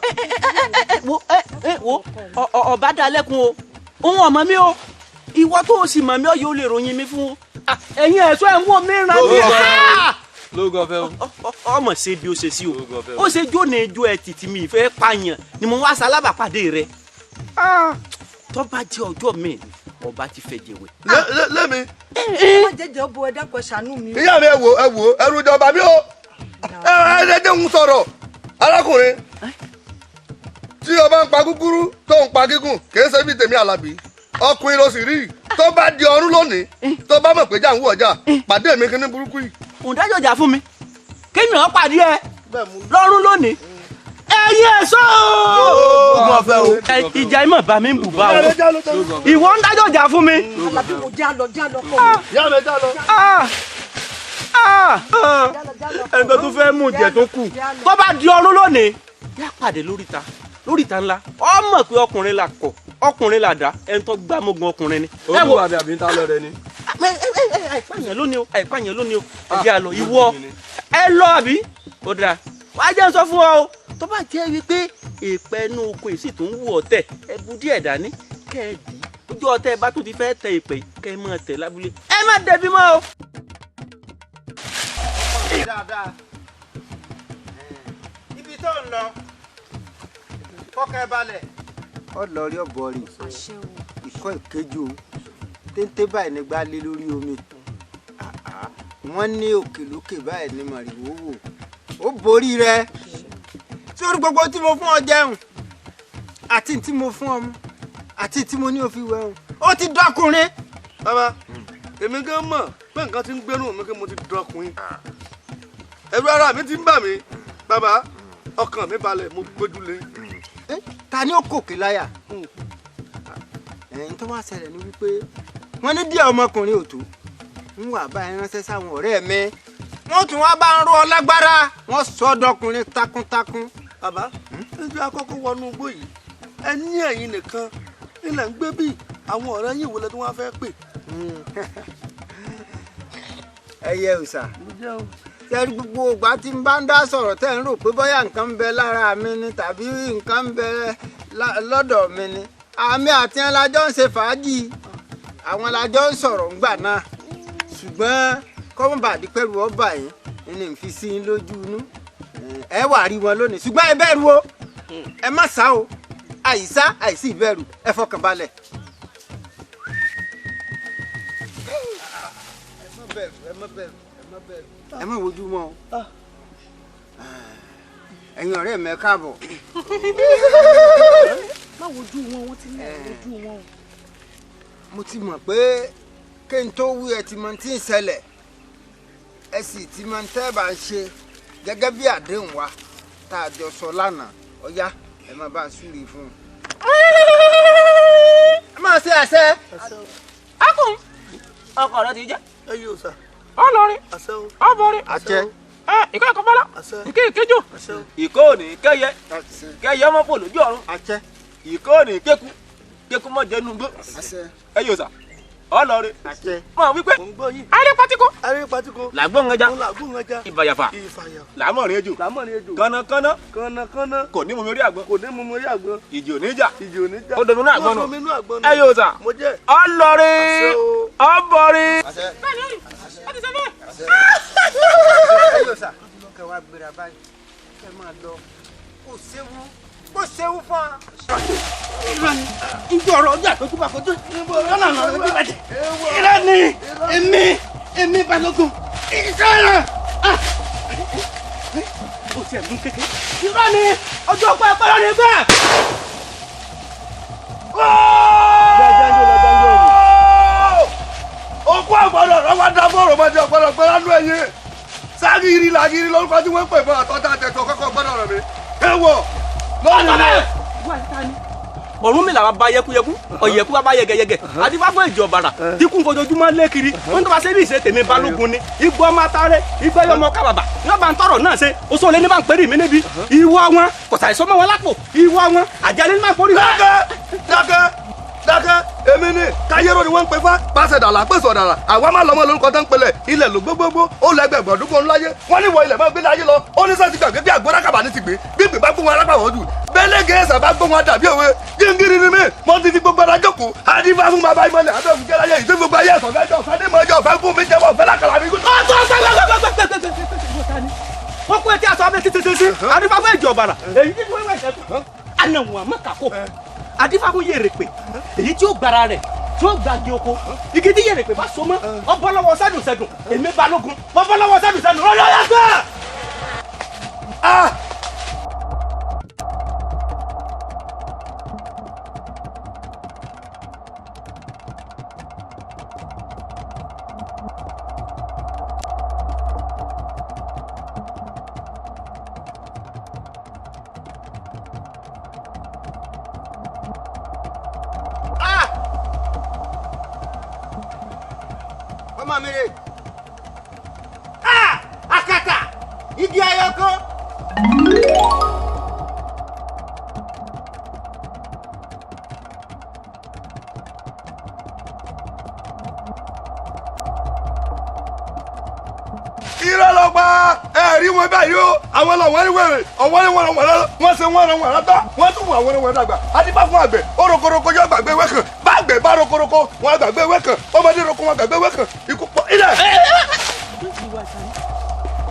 Wo ọba dá lẹ́kun o òun ọmọ mi o ìwọ tó o sì mọ̀ mí ọ yóò lè ròyìn mi fún o ẹ̀yin ẹ̀ṣọ́ ẹ̀ ń wò mí ràn mí. Lóògùn ọ̀fẹ́ o. Ọmọ ṣe bí o ṣe sí o ó ṣe jóni ijó ẹ tìtì mi ìfẹ́ pààyàn ni mo wá ṣalábàpàdé rẹ tó bá jẹ́ ọjọ́ mi ọba ti fẹ́ jẹ̀wẹ̀. Lẹ́mi. Ẹ má jẹ́jẹ́ bo ẹ dákun ẹ ṣàánú mi. Ìyá mi ẹ wò ẹ wò ẹrù ìjọba mi o ẹ ẹ jẹ́ ń sọ̀rọ̀ arákùnrin tí o bá ń pa kúkúrú tó ń pa gígùn kì í ṣe bí tèmi Àlàbí ọkùnrin ló sì rí tó bá di ọrún lónìí tó bá mọ̀ pé jà ń wú ọjà pàdé mi kíní burúkú yìí. Òǹdájọ́ jà fún mi kémi ọ̀ pàdé ẹ. Lọ́rùn lónìí. Ẹ̀yin ẹ̀ṣọ́ o. Ìjà ìmọ̀ bá mi ń bù bá o. Ìwọ ń dájọ́ ìjà fún mi. Àlàbí mo já lọ já lọ kọ́. Yá mi já lọ. Ẹni tó tún fẹ́ mú jẹ tó kù. Tó bá di ọrún lónìí. Yá pàdé lóríta lóríta ńlá. Ọ mọ̀ pé ọkùnrin là kọ̀ ọkùnrin là dá ẹni tó gbá mógun ọkùnrin ni. Olúwa mi àbí ń ta lọ rẹ ni. Àìpààyàn lónìí o àìpààyàn lónìí o ẹ jẹ́ àlọ́ ìwọ ẹ lọ àbí ó dáa wàá jẹ́ ń sọ fún ọ o tó bá jẹ́ wípé ìpẹ́ inú oko yìí sì tún wù ọ́ tẹ̀ ẹ bu díẹ̀ dání kẹ́ ẹ dì í ojú ọtẹ bá tún ti fẹ́ tẹ ìpè kẹ́ ẹ máa tẹ̀ lábúlé ẹ má dẹbi mọ́ o. Ibi tó ń lọ fọkàn balẹ̀. Ọ lọ rí ọ̀bọ rìn ikọ́ ìkejì o téńté báyìí nígbà lé lórí omi wọ́n ní òkè lókè báyìí ní màrìwò wò ó borí rẹ sórí gbogbo tí mo fún ọ jẹun àti tí mo fún ọ mu àti tí mo ní o fi wẹun ó ti dọkùnrin. Bàbá èmi gan mọ̀ pé nǹkan ti ń gbénú mi pé mo ti dọkùnrin ẹ̀rù ara mi ti ń bà mí bàbá ọkàn mi balẹ̀ mo gbójúlé. Ta ni ó kòkè láyà ẹ̀yìn tó wá ṣẹlẹ̀ ni wípé wọ́n ní díẹ̀ ọmọkùnrin ò tó ń wà báyìí ránṣẹ́ sáwọn ọ̀rẹ́ mi wọ́n tún wá bá ń ró ọ lágbára wọ́n sọ ọ́ dọkùnrin takuntakun. Bàbá ẹjọ́ akọ́kọ́ wọnú igbó yìí ẹ ní ẹ̀yin nìkan ilẹ̀ ń gbé bí àwọn ọ̀rẹ́ yìí wọlé tí wọ́n fẹ́ pè. Ẹyẹ òòṣà tẹ́rí gbogbo ìgbà tí n bá ń dá sọ̀rọ̀ tẹ́ ń rò pé bóyá nǹkan ń bẹ lára mi ni tàbí nǹkan ń bẹ lọ́dọ̀ mi ni àmì àti ẹ̀ la jọ ń ṣe fàájì àwọn la jọ ń sọ̀rọ̀ ńgbà náà ṣùgbọ́n kọ́mọ̀bàdì pẹ̀lú ọba yìí ni n fi sí i lójú inú ẹ wà rí wọn lónìí ṣùgbọ́n ẹ bẹ̀rù o ẹ má sá o àìsá àìsí ìbẹ̀rù ẹ fọkàn balẹ̀. Ẹ má bẹ̀rù ẹ má bẹ̀rù ẹ má bẹ̀rù ẹ má wojú mọ́ o ẹ̀yin ọ̀rẹ́ mi ẹ káàbọ̀. Má wojú wọn wọ́n ti ní wojú wọn o. Mo ti mọ̀ pé kí n tó wí ẹ ti mọ tí ń ṣẹlẹ̀ ẹ sì ti mọ tẹ́ bá ń ṣe gẹ́gẹ́ bí àdéhùn wa tá a jọ sọ lánàá ọ̀yá ẹ máa bá a súre fún un. Ẹ máa ṣe àṣẹ. Akùn ọkọ rẹ ti jẹ. Ẹyẹ òòṣà. Ọlọrin ọbọrin àṣẹ. Ìkọ́ ẹ̀kọ́ bọ́lá ìkọ́ ìkejò ìkọ́ òní kẹyẹ kẹyẹ ọmọ fò lójú ọ̀run ìkọ́ òní kéku kéku mọ̀ jẹ́nu gbó. Ẹyẹ òòṣà ọlọrin mọ wípé ayé patiko ayé patiko làgbọ́n ẹja làgbọ́n ẹja ìfàyàfà làmọ̀rin ejò làmọ̀rin ejò kànnàkànnà kànnàkànnà kò ní mumi orí àgbọn kò ní mumi orí àgbọn ìjì òní jà ìjì òní jà ó dominú àgbọn nù ó dominú àgbọn nù ẹyẹ òòṣà mo jẹ ọlọrin ọbọrin. Ẹyẹ òòṣà kẹ wá gbéra báyìí kẹ máa lọ kò séwu kò séwu fún wa. Irọ́ ni njẹ́ ọ̀rọ̀ ọjọ́ àtọ́jú bá fojú lọ́nà ọ̀nà ọ̀nà ìbàdàn. Irọ́ ni èmi èmi Balógun ìṣẹ́ràn. Ó tiẹ̀ mú kékeré. Irọ́ ni ọjọ́ ọpẹ́ ọpẹ́ lọ́nà ìgbà. Òkú àgbọ̀dọ̀ ọ̀rọ̀ wá dá bọ̀rọ̀ máa jẹ ọ̀gbọ́dọ̀ gbọ́dọ̀ nú ẹ̀yẹ. Ságìrì làgìrì lórúkọ tí wọ́n ń pè fún àtọ́ta àtẹ̀tọ̀ kọ́kọ́ gbọ́dọ̀ rẹ̀ mi. Ewọ̀ lọ́nà rẹ̀. Ọ̀rúnmìlà bá yẹkuyẹku ọ̀yẹ̀kú bá yẹgẹyẹgẹ àti fáfún ìjọ bàrà tí kún fojoojúmọ́ lé kiri wọ́n tó bá ṣe bí ìṣe tèmi Balógun ni igbó ọmọ atare igbó ọmọ kábàbà ní ọba ń tọrọ náà ṣe oṣù olè ní bá ń pèrè mí níbi ìwọ wọn kò sàìsọ mọ́ wọn lápò ìwọ wọn àjẹlẹ ní bá ń pòrí. Dákẹ́ dákẹ́ dákẹ́ èmi ni káyéró ni wọ́n ń pè fá pàṣẹ dàlà pèsè ọ̀dàrà àwa má lọ́mọ lórúkọ tó ń pelẹ̀ ilẹ̀ ló gbogbogbò ó lọ ẹgbẹ̀gbọ̀n dúpọ̀ ńláyé wọ́n ní wọ ilẹ̀ máa gbé láyé lọ ó ní sẹ́ẹ̀tì gbàgbé bí àgbọ̀n rákàbà ní ti gbé bí gbé bá gbóhùn arápàwọ̀ jù bẹ́lẹ̀ gẹ̀ẹ́sà bá gbóhùn àdàbí òwe jíngírí ni mí mo ti fi gbogbo ara jókòó àdìfá fún bàbá ìmọ̀lẹ̀ àbẹ̀fún kẹ́láyé ìdí gbogbo ayé ẹ̀sán fẹ́jọ́ fẹ́dẹ́mọ́jọ́ fẹ́ fún mi jẹ́wọ́ fẹ́ lákàlà mi. Wọ́n kó etí aṣọ abẹ́ títí sí àdìfá fún ìjọ bàrà èyí tí wọ́n wẹ̀ ṣẹ́kù ànàwọ̀n àmọ́kàkọ́ àdìfá fún yèrèpè èyí tí ó gbára rẹ̀ tí ó gbàgé oko igi tí yèrèpè bá so mọ́ ọbọ̀ lọ́wọ́ sẹ́dùn sẹ́dùn èmi Balógun bọ́bọ́ lọ́wọ́ sẹ́dùn sẹ́dùn lọ́yọ̀ yàgbẹ́. Ọmọ mi rè. Àkàtà igi ayọ̀kọ́. Irọ́ lọ pa ẹ rí wọn báyìí o. Àwọn lọ wọ́n ní wẹ̀rẹ̀ ọ̀wọ́n ní wọ́n wọ́n wọ́n ṣe wọ́n wọ́n látọ́ wọ́n tún wọ́n wọ́n dàgbà. Adífá fún àgbẹ̀ ó rokoroko yóò gbàgbé ewé kan bá àgbẹ̀ bá rokoroko wọ́n gbàgbé ewé kan ọmọdé roko wọ́n gbàgbé ewé kan ikú pọ̀ ilẹ̀.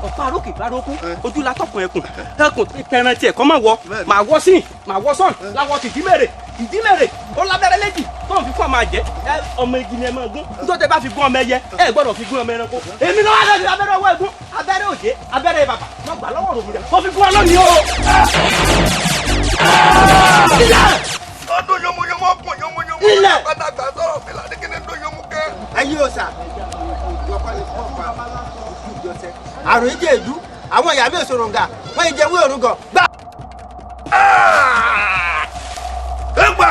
Ọ̀pá arókè bá rókún ojú la tọkùn ẹkùn ẹkùn tẹran tiẹ̀ kọ́ máa wọ máa wọ sí máa wọ sọ́n láwọ ti ìdímèrè ìdímèrè ó lábẹ́rẹ́ léjì tó ń fi fún ọmọ àjẹ́ ọmọ igi ni ẹ máa gún nítorí tẹ bá fi gún ọmọ ẹyẹ ẹ gbọ́dọ̀ fi gún ọmọ ẹranko èmi náà wà abẹ́rẹ́ ọwọ́ ẹ̀gún abẹ́rẹ́ òjé abẹ́rẹ́ bàbà mo gbà lọ́wọ́ rògbò rẹ̀ mo fi gún ọ lónìí o. Ọdún yomuyomu ọkùn yomuyomu Ilẹ̀. pátákó sọ̀rọ̀ mi ládé kí ni dún yomu kẹ́. Ayé òòsà ìjọba ní fún ọ̀pá ojú ìjọsẹ. Àrùn ìjẹ ìlú àwọn ìyá mi ò sòròǹgà wọ́n ìjẹ wí òrùngàn gbà. Ẹgbà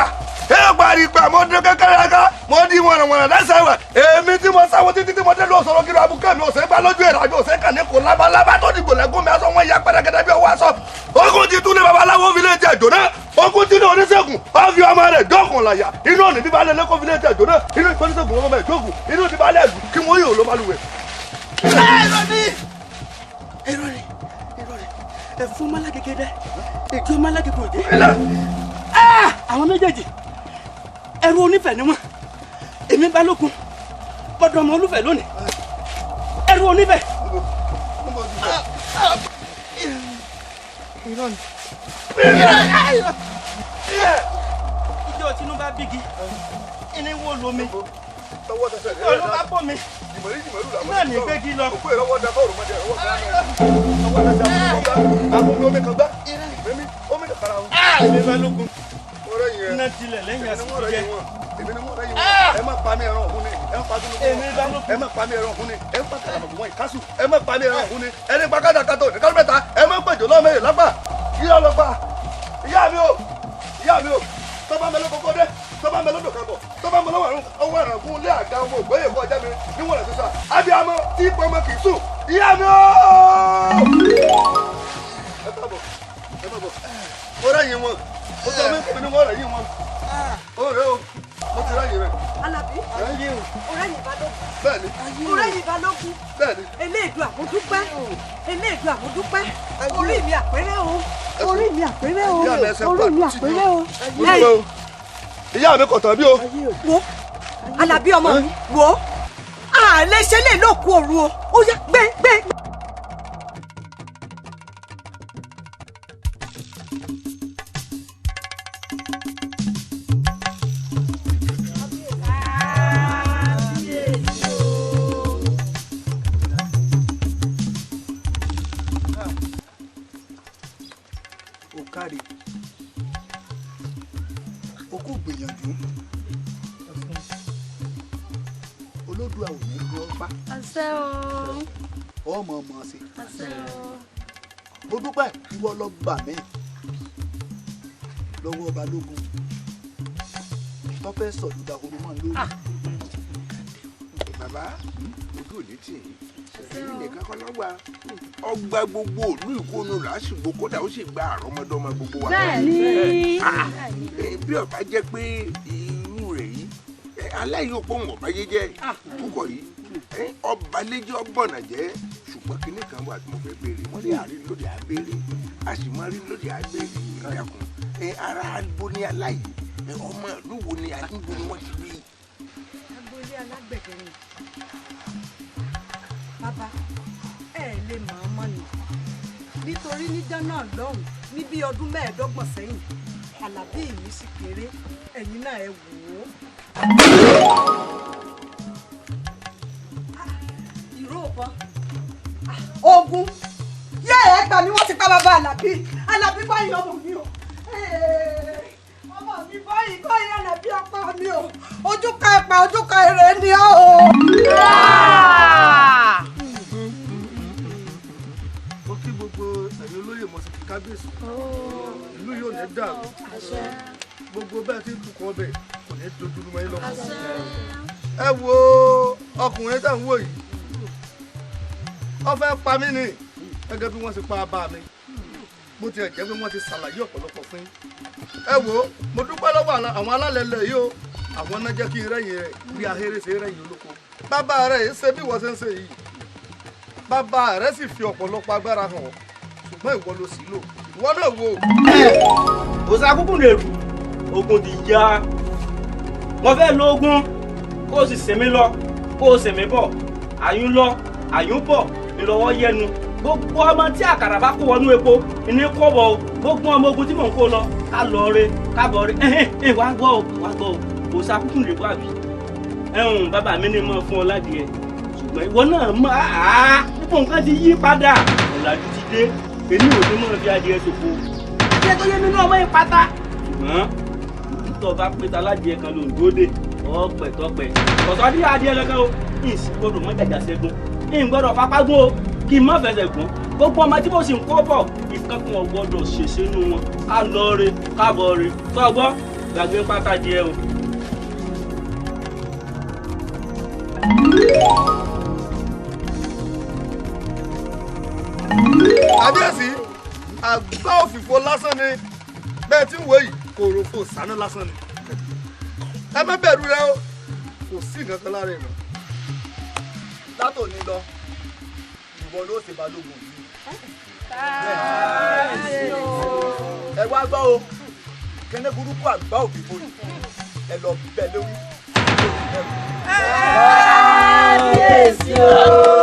ẹgbà àrígbà mo dín kékeré ká mo dín wọ̀nàwọ̀nà lẹ́sẹ̀ wẹ̀ èmi tí mo sáwọ́ títí tí mo dé lọ sọ̀rọ̀ kí ló abúkẹ́ mi ọ̀sẹ̀ gbà lójú ẹ̀rọ àbí ọ̀sẹ̀ kàn ní kò labalábá tó dìgbò lẹ́gùn mi aṣọ wọn ya pẹ́rẹ́gẹ́dẹ́ bí ọwọ́ aṣọ. Ogun ti tún ní babaláwo fi lè jẹ jóná ogun ti ní oníṣègùn ó fi ọmọ rẹ̀ dọ́kun làyà inú òní bíbá lẹ́lẹ́ kó fi lè jẹ jóná inú ìfọ́níṣègùn ọmọ rẹ̀ dọ́kun inú ìdíbà lẹ́lù kí wọ́n yóò ló bá lùwẹ̀. Irọ́ ni irọ́ ni irọ́ ni ẹ̀fún ọmọlágége dẹ èdè ọmọlágége òde. Àwọn méjèèjì ẹrú onífẹ̀ ni wọ́n èmi balógun gbọ́dọ̀ ọmọ olúfẹ̀ lónìí ẹrú onífẹ̀. Irọ́ ni. Ìjọ Tinubu bá bígi ìní wo lomi ìjọ ló bá bọ̀ mi náà ní gbégi lọ. Èmi balógun iná tilẹ̀ lẹ́yìn àsìkò jẹ́. Ẹ má pa mí ẹran òhun ni ẹ má pa dúró ẹ má pa mí ẹran òhun ni ẹ má pa kàlàmọ̀gbọ̀n wọn ìkásù ẹ má pa mí ẹran òhun ni ẹni pa kátàkátà òní kálí mẹ́ta ẹ má pèjọ lọ́mọ èrè lápá ìyá lọ pa ìyá mi o ìyá mi o tọ́ba mi ló kọ́kọ́ dé tọ́ba mi lọ́dọ̀ kábọ̀ tọ́ba mi lọ́wọ́ ọwọ́ àrùn lé àga ọmọ ògbóyè kọ́ ọjà mi níwọ̀n rẹ̀ sísọ abiyamọ tí ipò ọmọ kì í sùn ìyá mi o. Ẹ má bọ̀ ẹ má bọ̀ mo rẹ́yìn wọn mo sọ mí kò ní wọ́n rẹ́yìn wọn ó rẹ́ o mo ti rẹ́yìn rẹ̀. Alábí ọ̀rẹ́yìn balógun Bẹ́ẹ̀ni. Ọ̀rẹ́yìn balógun. Bẹ́ẹ̀ni. Eléèdúà mo dúpẹ́ eléèdúà mo dúpẹ́ orí mi àpẹrẹ o orí mi àpẹrẹ o orí mi àpẹrẹ o. Ìyá mi kò tán bí o. Wo Alábí ọmọ mi wo a lè ṣe lè lóko òru o ó yá gbé gbé. O káre o kò gbìyànjú Olódùà ò ní gbọ́ pa Àṣẹ o. ọmọ ọmọ ṣe Àṣẹ o. Mo dúpẹ́ ìwọ lọ gbà mí lọ́wọ́ balógun tó fẹ́ sọ̀lú dahoro mọ́ lórí. Bàbá ojú ò ní tì í èyí nìkan kọ́ lọ́gbà ọgbà gbogbo òlú ìkónú làásìgbò kódà ó sì gba àrọ́mọdọ́mọ gbogbo wa. Bẹ́ẹ̀ni. Bí ó bá jẹ́ pé irú rẹ̀ yìí aláìyé òpó wọn ọba yé jẹ́ púpọ̀ yìí ọba léjì ọgbọ̀nà jẹ́ ṣùgbọ́n kinní kan wà tí mo fẹ́ béèrè wọ́n ní àárín lóde àbéèrè a sì máa rí lóde àbéèrè ìdàkùn ara abo ní aláìyé ọmọ ìlú wo ni àdúgbò ni wọ́n ti bí. Agboolé alágbẹ̀dẹ ni bàbá ẹ lè mọ̀ ọ́n mọ́ ni nítorí níjọ́ náà lọ́hùn ní bí ọdún 25 sẹ́yìn Àlàbí mi sì kéré ẹ̀yin náà ẹ wò ó. Ìró ọ̀bọ̀n ogun yé ẹ gbà mí wọ́n ti pa bàbá Àlàbí Àlàbí báyìí ọmọ mi o ọmọ mi báyìí báyìí Àlàbí ọkọ mi o ojú ka ẹ̀pà ojú ka èrè ni ó o. Mo kí gbogbo ẹ̀yin olóyè mo sì kí kábíyèsí ìlú yóò ní dàrú gbogbo bẹ́ẹ̀ tí ń tukọ̀ ọbẹ̀ kò ní dojú mọ́ yín lọ́wọ́. Ẹ wo Ọkùnrin tá ń wò yìí ó fẹ́ pa mí ni gẹ́gẹ́ bí wọ́n ṣe pa bá mi, bó tiẹ̀ jẹ́ pé wọ́n ti ṣàlàyé ọ̀pọ̀lọpọ̀ fún yín. Ẹ wo, mo dúpẹ́ lọ́wọ́ àwọn alálẹ̀ ilẹ̀ yìí o, àwọn náà jẹ́ kí n rẹ́yìn rẹ̀ bí ahéré ṣe rẹ́yìn olóko. Bàbá rẹ̀ yìí ṣe bí wọ́n ṣe ń ṣe yìí, bàbá rẹ̀ sì fi ọ̀pọ̀lọpọ̀ agbára hàn ọ́, ṣùgbọ́n ìwọ ló sì lò, ìwọ náà wò. Òsàkúkú lè rù ogun ti ya, wọ́n fẹ́ lo ogun kó o sì sèmi lọ kó o sèmi bọ̀, àyún lọ àyún bọ̀ ńlọ́wọ́ yẹnu. Gbogbo ọmọ tí àkàrà bá kó wọnú epo ní kó bọ̀ o, gbogbo ọmọ ogun tí mò ń kó lọ ká lọ re ká bọ̀ re. Ẹ̀hìn wá gbọ́ o, wá gbọ́ o, Òsàkúkú lè wá bí ẹ̀hún bàbá mi ní mọ̀ fún ọ ládìẹ, ṣùgbọ́n ìwọ náà mọ̀ á púpọ̀ nǹkan ti yí padà, ọ̀làjú ti dé, èmi ò ní mọ̀ fi adìẹ ṣòfò. Adìẹ tó yé mi náà mọ̀ ìpátá. Ṣùgbọ́n tó bá pé ta ládìẹ kan ló ń dúró dè ọ̀pẹ̀ tọpẹ̀ ọ̀tọ̀ ní adìẹ kankan o, ìsìn gbọ́dọ̀ mọ́ jàjà ṣẹ́gun, ìyìn gbọ́dọ̀ fapá gún o, kí n má fẹsẹ̀ gún. Gbogbo ọmọ tí mo sì ń kó bọ̀ ìkankan ò gbọ́dọ̀ ṣèṣe nú wọn, ká lọ re ká bọ̀ re tọ́gbọ́ gbàgbé pátá jẹ o. Kábíyèsí, àgbá òfìfo lásán ni bẹ́ẹ̀ tí ń wò yìí, kòròfo sànú lásán ni. Ẹ má bẹ̀rù rẹ o, kò sí nǹkan kan lára ẹ̀ mọ́. Látòní lọ, ìwọ ló ṣe balógun yìí. Ẹ wá gbọ́ o, kẹ́nẹ́ burúkú àgbá òfìfo yìí, ẹ lọ bẹ̀ lórí. Kábíyèsí o.